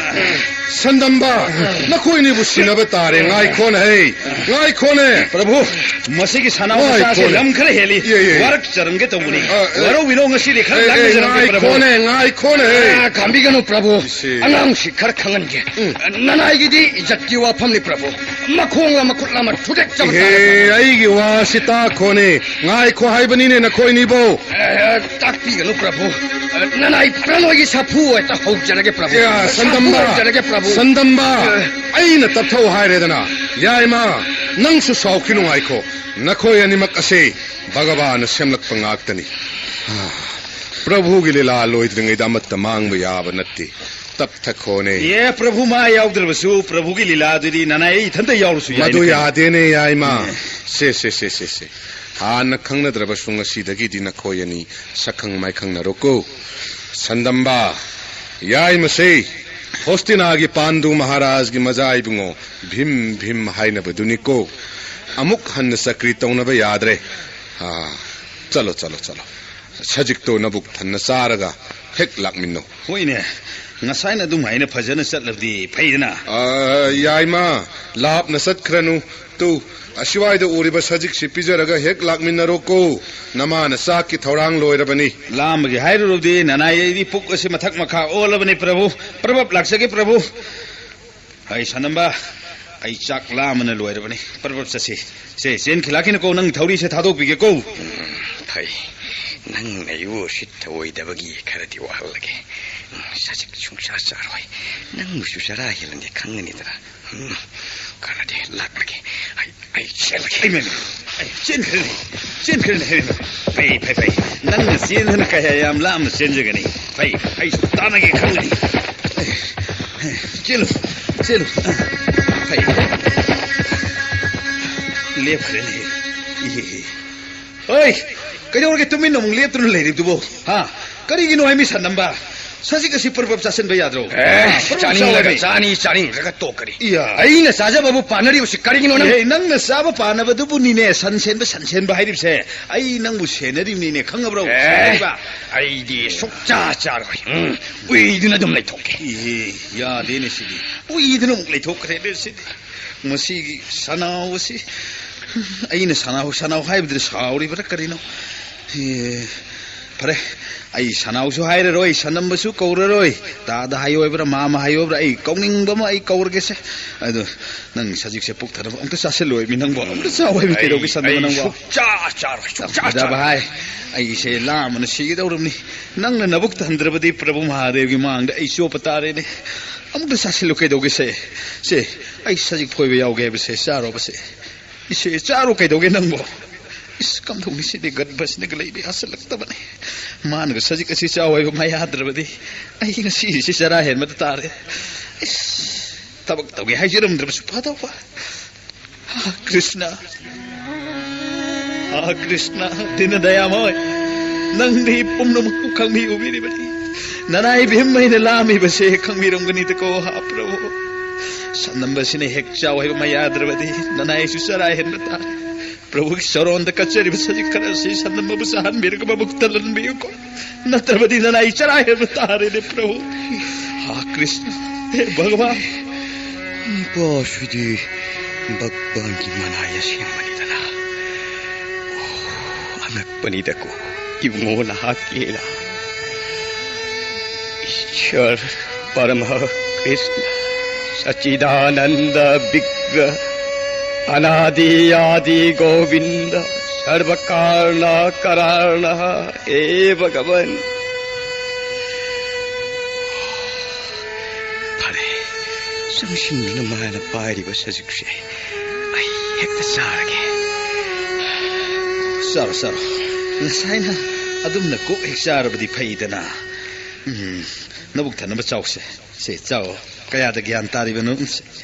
ꯁꯟꯗꯝꯕ! ꯅꯈꯣꯏꯅꯤꯕꯨ ꯁꯤꯟꯅꯕ ꯇꯥꯔꯦ꯫ ꯉꯥꯏꯈꯣꯅꯦ, ꯍꯩ! ꯉꯥꯏꯈꯣꯅꯦ! ꯄ꯭ꯔꯚꯨ, ꯃꯁꯤꯒꯤ ꯁꯅꯥꯎ ꯃꯆꯥꯁꯦ ꯉꯥꯏꯈꯣꯅꯦ꯫ ꯂꯝ ꯈꯔ ꯍꯦꯜꯂꯤ꯫ ꯌꯦ, ꯌꯦ, ꯌꯦ꯫ ꯋꯥꯔꯛꯆꯔꯝꯒꯦ ꯇꯧꯕꯅꯤ꯫ ꯑ, ꯑ, ꯋꯥꯔꯧꯕꯤꯅꯣ, ꯉꯁꯤꯗꯤ ꯈꯔ ꯑꯦ, ꯑꯦ, ꯂꯥꯡꯖꯔꯝꯒꯦ, ꯄ꯭ꯔꯚꯨ꯫ ꯉꯥꯏꯈꯣꯅꯦ, ꯉꯥꯏꯈꯣꯅꯦ, ꯍꯩ! ꯑ, ꯈꯥꯝꯕꯤꯒꯅꯨ, ꯄ꯭ꯔꯚꯨ꯫ ꯁꯤ꯫ ꯑꯉꯥꯡꯁꯤ ꯈꯔ ꯈꯪꯍꯟꯒꯦ꯫ ꯎꯝ꯫ ꯅꯅꯥꯏꯒꯤꯗꯤ ꯏꯖꯠꯀꯤ ꯋꯥꯐꯝꯅꯤ, ꯄ꯭ꯔꯚꯨ꯫ ꯃꯈꯣꯡꯂ ꯃꯈꯨꯠꯂ ꯑꯃ ꯊꯨꯗꯦꯛꯆꯕ ꯇꯥꯔꯦ, ꯄ꯭ꯔꯚꯨ꯫ ꯑꯦ, ꯑꯩꯒꯤ ꯋꯥꯁꯤ ꯇꯥꯈꯣꯅꯦ꯫ ꯉꯥꯏꯈꯣ ꯍꯥꯏꯕꯅꯤꯅꯦ ꯅꯈꯣꯏꯅꯤꯕꯨ꯫ ꯑ, ꯇꯥꯛꯄꯤꯒꯅꯨ, ꯄ꯭ꯔꯚꯨ꯫ ꯑ, ꯅꯅꯥꯏ ꯄ꯭ꯔꯅꯣꯏꯒꯤ ꯁꯥꯐꯨ ꯍꯦꯛꯇ ꯍꯧꯖꯔꯒꯦ, ꯄ꯭ꯔꯚꯨ꯫ ꯌꯥ, ꯁꯥꯐꯨ ꯁꯟꯗꯝꯕ! ꯍꯧꯖꯔꯒꯦ, ꯄ꯭ꯔꯚꯨ꯫ ꯁꯟꯗꯝꯕ! ꯑ꯫ ꯑꯩꯅ ꯇꯞꯊꯧ ꯍꯥꯏꯔꯦꯗꯅ꯫ ꯌꯥꯏꯃ, ꯅꯪꯁꯨ ꯁꯥꯎꯈꯤꯅꯨ, ꯉꯥꯏꯈꯣ꯫ ꯅꯈꯣꯏ ꯑꯅꯤꯃꯛ ꯑꯁꯤ ꯚꯒꯕꯥꯟꯅ ꯁꯦꯝꯂꯛꯄ ꯉꯥꯛꯇꯅꯤ꯫ ꯄ꯭ꯔꯚꯨꯒꯤ ꯂꯤꯂꯥ ꯂꯣꯏꯗ꯭ꯔꯤꯉꯩꯗ ꯑꯃꯠꯇ ꯃꯥꯡꯕ ꯌꯥꯕ ꯅꯠꯇꯦ꯫ ꯇꯞꯊꯈꯣꯅꯦ꯫ ꯑꯦ, ꯄ꯭ꯔꯚꯨ ꯃꯥ ꯌꯥꯎꯗ꯭ꯔꯕꯁꯨ ꯄ꯭ꯔꯚꯨꯒꯤ ꯂꯤꯂꯥꯗꯨꯗꯤ ꯅꯅꯥꯏ ꯑꯩ ꯏꯊꯟꯇ ꯌꯥꯎꯔꯁꯨ ꯌꯥꯏꯅ ꯃꯗꯨ ꯀꯩꯅꯣ? ꯌꯥꯗꯦꯅꯦ, ꯌꯥꯏꯃ꯫ ꯑꯦ꯫ ꯁꯦ, ꯁꯦ, ꯁꯦ, ꯁꯦ, ꯁꯦ꯫ ꯍꯥꯟꯅ ꯈꯪꯅꯗ꯭ꯔꯕꯁꯨ ꯉꯁꯤꯗꯒꯤꯗꯤ ꯅꯈꯣꯏ ꯑꯅꯤ ꯁꯛꯈꯪ ꯃꯥꯏꯈꯪꯅꯔꯣꯀꯣ꯫ ꯁꯟꯗꯝꯕ, ꯌꯥꯏꯃꯁꯦ, ꯍꯣꯁꯇꯤꯅꯥꯒꯤ ꯄꯥꯟꯗꯨ ꯃꯍꯥꯔꯥꯖꯒꯤ ꯃꯖꯥ ꯏꯕꯨꯡꯉꯣ ꯚꯤꯝ ꯚꯤꯝ ꯍꯥꯏꯅꯕꯗꯨꯅꯤꯀꯣ꯫ ꯑꯃꯨꯛ ꯍꯟꯅ ꯆꯀ꯭ꯔꯤ ꯇꯧꯅꯕ ꯌꯥꯗ꯭ꯔꯦ꯫ ꯑꯥ, ꯆꯠꯂꯣ, ꯆꯠꯂꯣ, ꯆꯠꯂꯣ꯫ ꯁꯖꯤꯛꯇꯣ ꯅꯕꯨꯛ ꯊꯟꯅ ꯆꯥꯔꯒ ꯍꯦꯛ ꯂꯥꯛꯃꯤꯟꯅꯧ꯫ ꯍꯣꯏꯅꯦ, ꯉꯁꯥꯏꯅ ꯑꯗꯨꯝ ꯍꯥꯏꯅ ꯐꯖꯅ ꯆꯠꯂꯕꯗꯤ ꯐꯩꯗꯅ꯫ ꯑꯥ, ꯌꯥꯏꯃ, ꯂꯥꯞꯅ ꯆꯠꯈ꯭ꯔꯅꯨ꯫ ꯇꯨ, ꯑꯁꯤꯋꯥꯏꯗ ꯎꯔꯤꯕ ꯁꯖꯤꯛꯁꯤ ꯄꯤꯖꯔꯒ ꯍꯦꯛ ꯂꯥꯛꯃꯤꯟꯅꯔꯣꯀꯣ꯫ ꯅꯃꯥꯅ ꯆꯥꯛꯀꯤ ꯊꯧꯔꯥꯡ ꯂꯣꯏꯔꯕꯅꯤ꯫ ꯂꯥꯝꯕꯒꯤ ꯍꯥꯏꯔꯨꯔꯗꯤ ꯅꯅꯥꯏ ꯑꯩꯗꯤ ꯄꯨꯛ ꯑꯁꯤ ꯃꯊꯛ ꯃꯈꯥ ꯑꯣꯜꯂꯕꯅꯤ ꯄ꯭ꯔꯚꯨ꯫ ꯄ꯭ꯔꯚꯞ ꯂꯥꯛꯆꯒꯦ ꯄ꯭ꯔꯚꯨ꯫ ꯑꯩ ꯁꯅꯝꯕ, ꯑꯩ ꯆꯥꯛ ꯂꯥꯝꯕꯅ ꯂꯣꯏꯔꯕꯅꯤ꯫ ꯄ꯭ꯔꯚꯞ ꯆꯠꯁꯤ꯫ ꯁꯦ, ꯆꯦꯟꯈꯤ ꯂꯥꯛꯈꯤꯅꯨꯀꯣ, ꯅꯪ ꯊꯧꯔꯤꯁꯦ ꯊꯥꯗꯣꯛꯄꯤꯒꯦꯀꯣ꯫ ꯐꯩ꯫ ꯅꯪꯅ ꯑꯩꯕꯨ ꯎꯁꯤꯠ ꯊꯑꯣꯏꯗꯕꯒꯤ ꯈꯔꯗꯤ ꯋꯥꯍꯜꯂꯒꯦ꯫ ꯎꯝ, ꯁꯖꯤꯛ ꯁꯨꯡꯆꯥ ꯆꯥꯔꯣꯏ꯫ ꯅꯪꯕꯨꯁꯨ ꯆꯔꯥ ꯍꯦꯜꯂꯅꯤ ꯈꯪꯒꯅꯤꯗꯅ꯫ ꯎꯝ, ꯀꯥꯟꯅꯗꯦ, ꯂꯥꯛꯂꯒꯦ꯫ ꯑꯩ, ꯑꯩ ꯆꯦꯜꯂꯒꯦ꯫ ꯏꯃꯥ, ꯏꯃꯥ, ꯑꯩ ꯆꯦꯟꯈ꯭ꯔꯅꯤ, ꯆꯦꯟꯈ꯭ꯔꯅꯤ ꯍꯥꯏꯕ꯫ ꯐꯩ, ꯐꯩ, ꯐꯩ꯫ ꯅꯪꯅ ꯆꯦꯟꯗꯅ ꯀꯌꯥ ꯌꯥꯝ ꯂꯥꯞꯅ ꯆꯦꯟꯖꯒꯅꯤ꯫ ꯐꯩ, ꯑꯩꯁꯨ ꯇꯥꯟꯅꯒꯦ ꯈꯜꯂꯤ꯫ ꯆꯦꯜꯂꯨ, ꯆꯦꯜꯂꯨ꯫ ꯐꯩ꯫ ꯂꯦꯞꯈ꯭ꯔꯦꯅꯦ꯫ ꯏꯍꯦ, ꯏꯍꯦ꯫ ꯍꯣꯏ, ꯀꯩꯗꯧꯔꯒꯦ ꯇꯨꯃꯤꯟꯅ ꯑꯃꯨꯛ ꯂꯦꯞꯇꯨꯅ ꯂꯩꯔꯤꯕꯗꯨꯕꯣ? ꯍꯥ? ꯀꯔꯤꯒꯤꯅꯣ ꯍꯥꯏ ꯃꯤ ꯁꯟꯅꯝꯕ? ꯁꯖꯤꯛ ꯑꯁꯤ ꯄ꯭ꯔꯚꯞ ꯆꯥꯁꯤꯟꯕ ꯌꯥꯗ꯭ꯔꯣ? ꯑꯦ, ꯍꯥ? ꯄ꯭ꯔꯚꯞ ꯆꯥꯅꯤꯡꯂꯒ ꯆꯥꯎ ꯍꯥꯏ꯫ ꯆꯥꯅꯤ, ꯆꯥꯅꯤꯡꯗ꯭ꯔꯒ ꯇꯣꯛꯀꯅꯤ꯫ ꯏꯌꯥ꯫ ꯑꯩꯅ ꯆꯥꯖꯕꯕꯨ ꯄꯥꯟꯅꯔꯤꯕꯁꯤ ꯀꯔꯤꯒꯤꯅꯣ ꯅꯪ? ꯑꯦ, ꯅꯪꯅ ꯆꯥꯕ ꯄꯥꯅꯕꯗꯨꯕꯨꯅꯤꯅꯦ ꯁꯟ ꯁꯦꯟꯕ, ꯁꯟ ꯁꯦꯟꯕ ꯍꯥꯏꯔꯤꯕꯁꯦ꯫ ꯑꯩ ꯅꯪꯕꯨ ꯁꯦꯟꯅꯔꯤꯕꯅꯤꯅꯦ, ꯈꯪꯉꯕ꯭ꯔꯣ? ꯑꯦ, ꯁꯦꯟꯅꯔꯤꯕ꯫ ꯑꯩꯗꯤ ꯁꯨꯛꯆꯥ ꯆꯥꯔꯣꯏ꯫ ꯎꯝ, ꯎꯏꯗꯨꯅ ꯑꯗꯨꯝ ꯂꯩꯊꯣꯛꯀꯦ꯫ ꯏꯍꯦ, ꯌꯥꯗꯦꯅꯦ ꯁꯤꯗꯤ꯫ ꯎꯏꯗꯅ ꯑꯃꯨꯛ ꯂꯩꯊꯣꯛꯈ꯭ꯔꯦꯅꯦ ꯁꯤꯗꯤ꯫ ꯃꯁꯤꯒꯤ ꯁꯅꯥꯎ ꯑꯁꯤ, ꯑꯩꯅ ꯁꯅꯥꯎ, ꯁꯅꯥꯎ ꯍꯥꯏꯕꯗꯨꯗ ꯁꯥꯎꯔꯤꯕ꯭ꯔꯥ ꯀꯔꯤꯅꯣ? ꯑꯦ, ꯐꯔꯦ, ꯑꯩ ꯁꯅꯥꯎꯁꯨ ꯍꯥꯏꯔꯔꯣꯏ, ꯁꯅꯝꯕꯁꯨ ꯀꯧꯔꯔꯣꯏ, ꯇꯥꯗ ꯍꯥꯏꯌꯣ ꯍꯥꯏꯕ꯭ꯔꯥ, ꯃꯥꯃ ꯍꯥꯏꯌꯣ ꯍꯥꯏꯕ꯭ꯔꯥ, ꯑꯩ ꯀꯧꯅꯤꯡꯕ ꯑꯃ ꯑꯩ ꯀꯧꯔꯒꯦꯁꯦ꯫ ꯑꯗꯣ ꯅꯪ ꯁꯖꯤꯛꯁꯦ ꯄꯨꯛ ꯊꯟꯅꯕ ꯑꯝꯇ ꯆꯥꯁꯤꯜꯂꯣꯏꯃꯤ ꯅꯪꯕꯣ, ꯑꯝꯇ ꯆꯥꯎ ꯍꯥꯏꯕ ꯀꯩꯗꯧꯒꯦ ꯁꯟꯗꯝꯕ ꯑꯩ ꯅꯪꯕꯣ? ꯁꯨꯛꯆꯥ ꯆꯥꯔꯣꯏ, ꯁꯨꯛꯆꯥ ꯐꯖꯕ ꯆꯥꯔꯣꯏ꯫ ꯍꯥꯏ, ꯑꯩꯁꯦ ꯂꯥꯝꯕꯅ ꯁꯤꯒꯗꯧꯔꯕꯅꯤ꯫ ꯅꯪꯅ ꯅꯕꯨꯛ ꯊꯟꯗ꯭ꯔꯕꯗꯤ ꯄ꯭ꯔꯚꯨ ꯃꯍꯥꯗꯦꯕꯒꯤ ꯃꯥꯡꯗ ꯑꯩ ꯆꯣꯞꯄ ꯇꯥꯔꯦꯅꯦ꯫ ꯑꯃꯨꯛꯇ ꯆꯥꯁꯤꯜꯂꯨ ꯀꯩꯗꯧꯒꯦꯁꯦ? ꯁꯦ, ꯑꯩ ꯁꯖꯤꯛ ꯐꯣꯏꯕ ꯌꯥꯎꯒꯦ ꯍꯥꯏꯕꯁꯦ, ꯆꯥꯔꯣꯕꯁꯦ꯫ ꯏꯁꯦ, ꯆꯥꯔꯣ, ꯀꯩꯗꯧꯒꯦ ꯅꯪꯕꯣ? ꯏꯁ, ꯀꯝꯗꯧꯅꯤ ꯁꯤꯗꯤ, ꯒꯔꯚꯁꯤꯅꯒ ꯂꯩꯕ ꯌꯥꯁꯜꯂꯛꯇꯕꯅꯦ꯫ ꯃꯥꯅꯒ ꯁꯖꯤꯛ ꯑꯁꯤ ꯆꯥꯎ ꯍꯥꯏꯕ ꯃꯌꯥꯗ꯭ꯔꯕꯗꯤ ꯑꯩ ꯉꯁꯤꯁꯤ ꯆꯔꯥ ꯍꯦꯟꯕꯗ ꯇꯥꯔꯦ꯫ ꯏꯁ, ꯊꯕꯛ ꯇꯧꯒꯦ ꯍꯥꯏꯖꯔꯝꯗ꯭ꯔꯕꯁꯨ ꯐꯗꯧꯕ꯫ ꯍꯥ, ꯀ꯭ꯔꯤꯁꯅ, ꯍꯥ, ꯀ꯭ꯔꯤꯁꯅ, ꯗꯤꯅ ꯗꯌꯥꯃꯣꯏ, ꯅꯪꯗꯤ ꯄꯨꯝꯅꯃꯛꯄꯨ ꯈꯪꯕꯤ ꯎꯕꯤꯔꯤꯕꯅꯤ꯫ ꯅꯅꯥꯏ ꯚꯤꯝ ꯑꯩꯅ ꯂꯥꯝꯃꯤꯕꯁꯦ ꯈꯪꯕꯤꯔꯝꯒꯅꯤꯗꯀꯣ, ꯍꯥ ꯄ꯭ꯔꯚꯨ꯫ ꯁꯟꯅꯝꯕꯁꯤꯅ ꯍꯦꯛ ꯆꯥꯎ ꯍꯥꯏꯕ ꯃꯌꯥꯗ꯭ꯔꯕꯗꯤ ꯅꯅꯥꯏꯁꯨ ꯆꯔꯥ ꯍꯦꯟꯕ ꯇꯥꯔꯦ꯫ ꯄ꯭ꯔꯚꯨꯒꯤ ꯆꯔꯣꯟꯗ ꯀꯠꯆꯔꯤꯕ ꯁꯖꯤꯛ ꯈꯔ ꯑꯁꯤ ꯁꯟꯅꯝꯕꯕꯨ ꯆꯥꯍꯟꯕꯤꯔꯒ ꯃꯕꯨꯛ ꯊꯜꯍꯟꯕꯤꯌꯨꯀꯣ꯫ ꯅꯠꯇ꯭ꯔꯕꯗꯤ ꯅꯅꯥꯏ ꯆꯔꯥ ꯍꯦꯟꯕ ꯇꯥꯔꯦꯅꯦ, ꯄ꯭ꯔꯚꯨ꯫ ꯍꯥ ꯀ꯭ꯔꯤꯁꯅ, ꯍꯦ ꯚꯒꯋꯥꯟ꯫ ꯅꯨꯄꯥꯁꯤꯗꯤ ꯚꯒꯋꯥꯟꯒꯤ ꯃꯅꯥꯏ ꯑꯁꯦꯡꯕꯅꯤꯗꯅ꯫ ꯑꯣ, ꯑꯉꯛꯄꯅꯤꯗꯀꯣ, ꯏꯕꯨꯡꯉꯣ ꯅꯍꯥꯛꯀꯤ ꯂꯤꯂꯥ꯫ ꯏꯁ꯭ꯋꯔ ꯄꯔꯃ ꯀ꯭ꯔꯤꯁꯅ, ꯁꯆꯤꯗꯥꯅꯟꯗ ꯕꯤꯒ꯭ꯔꯍ, ꯑꯅꯥꯗꯤ ꯑꯥꯗꯤ ꯒꯣꯕꯤꯟꯗ, ꯁꯔꯕ ꯀꯥꯔꯅ ꯀꯔꯥꯔꯅ, ꯍꯦ ꯚꯒꯋꯟ꯫ ꯐꯔꯦ, ꯆꯪꯁꯤꯟꯗꯨꯅ ꯃꯥꯅ ꯄꯥꯏꯔꯤꯕ ꯁꯖꯤꯛꯁꯦ ꯑꯩ ꯍꯦꯛꯇ ꯆꯥꯔꯒꯦ꯫ ꯆꯥꯔꯣ, ꯆꯥꯔꯣ꯫ ꯉꯁꯥꯏꯅ ꯑꯗꯨꯝꯅ ꯀꯣꯛ ꯍꯦꯛ ꯆꯥꯔꯕꯗꯤ ꯐꯩꯗꯅ꯫ ꯎꯝ, ꯅꯕꯨꯛ ꯊꯟꯅꯕ ꯆꯥꯎꯁꯦ꯫ ꯁꯦ, ꯆꯥꯎ꯫ ꯀꯌꯥꯗ ꯒ꯭ꯌꯥꯟ ꯇꯥꯔꯤꯕꯅꯣ?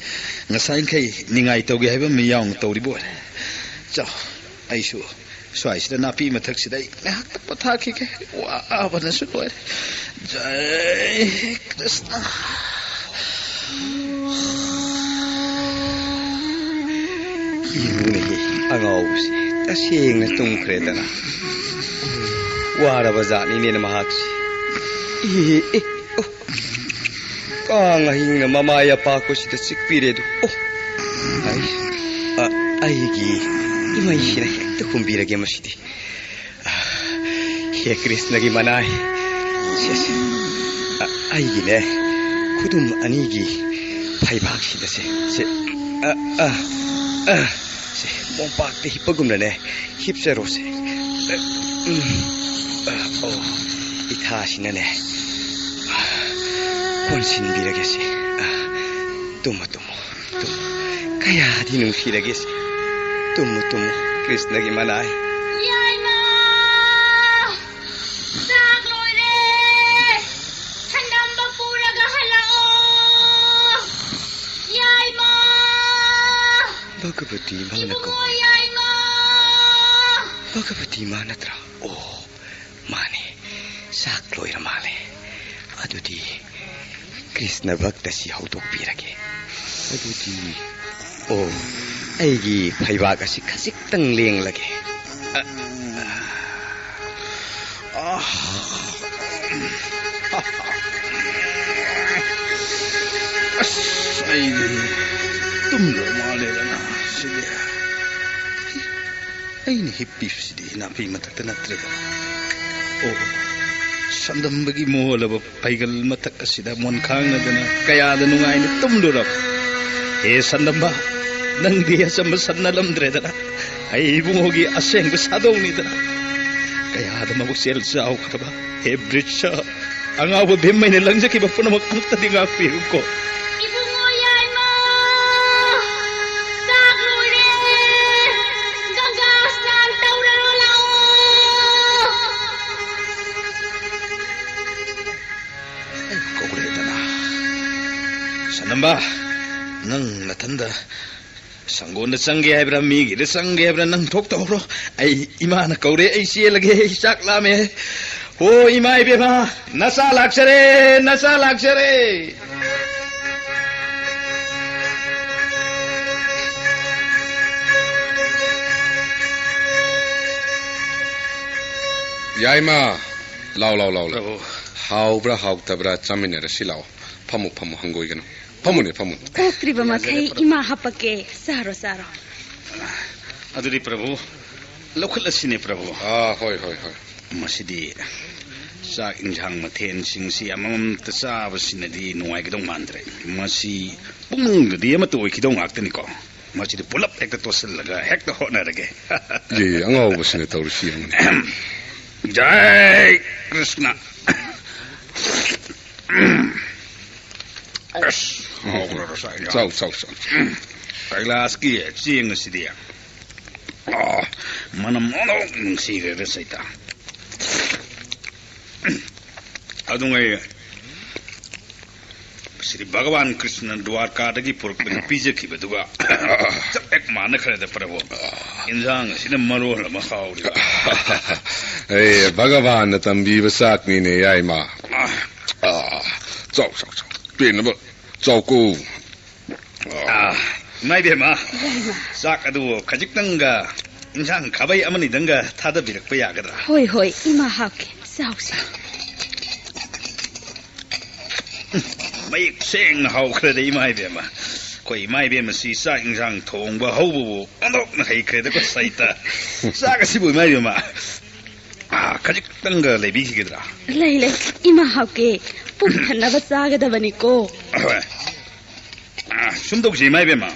ꯉꯁꯥꯏꯈꯩ ꯅꯤꯡꯉꯥꯏ ꯇꯧꯒꯦ ꯍꯥꯏꯕ ꯑꯃ ꯌꯥꯎꯅ ꯇꯧꯔꯤꯕ ꯑꯣꯏꯔꯦ꯫ ꯆꯥꯎ, ꯑꯩꯁꯨ ꯁ꯭ꯋꯥꯏꯁꯤꯗ ꯅꯥꯄꯤ ꯃꯊꯛꯁꯤꯗ ꯑꯩ ꯉꯥꯏꯍꯥꯛꯇ ꯄꯣꯊꯥꯈꯤꯒꯦ꯫ ꯋꯥꯕꯅꯁꯨ ꯂꯣꯏꯔꯦ꯫ ꯖꯥꯏ ꯀ꯭ꯔꯤꯁꯅ꯫ ꯌꯦꯡꯉꯨꯅꯦꯍꯦ, ꯑꯉꯥꯎꯕꯁꯦ ꯇꯁꯦꯡꯅ ꯇꯨꯝꯈ꯭ꯔꯦꯗꯅ꯫ ꯋꯥꯔꯕ ꯖꯥꯠꯅꯤꯅꯦ ꯃꯍꯥꯛꯁꯦ꯫ ꯑꯦ, ꯑꯦ, ꯑꯣ꯫ ꯀꯥꯡ ꯑꯍꯤꯡꯅ ꯃꯃꯥꯏ ꯑꯄꯥꯛꯄꯁꯤꯗ ꯆꯤꯛꯄꯤꯔꯦ ꯑꯗꯨ꯫ ꯑꯣ꯫ ꯑꯩ, ꯑ, ꯑꯩꯒꯤ ꯏꯃꯩꯁꯤꯅ ꯍꯦꯛꯇ ꯍꯨꯝꯕꯤꯔꯒꯦ ꯃꯁꯤꯗꯤ꯫ ꯑ, ꯍꯦ ꯀ꯭ꯔꯤꯁꯅꯒꯤ ꯃꯅꯥꯏ꯫ ꯁꯦ, ꯁꯦ꯫ ꯑ, ꯑꯩꯒꯤꯅꯦ, ꯈꯨꯗꯨꯝ ꯑꯅꯤꯒꯤ ꯐꯩꯕꯥꯛꯁꯤꯗ ꯁꯦ, ꯁꯦ, ꯑ, ꯑ, ꯑ, ꯁꯦ, ꯃꯣꯝꯄꯥꯛꯇ ꯍꯤꯞꯄꯒꯨꯝꯅꯅꯦ, ꯍꯤꯞꯆꯔꯣꯁꯦ꯫ ꯑ, ꯎꯝ, ꯑ, ꯑꯣ, ꯏꯊꯥꯁꯤꯅꯅꯦ, ꯑ, ꯀꯣꯟꯁꯤꯟꯕꯤꯔꯒꯦꯁꯦ꯫ ꯑ, ꯇꯨꯝꯃꯣ, ꯇꯨꯝꯃꯣ, ꯇꯨꯝꯃꯣ꯫ ꯀꯌꯥꯗꯤ ꯅꯨꯡꯁꯤꯔꯒꯦꯁꯦ꯫ ꯇꯨꯝꯃꯨ, ꯇꯨꯝꯃꯨ, ꯀ꯭ꯔꯤꯁꯅꯒꯤ ꯃꯅꯥꯏ꯫ ꯌꯥꯏꯃ! ꯆꯥꯛ ꯂꯣꯏꯔꯦ! ꯁꯟꯗꯝꯕ ꯄꯨꯔꯒ ꯍꯜꯂꯛꯑꯣ! ꯌꯥꯏꯃ! ꯚꯒꯕꯇꯤ ꯃꯥꯅ ꯏꯕꯨꯡꯉꯣ ꯀꯧꯔꯦ꯫ ꯌꯥꯏꯃ! ꯚꯒꯕꯇꯤ ꯃꯥ ꯅꯠꯇ꯭ꯔꯥ? ꯑꯣ, ꯃꯥꯅꯦ꯫ ꯆꯥꯛ ꯂꯣꯏꯔ ꯃꯥꯜꯂꯦ꯫ ꯑꯗꯨꯗꯤ ꯀ꯭ꯔꯤꯁꯅ ꯚꯛꯇꯁꯤ ꯍꯧꯗꯣꯛꯄꯤꯔꯒꯦ꯫ ꯑꯗꯨꯗꯤ, ꯑꯣ, ꯑꯩꯒꯤ ꯐꯩꯕꯥꯛ ꯑꯁꯤ ꯈꯖꯤꯛꯇꯪ ꯂꯦꯡꯂꯒꯦ꯫ ꯑ, ꯑ, ꯑꯁ, ꯑꯩꯗꯤ ꯇꯨꯝꯗꯧ ꯃꯥꯜꯂꯦꯗꯅ ꯁꯤꯗꯤ꯫ ꯑꯩꯅ ꯍꯤꯞꯄꯤꯕꯁꯤꯗꯤ ꯅꯥꯄꯤ ꯃꯊꯛꯇ ꯅꯠꯇ꯭ꯔꯦꯗꯅ꯫ ꯑꯣ, ꯁꯟꯗꯝꯕꯒꯤ ꯃꯣꯍꯣꯜꯂꯕ ꯐꯩꯒꯜ ꯃꯊꯛ ꯑꯁꯤꯗ ꯃꯣꯟꯈꯥꯡꯅꯗꯅ ꯀꯌꯥꯗ ꯅꯨꯡꯉꯥꯏꯅ ꯇꯨꯝꯂꯨꯔꯕ꯫ ꯍꯦ ꯁꯟꯗꯝꯕ, ꯅꯪꯗꯤ ꯑꯆꯝꯕ ꯁꯟ ꯅꯠꯂꯝꯗ꯭ꯔꯦꯗꯅ꯫ ꯑꯩ ꯏꯕꯨꯡꯉꯣꯒꯤ ꯑꯁꯦꯡꯕ ꯁꯥꯗꯣꯡꯅꯤꯗꯅ꯫ ꯀꯌꯥꯗ ꯃꯕꯨꯛꯆꯦꯜ ꯆꯥꯎꯈ꯭ꯔꯕ꯫ ꯍꯦ ꯕ꯭ꯔꯤꯠꯁ, ꯑꯉꯥꯎꯕ ꯚꯤꯝ ꯑꯩꯅ ꯂꯪꯖꯈꯤꯕ ꯄꯨꯝꯅꯃꯛ ꯑꯃꯨꯛꯇꯗꯤ ꯉꯥꯛꯄꯤꯌꯨꯀꯣ꯫ ꯏꯕꯨꯡꯉꯣ ꯌꯥꯏꯃ! ꯆꯥꯛ ꯂꯣꯏꯔꯦ! ꯒꯪꯒꯥ ꯁ꯭ꯅꯥꯟ ꯇꯧꯔꯔꯣ ꯂꯥꯛꯑꯣ! ꯑꯩ ꯀꯧꯔꯦꯗꯅ꯫ ꯁꯅꯝꯕ, ꯅꯪ ꯅꯊꯟꯗ ꯁꯪꯒꯣꯟꯗ ꯆꯪꯒꯦ ꯍꯥꯏꯕ꯭ꯔꯥ, ꯃꯤꯒꯤꯗ ꯆꯪꯒꯦ ꯍꯥꯏꯕ꯭ꯔꯥ, ꯅꯪ ꯊꯣꯛ ꯇꯧꯔꯣ꯫ ꯑꯩ, ꯏꯃꯥꯅ ꯀꯧꯔꯦ, ꯑꯩ ꯆꯦꯜꯂꯒꯦ, ꯑꯩ ꯆꯥꯛ ꯂꯥꯝꯃꯦ꯫ ꯍꯣ, ꯏꯃꯥ ꯏꯕꯦꯝꯃ, ꯅꯆꯥ ꯂꯥꯛꯆꯔꯦ, ꯅꯆꯥ ꯂꯥꯛꯆꯔꯦ꯫ ꯌꯥꯏꯃ, ꯂꯥꯎ, ꯂꯥꯎ, ꯂꯥꯎ, ꯂꯥꯎ꯫ ꯄ꯭ꯔꯚꯨ꯫ ꯍꯥꯎꯕ꯭ꯔꯥ ꯍꯥꯎꯇꯕ꯭ꯔꯥ ꯆꯥꯃꯤꯟꯅꯔꯁꯤ ꯂꯥꯎ꯫ ꯐꯝꯃꯨ, ꯐꯝꯃꯨ, ꯍꯪꯒꯣꯏꯒꯅꯨ꯫ ꯐꯝꯃꯨꯅꯦ, ꯐꯝꯃꯨꯅꯦ꯫ ꯄꯣꯛꯇ꯭ꯔꯤꯕ ꯃꯈꯩ ꯏꯃꯥ ꯍꯥꯄꯛꯀꯦ꯫ ꯆꯥꯔꯣ, ꯆꯥꯔꯣ꯫ ꯑꯗꯨꯗꯤ ꯄ꯭ꯔꯚꯨ, ꯂꯧꯈꯠꯂꯁꯤꯅꯦ ꯄ꯭ꯔꯚꯨ꯫ ꯑꯥ, ꯍꯣꯏ, ꯍꯣꯏ, ꯍꯣꯏ꯫ ꯃꯁꯤꯗꯤ ꯆꯥꯛ ꯏꯟꯁꯥꯡ ꯃꯊꯦꯜꯁꯤꯡꯁꯤ ꯑꯃꯃꯝꯇ ꯆꯥꯕꯁꯤꯅꯗꯤ ꯅꯨꯡꯉꯥꯏꯒꯗꯧ ꯃꯥꯟꯗ꯭ꯔꯦ꯫ ꯃꯁꯤ ꯄꯨꯛꯅꯨꯡꯗꯗꯤ ꯑꯃꯠꯇ ꯑꯣꯏꯈꯤꯗꯧ ꯉꯥꯛꯇꯅꯤꯀꯣ꯫ ꯃꯁꯤꯗꯤ ꯄꯨꯂꯞ ꯍꯦꯛꯇ ꯇꯣꯠꯁꯤꯜꯂꯒ ꯍꯦꯛꯇ ꯍꯣꯠꯅꯔꯒꯦ꯫ ꯌꯦ, ꯑꯉꯥꯎꯕꯁꯤꯅ ꯇꯧꯔꯤꯁꯤ ꯌꯦꯡꯉꯨꯅꯦ꯫ ꯖꯥꯏ ꯀ꯭ꯔꯤꯁꯅ꯫ ꯑꯁ, ꯍꯥꯎꯈ꯭ꯔꯕ ꯆꯥꯛ ꯏꯟꯖꯥꯡ꯫ ꯆꯥꯎ, ꯆꯥꯎ, ꯆꯥꯎ꯫ ꯀꯩꯂꯥꯁꯀꯤ ꯆꯦꯡ ꯑꯁꯤꯗꯤ꯫ ꯑꯥ, ꯃꯅꯝ ꯑꯣꯟꯊꯣꯛ ꯅꯨꯡꯁꯤꯈ꯭ꯔꯦꯗ, ꯁꯩꯇꯥ꯫ ꯑꯗꯨꯉꯩ ꯁꯤꯗꯤ ꯚꯒꯋꯥꯟ ꯀ꯭ꯔꯤꯁꯅ ꯗ꯭ꯋꯥꯔꯀꯥꯗꯒꯤ ꯄꯨꯔꯛꯄꯒꯤ ꯄꯤꯖꯈꯤꯕꯗꯨꯒ ꯆꯞ ꯍꯦꯛ ꯃꯥꯟꯅꯈ꯭ꯔꯦꯗ, ꯄ꯭ꯔꯚꯨ꯫ ꯏꯟꯖꯥꯡ ꯑꯁꯤꯅ ꯃꯔꯣꯜ ꯑꯃ ꯍꯥꯎꯔꯤꯕ꯫ ꯑꯦ, ꯚꯒꯋꯥꯟꯅ ꯇꯝꯕꯤꯕ ꯆꯥꯛꯅꯤꯅꯦ, ꯌꯥꯏꯃ꯫ ꯑꯥ, ꯆꯥꯎ, ꯆꯥꯎ, ꯆꯥꯎ꯫ ꯄꯦꯟꯅꯕ ꯆꯥꯎꯀꯣ꯫ ꯑꯥ, ꯏꯃꯥ ꯏꯕꯦꯝꯃ, ꯆꯥꯛ ꯑꯗꯨ ꯈꯖꯤꯛꯇꯪꯒ, ꯏꯟꯁꯥꯡ ꯈꯥꯕꯩ ꯑꯃꯅꯤꯗꯪꯒ ꯊꯥꯗꯕꯤꯔꯛꯄ ꯌꯥꯒꯗ꯭ꯔꯥ? ꯍꯣꯏ, ꯍꯣꯏ, ꯏꯃꯥ ꯍꯥꯞꯀꯦ, ꯆꯥꯎꯁꯦ꯫ ꯃꯌꯦꯛ ꯁꯦꯡꯅ ꯍꯥꯎꯈ꯭ꯔꯦꯗ, ꯏꯃꯥ ꯏꯕꯦꯝꯃ꯫ ꯑꯩꯈꯣꯏ ꯏꯃꯥ ꯏꯕꯦꯝꯃꯁꯤ ꯆꯥꯛ ꯏꯟꯁꯥꯡ ꯊꯣꯡꯕ ꯍꯧꯕꯕꯨ ꯑꯣꯟꯊꯣꯛꯅ ꯍꯩꯈ꯭ꯔꯦꯗꯀꯣ, ꯁꯩꯇ꯫ ꯆꯥꯛ ꯑꯁꯤꯕꯨ, ꯏꯃꯥ ꯏꯕꯦꯝꯃ, ꯑꯥ, ꯈꯖꯤꯛꯇꯪꯒ ꯂꯩꯕꯤꯈꯤꯒꯗ꯭ꯔꯥ? ꯂꯩ, ꯂꯩ, ꯏꯃꯥ ꯍꯥꯞꯀꯦ꯫ ꯄꯨꯛ ꯊꯟꯅꯕ ꯆꯥꯒꯗꯕꯅꯤꯀꯣ꯫ ꯍꯣꯏ꯫ ꯑꯥ, ꯁꯨꯝ ꯇꯧꯁꯤ, ꯏꯃꯥ ꯏꯕꯦꯝꯃ꯫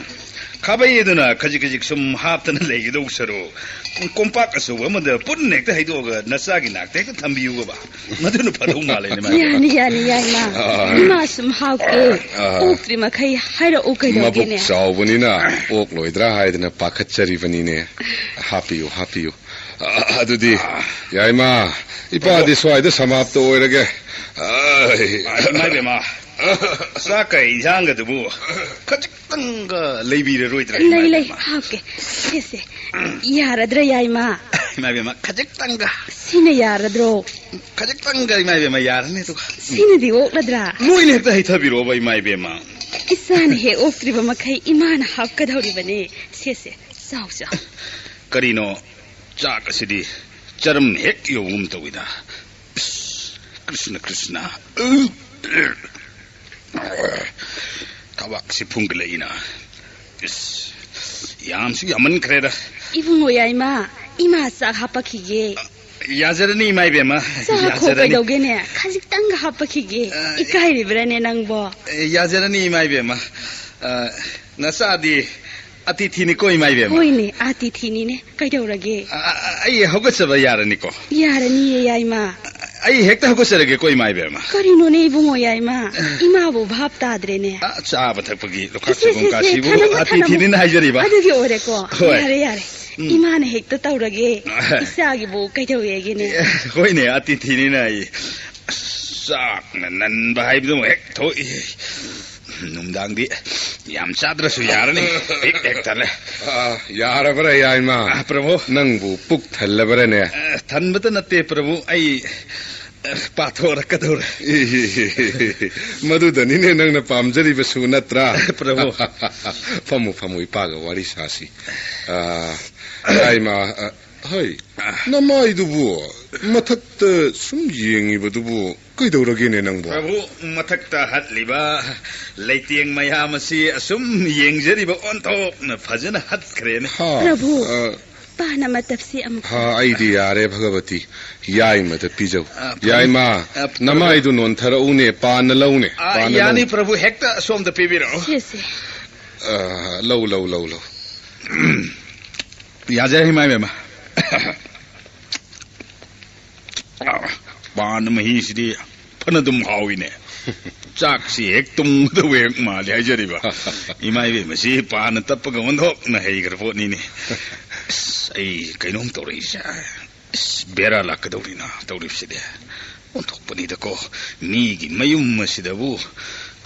ꯈꯥꯕꯩ ꯑꯗꯨꯅ ꯈꯖꯤꯛ ꯈꯖꯤꯛ ꯁꯨꯝ ꯍꯥꯞꯇꯅ ꯂꯩꯒꯗꯧ ꯁꯔꯨꯛ, ꯀꯣꯝꯄꯥꯛ ꯑꯆꯧꯕ ꯑꯃꯗ ꯄꯨꯟꯅ ꯍꯦꯛꯇ ꯍꯩꯗꯣꯛꯑꯒ ꯅꯆꯥꯒꯤ ꯅꯥꯛꯇ ꯍꯦꯛꯇ ꯊꯝꯕꯤꯌꯨꯕ꯫ ꯃꯗꯨꯅ ꯐꯗꯧ ꯃꯥꯜꯂꯦꯅꯦ, ꯏꯃꯥ ꯏꯕꯦꯝꯃ꯫ ꯌꯥꯅꯤ, ꯌꯥꯅꯤ, ꯌꯥꯏꯃ꯫ ꯑꯥ꯫ ꯏꯃꯥ ꯁꯨꯝ ꯍꯥꯞꯀꯦ꯫ ꯑꯥ꯫ ꯑꯣꯛꯇ꯭ꯔꯤ ꯃꯈꯩ ꯍꯥꯏꯔꯛꯎ ꯀꯩꯗꯧꯒꯦꯅꯦ? ꯃꯕꯨꯛ ꯆꯥꯎꯕꯅꯤꯅ ꯑꯣꯛꯂꯣꯏꯗ꯭ꯔꯥ ꯍꯥꯏꯗꯅ ꯄꯥꯈꯠꯆꯔꯤꯕꯅꯤꯅꯦ꯫ ꯍꯥꯞꯄꯤꯌꯨ, ꯍꯥꯞꯄꯤꯌꯨ꯫ ꯑ, ꯑꯗꯨꯗꯤ, ꯌꯥꯏꯃ, ꯏꯄꯥꯗꯤ ꯁ꯭ꯋꯥꯏꯗ ꯁꯃꯥꯞꯇ ꯑꯣꯏꯔꯒꯦ꯫ ꯑꯥꯏ꯫ ꯑ, ꯏꯃꯥ ꯏꯕꯦꯝꯃ, ꯆꯥꯛꯀ ꯏꯟꯖꯥꯡꯒꯗꯨꯕꯨ ꯈꯖꯤꯛꯇꯪꯒ ꯂꯩꯕꯤꯔꯔꯣꯏꯗ꯭ꯔꯥ, ꯏꯃꯥ ꯂꯩ, ꯂꯩ, ꯏꯕꯦꯝꯃ? ꯍꯥꯞꯀꯦ꯫ ꯁꯦ, ꯁꯦ꯫ ꯌꯥꯔꯗ꯭ꯔꯥ, ꯌꯥꯏꯃ? ꯏꯃꯥ ꯏꯕꯦꯝꯃ, ꯈꯖꯤꯛꯇꯪꯒ꯫ ꯁꯤꯅ ꯌꯥꯔꯗ꯭ꯔꯣ? ꯈꯖꯤꯛꯇꯪꯒ, ꯏꯃꯥ ꯏꯕꯦꯝꯃ, ꯌꯥꯔꯅꯤ ꯑꯗꯨꯒ꯫ ꯁꯤꯅꯗꯤ ꯑꯣꯛꯂꯗ꯭ꯔꯥ? ꯂꯣꯏꯅ ꯍꯦꯛꯇ ꯍꯩꯊꯕꯤꯔꯛꯑꯣꯕ, ꯏꯃꯥ ꯏꯕꯦꯝꯃ꯫ ꯏꯆꯥꯅ ꯍꯦꯛ ꯑꯣꯛꯇ꯭ꯔꯤꯕ ꯃꯈꯩ ꯏꯃꯥꯅ ꯍꯥꯞꯀꯗꯧꯔꯤꯕꯅꯦ꯫ ꯁꯦ, ꯁꯦ, ꯆꯥꯎ, ꯆꯥꯎ꯫ ꯀꯔꯤꯅꯣ? ꯆꯥꯛ ꯑꯁꯤꯗꯤ ꯆꯔꯝ ꯍꯦꯛ ꯌꯧꯕꯒꯨꯝ ꯇꯧꯏꯗ꯫ ꯏꯁ, ꯀ꯭ꯔꯤꯁꯅ, ꯀ꯭ꯔꯤꯁꯅ꯫ ꯊꯕꯥꯛꯁꯤ ꯐꯨꯝꯒꯠꯂꯛꯏꯅ꯫ ꯏꯁ, ꯌꯥꯝꯁꯨ ꯌꯥꯝꯃꯟꯈ꯭ꯔꯦꯗ꯫ ꯏꯕꯨꯡꯉꯣ ꯌꯥꯏꯃ, ꯏꯃꯥ ꯆꯥꯛ ꯍꯥꯞꯄꯛꯈꯤꯒꯦ꯫ ꯌꯥꯖꯔꯅꯤ, ꯏꯃꯥ ꯏꯕꯦꯝꯃ꯫ ꯆꯥꯈꯣ, ꯌꯥꯖꯔꯅꯤ꯫ ꯀꯩꯗꯧꯒꯦꯅꯦ? ꯈꯖꯤꯛꯇꯪꯒ ꯍꯥꯞꯄꯛꯈꯤꯒꯦ꯫ ꯑ, ꯏꯀꯥꯏꯔꯤꯕ꯭ꯔꯥꯅꯦ ꯅꯪꯕꯣ? ꯑꯦ, ꯌꯥꯖꯔꯅꯤ, ꯏꯃꯥ ꯏꯕꯦꯝꯃ꯫ ꯑ, ꯅꯆꯥꯗꯤ ꯑꯇꯤꯊꯤꯅꯤꯀꯣ, ꯏꯃꯥ ꯏꯕꯦꯝꯃ? ꯍꯣꯏꯅꯦ, ꯑꯇꯤꯊꯤꯅꯤꯅꯦ꯫ ꯀꯩꯗꯧꯔꯒꯦ? ꯑ, ꯑ, ꯑꯩ ꯍꯧꯒꯠꯆꯕ ꯌꯥꯔꯅꯤꯀꯣ? ꯌꯥꯔꯅꯤꯌꯦ, ꯌꯥꯏꯃ꯫ ꯑꯩ ꯍꯦꯛꯇ ꯍꯧꯒꯠꯆꯔꯒꯦꯀꯣ, ꯏꯃꯥ ꯏꯕꯦꯝꯃ꯫ ꯀꯔꯤꯅꯣꯅꯦ, ꯏꯕꯨꯡꯉꯣ ꯌꯥꯏꯃ? ꯏꯃꯥꯕꯨ ꯚꯥꯞ ꯇꯥꯗ꯭ꯔꯦꯅꯦ꯫ ꯑ, ꯆꯥꯕ ꯊꯛꯄꯒꯤ ꯂꯨꯈꯥꯛ ꯏꯁꯦ, ꯏꯁꯦ, ꯏꯁꯦ, ꯁꯪꯒꯣꯝ ꯀꯥꯁꯤꯕꯨ ꯊꯅꯝꯃꯣ, ꯊꯅꯝꯃꯣ꯫ ꯑꯇꯤꯊꯤꯅꯤꯅ ꯍꯥꯏꯖꯔꯤꯕ꯫ ꯑꯗꯨꯒꯤ ꯑꯣꯏꯔꯦꯀꯣ꯫ ꯍꯣꯏ꯫ ꯌꯥꯔꯦ, ꯌꯥꯔꯦ꯫ ꯎꯝ꯫ ꯏꯃꯥꯅ ꯍꯦꯛꯇ ꯇꯧꯔꯒꯦ꯫ ꯏꯆꯥꯒꯤꯕꯨ ꯀꯩꯗꯧꯋꯦꯒꯦꯅꯦ? ꯑꯦ, ꯍꯣꯏꯅꯦ, ꯑꯇꯤꯊꯤꯅꯤꯅ ꯑꯩ꯫ ꯑꯁ, ꯆꯥꯛꯅ ꯅꯟꯕ ꯍꯥꯏꯕꯗꯨꯃ ꯍꯦꯛ ꯊꯣꯛꯏ꯫ ꯅꯨꯡꯗꯥꯡꯗꯤ ꯌꯥꯝ ꯆꯥꯗ꯭ꯔꯁꯨ ꯌꯥꯔꯅꯤ꯫ ꯄꯤꯛ ꯍꯦꯛ ꯊꯜꯂꯦ꯫ ꯑꯥ, ꯌꯥꯔꯕ꯭ꯔꯥ, ꯌꯥꯏꯃ? ꯑꯥ, ꯄ꯭ꯔꯚꯨ꯫ ꯅꯪꯕꯨ ꯄꯨꯛ ꯊꯜꯂꯕ꯭ꯔꯥꯅꯦ? ꯑ, ꯊꯟꯕꯇ ꯅꯠꯇꯦ, ꯄ꯭ꯔꯚꯨ꯫ ꯑꯩ, ꯑ, ꯄꯥꯊꯣꯔꯛꯀꯗꯧꯔꯦ꯫ ꯃꯗꯨꯗꯅꯤꯅꯦ ꯅꯪꯅ ꯄꯥꯝꯖꯔꯤꯕꯁꯨ, ꯅꯠꯇ꯭ꯔꯥ? ꯄ꯭ꯔꯚꯨ꯫ ꯐꯝꯃꯨ, ꯐꯝꯃꯨ, ꯏꯄꯥꯒ ꯋꯥꯔꯤ ꯁꯥꯁꯤ꯫ ꯑ, ꯌꯥꯏꯃ, ꯑ, ꯍꯣꯏ, ꯅꯃꯥꯏꯗꯨꯕꯨ ꯃꯊꯛꯇ ꯁꯨꯝ ꯌꯦꯡꯉꯤꯕꯗꯨꯕꯨ ꯀꯩꯗꯧꯔꯒꯦꯅꯦ ꯅꯪꯕꯣ? ꯄ꯭ꯔꯚꯨ, ꯃꯊꯛꯇ ꯍꯠꯂꯤꯕ ꯂꯩꯇꯦꯡ ꯃꯌꯥꯝ ꯑꯁꯤ ꯑꯁꯨꯝ ꯌꯦꯡꯖꯔꯤꯕ ꯑꯣꯟꯊꯣꯛꯅ ꯐꯖꯅ ꯍꯠꯈ꯭ꯔꯦꯅꯦ꯫ ꯍꯥ, ꯄ꯭ꯔꯚꯨ, ꯑ, ꯄꯥꯟ ꯑꯃꯇꯞꯁꯤ ꯑꯃꯨꯛ꯫ ꯍꯥ, ꯑꯩꯗꯤ ꯌꯥꯔꯦ, ꯚꯒꯕꯇꯤ꯫ ꯌꯥꯏꯃꯗ ꯄꯤꯖꯧ꯫ ꯑ, ꯄ꯭ꯔꯚꯨ꯫ ꯌꯥꯏꯃ, ꯑ, ꯄ꯭ꯔꯚꯨ꯫ ꯅꯃꯥꯏꯗꯨ ꯅꯣꯟꯊꯔꯛꯎꯅꯦ, ꯄꯥꯟꯅ ꯂꯧꯅꯦ, ꯑ, ꯄꯥꯟꯅ ꯌꯥꯅꯤ, ꯂꯧꯅꯦ꯫ ꯄ꯭ꯔꯚꯨ, ꯍꯦꯛꯇ ꯑꯁꯣꯝꯗ ꯄꯤꯕꯤꯔꯛꯑꯣ꯫ ꯁꯦ, ꯁꯦ꯫ ꯑ, ꯂꯧ, ꯂꯧ, ꯂꯧ, ꯂꯧ꯫ ꯌꯥꯖꯔꯦ, ꯏꯃꯥ ꯏꯕꯦꯝꯃ꯫ ꯄꯥꯟ ꯃꯍꯤꯁꯤꯗꯤ ꯐꯅꯗꯨꯝ ꯍꯥꯎꯏꯅꯦ꯫ ꯆꯥꯛꯁꯤ ꯍꯦꯛ ꯇꯨꯝꯒꯗꯧꯕ ꯍꯦꯛ ꯃꯥꯜꯂꯤ ꯍꯥꯏꯖꯔꯤꯕ꯫ ꯏꯃꯥ ꯏꯕꯦꯝꯃꯁꯤ ꯄꯥꯟꯅ ꯇꯞꯄꯒ ꯑꯣꯟꯊꯣꯛꯅ ꯍꯩꯈ꯭ꯔ ꯄꯣꯠꯅꯤꯅꯦ꯫ ꯑꯁ, ꯑꯩ ꯀꯩꯅꯣꯝ ꯇꯧꯔꯛꯏꯁꯦ꯫ ꯑꯁ, ꯕꯦꯔꯥ ꯂꯥꯛꯀꯗꯧꯔꯤꯅ ꯇꯧꯔꯤꯕꯁꯤꯗꯤ꯫ ꯑꯣꯟꯊꯣꯛꯄꯅꯤꯗꯀꯣ, ꯃꯤꯒꯤ ꯃꯌꯨꯝ ꯑꯁꯤꯗꯕꯨ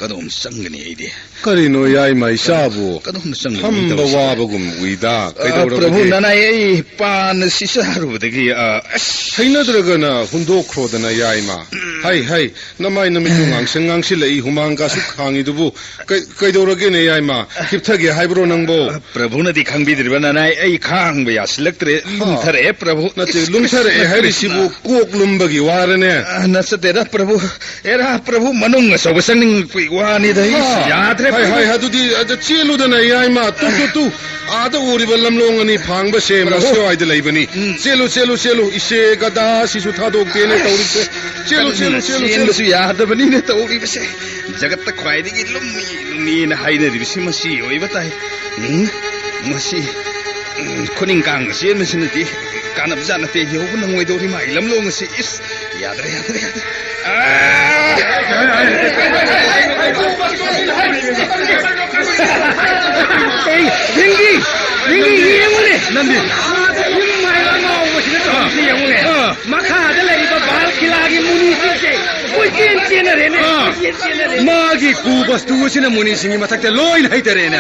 ꯀꯗꯣꯝ ꯆꯪꯒꯅꯤ ꯑꯩꯗꯤ? ꯀꯔꯤꯅꯣ ꯌꯥꯏꯃ ꯏꯆꯥꯕꯨ? ꯀꯗꯣꯝꯗ ꯆꯪꯒꯅꯤ ꯐꯝꯕ ꯇꯧꯔꯤꯁꯤꯗꯤ? ꯋꯥꯕꯒꯨꯝ ꯎꯏꯗ꯫ ꯑ, ꯀꯩꯗꯧꯔꯕꯒꯦ? ꯄ꯭ꯔꯚꯨ ꯅꯅꯥꯏ, ꯑꯩ ꯄꯥꯟ ꯑꯁꯤ ꯆꯥꯔꯨꯕꯗꯒꯤ, ꯑ, ꯑꯁ꯫ ꯍꯩꯅꯗ꯭ꯔꯒꯅ ꯍꯨꯟꯗꯣꯛꯈ꯭ꯔꯣꯗꯅ ꯌꯥꯏꯃ꯫ ꯍꯩ, ꯍꯩ, ꯅꯃꯥꯏ ꯅꯃꯤꯠꯇꯨ ꯉꯥꯡꯁꯪ ꯉꯥꯡꯁꯤꯜꯂꯛꯏ, ꯍꯨꯃꯥꯡ ꯀꯥꯁꯨ ꯈꯥꯡꯉꯤꯗꯨꯕꯨ꯫ ꯀꯩ-, ꯀꯩꯗꯧꯔꯒꯦꯅꯦ ꯌꯥꯏꯃ? ꯍꯤꯞꯊꯒꯦ ꯍꯥꯏꯕ꯭ꯔꯣ ꯅꯪꯕꯣ? ꯄ꯭ꯔꯚꯨꯅꯗꯤ ꯈꯪꯕꯤꯗ꯭ꯔꯤꯕ ꯅꯅꯥꯏ, ꯑꯩ ꯈꯥꯡꯕ ꯌꯥꯁꯤꯜꯂꯛꯇ꯭ꯔꯦ꯫ ꯍꯥ꯫ ꯂꯨꯝꯊꯔꯛꯑꯦ ꯄ꯭ꯔꯚꯨ꯫ ꯅꯠꯇꯦ, ꯂꯨꯝꯊꯔꯛꯑꯦ ꯍꯥꯏꯔꯤꯁꯤꯕꯨ ꯀꯣꯛ ꯂꯨꯝꯕꯒꯤ ꯋꯥꯔꯅꯦ? ꯑ, ꯅꯠꯆꯗꯦꯗ ꯄ꯭ꯔꯚꯨ꯫ ꯑꯦꯔꯥ ꯄ꯭ꯔꯚꯨ, ꯃꯅꯨꯡ ꯑꯆꯧꯕ ꯆꯪꯅꯤꯡꯉꯛꯄꯒꯤ ꯋꯥꯅꯤꯗ꯫ ꯑꯩ ꯍꯥ꯫ ꯌꯥꯗ꯭ꯔꯦ ꯍꯥꯏ, ꯄ꯭ꯔꯚꯨ꯫ ꯍꯥꯏ, ꯑꯗꯨꯗꯤ, ꯑꯗ ꯆꯦꯜꯂꯨꯗꯅ ꯌꯥꯏꯃ꯫ ꯇꯨ, ꯇꯨ, ꯇꯨ꯫ ꯑꯥꯗ ꯎꯔꯤꯕ ꯂꯝꯂꯣꯡ ꯑꯅꯤ ꯐꯥꯡꯕꯁꯦ ꯄ꯭ꯔꯚꯨ꯫ ꯃꯁꯤꯋꯥꯏꯗ ꯂꯩꯕꯅꯤ꯫ ꯎꯝ꯫ ꯆꯦꯜꯂꯨ, ꯆꯦꯜꯂꯨ, ꯆꯦꯜꯂꯨ꯫ ꯏꯆꯦ ꯒꯗꯥ ꯁꯤꯁꯨ ꯊꯥꯗꯣꯛꯇꯦꯅꯦ ꯇꯧꯔꯤꯁꯦ꯫ ꯆꯦꯜꯂꯨ, ꯀꯟꯅ ꯆꯦꯜꯂꯨ, ꯆꯦꯜꯂꯨ, ꯆꯦꯜꯂꯨ꯫ ꯆꯦꯟꯕꯁꯨ ꯌꯥꯗꯕꯅꯤꯅꯦ ꯇꯧꯔꯤꯕꯁꯦ꯫ ꯖꯒꯠꯇ ꯈ꯭ꯋꯥꯏꯗꯒꯤ ꯂꯨꯝꯃꯤ, ꯂꯨꯝꯃꯤꯅ ꯍꯥꯏꯅꯔꯤꯕꯁꯤ ꯃꯁꯤ ꯑꯣꯏꯕ ꯇꯥꯏ꯫ ꯎꯝ, ꯃꯁꯤ, ꯎꯝ, ꯈꯨꯅꯤꯡ ꯀꯥꯡꯅ ꯆꯦꯟꯕꯁꯤꯅꯗꯤ ꯀꯥꯟꯅꯕꯖꯥꯠ ꯅꯠꯇꯦ꯫ ꯌꯧꯕ ꯅꯪꯉꯣꯏꯗꯧꯔꯤ ꯃꯥꯒꯤ ꯂꯝꯂꯣꯡ ꯑꯁꯤ꯫ ꯏꯁ, ꯌꯥꯗ꯭ꯔꯦ, ꯌꯥꯗ꯭ꯔꯦ, ꯌꯥꯗ꯭ꯔꯦ꯫ ꯑꯥ! ꯑꯩ, ꯂꯤꯡꯒꯤ! ꯂꯤꯡꯒꯤ, ꯌꯦꯡꯉꯨꯅꯦ! ꯅꯪꯗꯤ? ꯑꯥꯗ ꯌꯨꯝ ꯍꯥꯏꯕ ꯑꯉꯥꯎꯕꯁꯤꯗ ꯇꯧꯔꯤꯁꯤ ꯌꯦꯡꯉꯨꯅꯦ꯫ ꯑꯥ꯫ ꯃꯈꯥꯗ ꯂꯩꯔꯤꯕ ꯕꯥꯜ ꯈꯤꯂꯥꯒꯤ ꯃꯨꯅꯤꯁꯤꯡꯁꯦ ꯀꯣꯏꯆꯦꯟ ꯆꯦꯟꯅꯔꯦꯅꯦ, ꯑꯥ꯫ ꯀꯣꯏꯆꯦꯟ ꯆꯦꯟꯅꯔꯦ꯫ ꯃꯥꯒꯤ ꯀꯨ ꯕꯁꯇꯨ ꯑꯁꯤꯅ ꯃꯨꯅꯤꯁꯤꯡꯒꯤ ꯃꯊꯛꯇ ꯂꯣꯏꯅ ꯍꯩꯊꯔꯦꯅꯦ꯫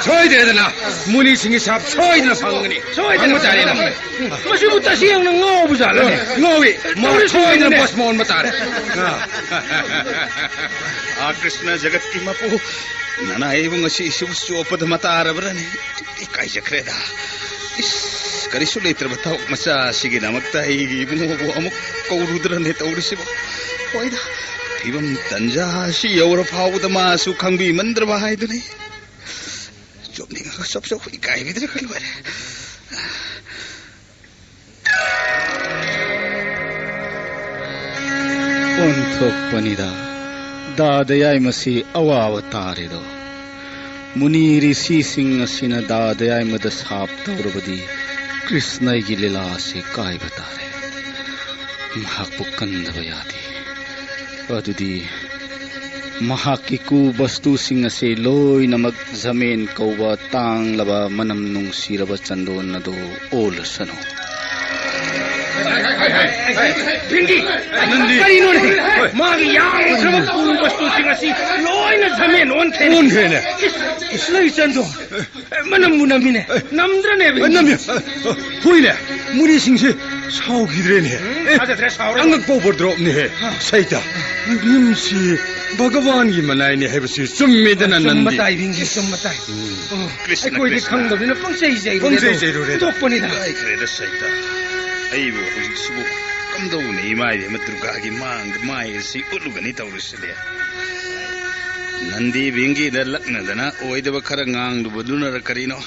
ꯁꯣꯏꯗ꯭ꯔꯦꯗꯅ, ꯃꯨꯅꯤꯁꯤꯡꯒꯤ ꯁꯥꯞ ꯁꯣꯏꯗꯅ ꯐꯪꯒꯅꯤ꯫ ꯁꯣꯏꯗꯅ ꯐꯪꯕ ꯇꯥꯔꯦꯅꯦ꯫ ꯐꯪꯒꯅꯤ꯫ ꯃꯁꯤꯕꯨ ꯇꯁꯦꯡꯅ ꯉꯥꯎꯕ ꯖꯥꯠꯂꯅꯦ? ꯑꯥ, ꯉꯥꯎꯏ꯫ ꯃꯥ ꯇꯧꯔꯤꯁꯤ ꯁꯣꯏꯗꯅ ꯌꯦꯡꯉꯨꯅꯦ꯫ ꯕꯁ ꯃꯣꯟꯕ ꯇꯥꯔꯦ꯫ ꯑꯥ꯫ ꯑꯥ, ꯀ꯭ꯔꯤꯁꯅ ꯖꯒꯠꯀꯤ ꯃꯄꯨ, ꯅꯅꯥꯏꯕꯨ ꯉꯁꯤ ꯁꯤꯕꯨ ꯆꯣꯞꯄꯗ ꯃꯇꯥꯔꯕ꯭ꯔꯅꯦ? ꯏꯀꯥꯏꯖꯈ꯭ꯔꯦꯗ꯫ ꯏꯁ, ꯀꯔꯤꯁꯨ ꯂꯩꯇ꯭ꯔꯕ ꯊꯕꯛ ꯃꯆꯥ ꯑꯁꯤꯒꯤꯗꯃꯛꯇ ꯑꯩꯒꯤ ꯏꯕꯨꯡꯉꯣꯕꯨ ꯑꯃꯨꯛ ꯀꯧꯔꯨꯗ꯭ꯔꯅꯦ ꯇꯧꯔꯤꯁꯤꯕꯨ? ꯍꯣꯏꯗ, ꯐꯤꯕꯝ ꯇꯟꯖꯥ ꯑꯁꯤ ꯌꯧꯔ ꯐꯥꯎꯕꯗ ꯃꯥꯁꯨ ꯈꯪꯕꯤꯃꯟꯗ꯭ꯔꯕ ꯍꯥꯏꯗꯨꯅꯤ꯫ ꯆꯣꯞꯅꯤꯡꯉꯒ ꯆꯣꯞ ꯆꯣꯞ, ꯏꯀꯥꯏꯕꯤꯗ꯭ꯔꯒ ꯂꯣꯏꯔꯦ꯫ ꯑꯣꯟꯊꯣꯛꯄꯅꯤꯗ, ꯗꯥ ꯗꯌꯥꯏꯃꯁꯤ ꯑꯋꯥꯕ ꯇꯥꯔꯦꯗꯣ꯫ ꯃꯨꯅꯤ ꯔꯤꯁꯤꯁꯤꯡ ꯑꯁꯤꯅ ꯗꯥ ꯗꯌꯥꯏꯃꯗ ꯁꯥꯞ ꯇꯧꯔꯕꯗꯤ ꯀ꯭ꯔꯤꯁꯅꯒꯤ ꯂꯤꯂꯥ ꯑꯁꯤ ꯀꯥꯏꯕ ꯇꯥꯔꯦ꯫ ꯃꯍꯥꯛꯄꯨ ꯀꯟꯗꯕ ꯌꯥꯗꯦ꯫ ꯑꯗꯨꯗꯤ ꯃꯍꯥꯛꯀꯤ ꯀꯨ ꯕꯁꯇꯨꯁꯤꯡ ꯑꯁꯤ ꯂꯣꯏꯅꯃꯛ ꯖꯃꯦꯟ ꯀꯧꯕ ꯇꯥꯡꯂꯕ ꯃꯅꯝ ꯅꯨꯡꯁꯤꯔꯕ ꯆꯟꯗꯣꯟ ꯑꯗꯨ ꯑꯣꯜꯂꯁꯅꯨ꯫ ꯚꯤꯡꯒꯤ, ꯅꯪꯗꯤ? ꯀꯔꯤꯅꯣꯅꯦ? ꯍꯣꯏ꯫ ꯃꯥꯒꯤ ꯌꯥꯝꯈ꯭ꯔꯕ ꯀꯨ ꯕꯁꯇꯨꯁꯤꯡ ꯑꯁꯤ ꯂꯣꯏꯅ ꯖꯃꯦꯟ ꯑꯣꯟꯈ꯭ꯔꯦꯅꯦ꯫ ꯑꯣꯟꯈ꯭ꯔꯦꯅꯦ꯫ ꯏꯁ, ꯂꯩ ꯆꯟꯗꯣꯟ꯫ ꯃꯅꯝꯕꯨ ꯅꯝꯃꯤꯅꯦ꯫ ꯑꯦ꯫ ꯅꯝꯗ꯭ꯔꯅꯦ, ꯑꯦ, ꯅꯝꯃꯤ꯫ ꯑꯦ, ꯍꯣꯏꯅꯦ, ꯃꯨꯅꯤꯁꯤꯡꯁꯦ ꯁꯥꯎꯈꯤꯗ꯭ꯔꯦꯅꯦ꯫ ꯎꯝ, ꯑꯦ, ꯊꯥꯖꯗ꯭ꯔꯦ, ꯁꯥꯎꯔꯦ꯫ ꯑꯉꯛꯄ ꯎꯄꯗ꯭ꯔꯣꯞꯅꯦꯍꯦ꯫ ꯑ꯫ ꯁꯩꯇ, ꯚꯤꯝꯁꯤ ꯚꯒꯋꯥꯟꯒꯤ ꯃꯅꯥꯏꯅꯦ ꯍꯥꯏꯕꯁꯤ ꯆꯨꯝꯃꯤꯗꯅ, ꯆꯨꯝꯕ ꯅꯟꯗꯤ꯫ ꯇꯥꯏ, ꯚꯤꯝꯁꯤ, ꯆꯨꯝꯕ ꯇꯥꯏ꯫ ꯎꯝ꯫ ꯑꯣ, ꯀ꯭ꯔꯤꯁꯅ, ꯑꯩꯈꯣꯏꯗꯤ ꯀ꯭ꯔꯤꯁꯅ꯫ ꯈꯪꯗꯕꯅꯤꯅ ꯄꯪꯆꯩ ꯆꯩꯔꯨꯔꯦ꯫ ꯄꯪꯆꯩ ꯆꯩꯔꯨꯔꯦ꯫ ꯍꯨꯟꯗꯣꯛꯄꯅꯤꯗ꯫ ꯀꯥꯏꯈ꯭ꯔꯦꯗ ꯁꯩꯇ꯫ ꯑꯩꯕꯨ ꯍꯧꯖꯤꯛꯁꯤꯕꯨ ꯀꯝꯗꯧꯅ ꯏꯃꯥ ꯏꯕꯦꯝꯃ ꯗꯨꯔꯒꯥꯒꯤ ꯃꯥꯡꯗ ꯃꯥꯏ ꯑꯁꯤ ꯎꯠꯂꯨꯒꯅꯤ ꯇꯧꯔꯤꯁꯤꯗꯤ? ꯅꯟꯗꯤ ꯚꯤꯡꯒꯤꯗ ꯂꯛꯅꯗꯅ ꯑꯣꯏꯗꯕ ꯈꯔ ꯉꯥꯡꯂꯨꯕꯗꯨꯅꯔ ꯀꯔꯤꯅꯣ?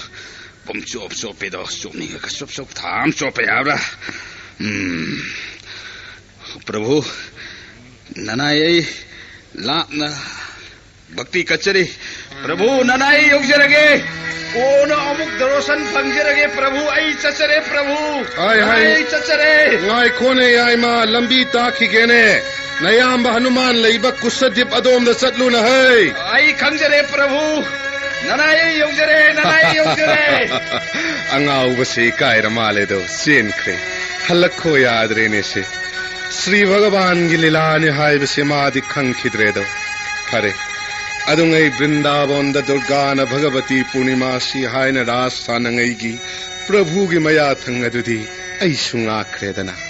ꯄꯨꯝꯆꯣꯞ ꯆꯣꯞꯄꯦꯗꯣ, ꯆꯣꯞꯅꯤꯡꯉꯒ ꯆꯣꯞ ꯆꯣꯞ ꯊꯥ ꯑꯃ ꯆꯣꯞꯄ ꯌꯥꯕ꯭ꯔꯥ? ꯎꯝ꯫ ꯄ꯭ꯔꯚꯨ, ꯅꯅꯥꯏ ꯑꯩ ꯂꯥꯞꯅ ꯚꯛꯇꯤ ꯀꯠꯆꯔꯤ꯫ ꯄ꯭ꯔꯚꯨ, ꯅꯅꯥꯏ ꯑꯩ ꯌꯧꯖꯔꯒꯦ꯫ ꯀꯣꯟꯅ ꯑꯃꯨꯛ ꯗꯔꯣꯁꯟ ꯐꯪꯖꯔꯒꯦ, ꯄ꯭ꯔꯚꯨ꯫ ꯑꯩ ꯆꯠꯆꯔꯦ, ꯄ꯭ꯔꯚꯨ꯫ ꯍꯥꯏ, ꯍꯥꯏ꯫ ꯅꯅꯥꯏ ꯑꯩ ꯆꯠꯆꯔꯦ꯫ ꯉꯥꯏꯈꯣꯅꯦ, ꯌꯥꯏꯃ, ꯂꯝꯕꯤ ꯇꯥꯛꯈꯤꯒꯦꯅꯦ꯫ ꯅꯌꯥꯝꯕ ꯍꯅꯨꯃꯥꯟ ꯂꯩꯕ ꯀꯨꯁꯗꯤꯞ ꯑꯗꯣꯝꯗ ꯆꯠꯂꯨꯅ ꯍꯩ꯫ ꯑꯩ ꯈꯪꯖꯔꯦ, ꯄ꯭ꯔꯚꯨ꯫ ꯅꯅꯥꯏ ꯑꯩ ꯌꯧꯖꯔꯦ, ꯅꯅꯥꯏ ꯑꯩ ꯌꯧꯖꯔꯦ꯫ ꯑꯉꯥꯎꯕꯁꯦ ꯏꯀꯥꯏꯔ ꯃꯥꯜꯂꯦꯗꯣ, ꯆꯦꯟꯈ꯭ꯔꯦ꯫ ꯍꯜꯂꯛꯈꯣ ꯌꯥꯗ꯭ꯔꯦꯅꯦ ꯁꯦ꯫ ꯁ꯭ꯔꯤ ꯚꯒꯋꯥꯟꯒꯤ ꯂꯤꯂꯥꯅꯤ ꯍꯥꯏꯕꯁꯦ ꯃꯥꯗꯤ ꯈꯪꯈꯤꯗ꯭ꯔꯦꯗꯣ꯫ ꯐꯔꯦ, ꯑꯗꯨꯉꯩ ꯕ꯭ꯔꯤꯟꯗꯥꯕꯣꯟꯗ ꯗꯨꯔꯒꯥꯅ ꯚꯒꯕꯇꯤ ꯄꯨꯔꯅꯤꯃꯥꯁꯤ ꯍꯥꯏꯅ ꯔꯥꯁ ꯁꯥꯟꯅꯉꯩꯒꯤ ꯄ꯭ꯔꯚꯨꯒꯤ ꯃꯌꯥꯊꯪ ꯑꯗꯨꯗꯤ ꯑꯩꯁꯨ ꯉꯥꯛꯈ꯭ꯔꯦꯗꯅ꯫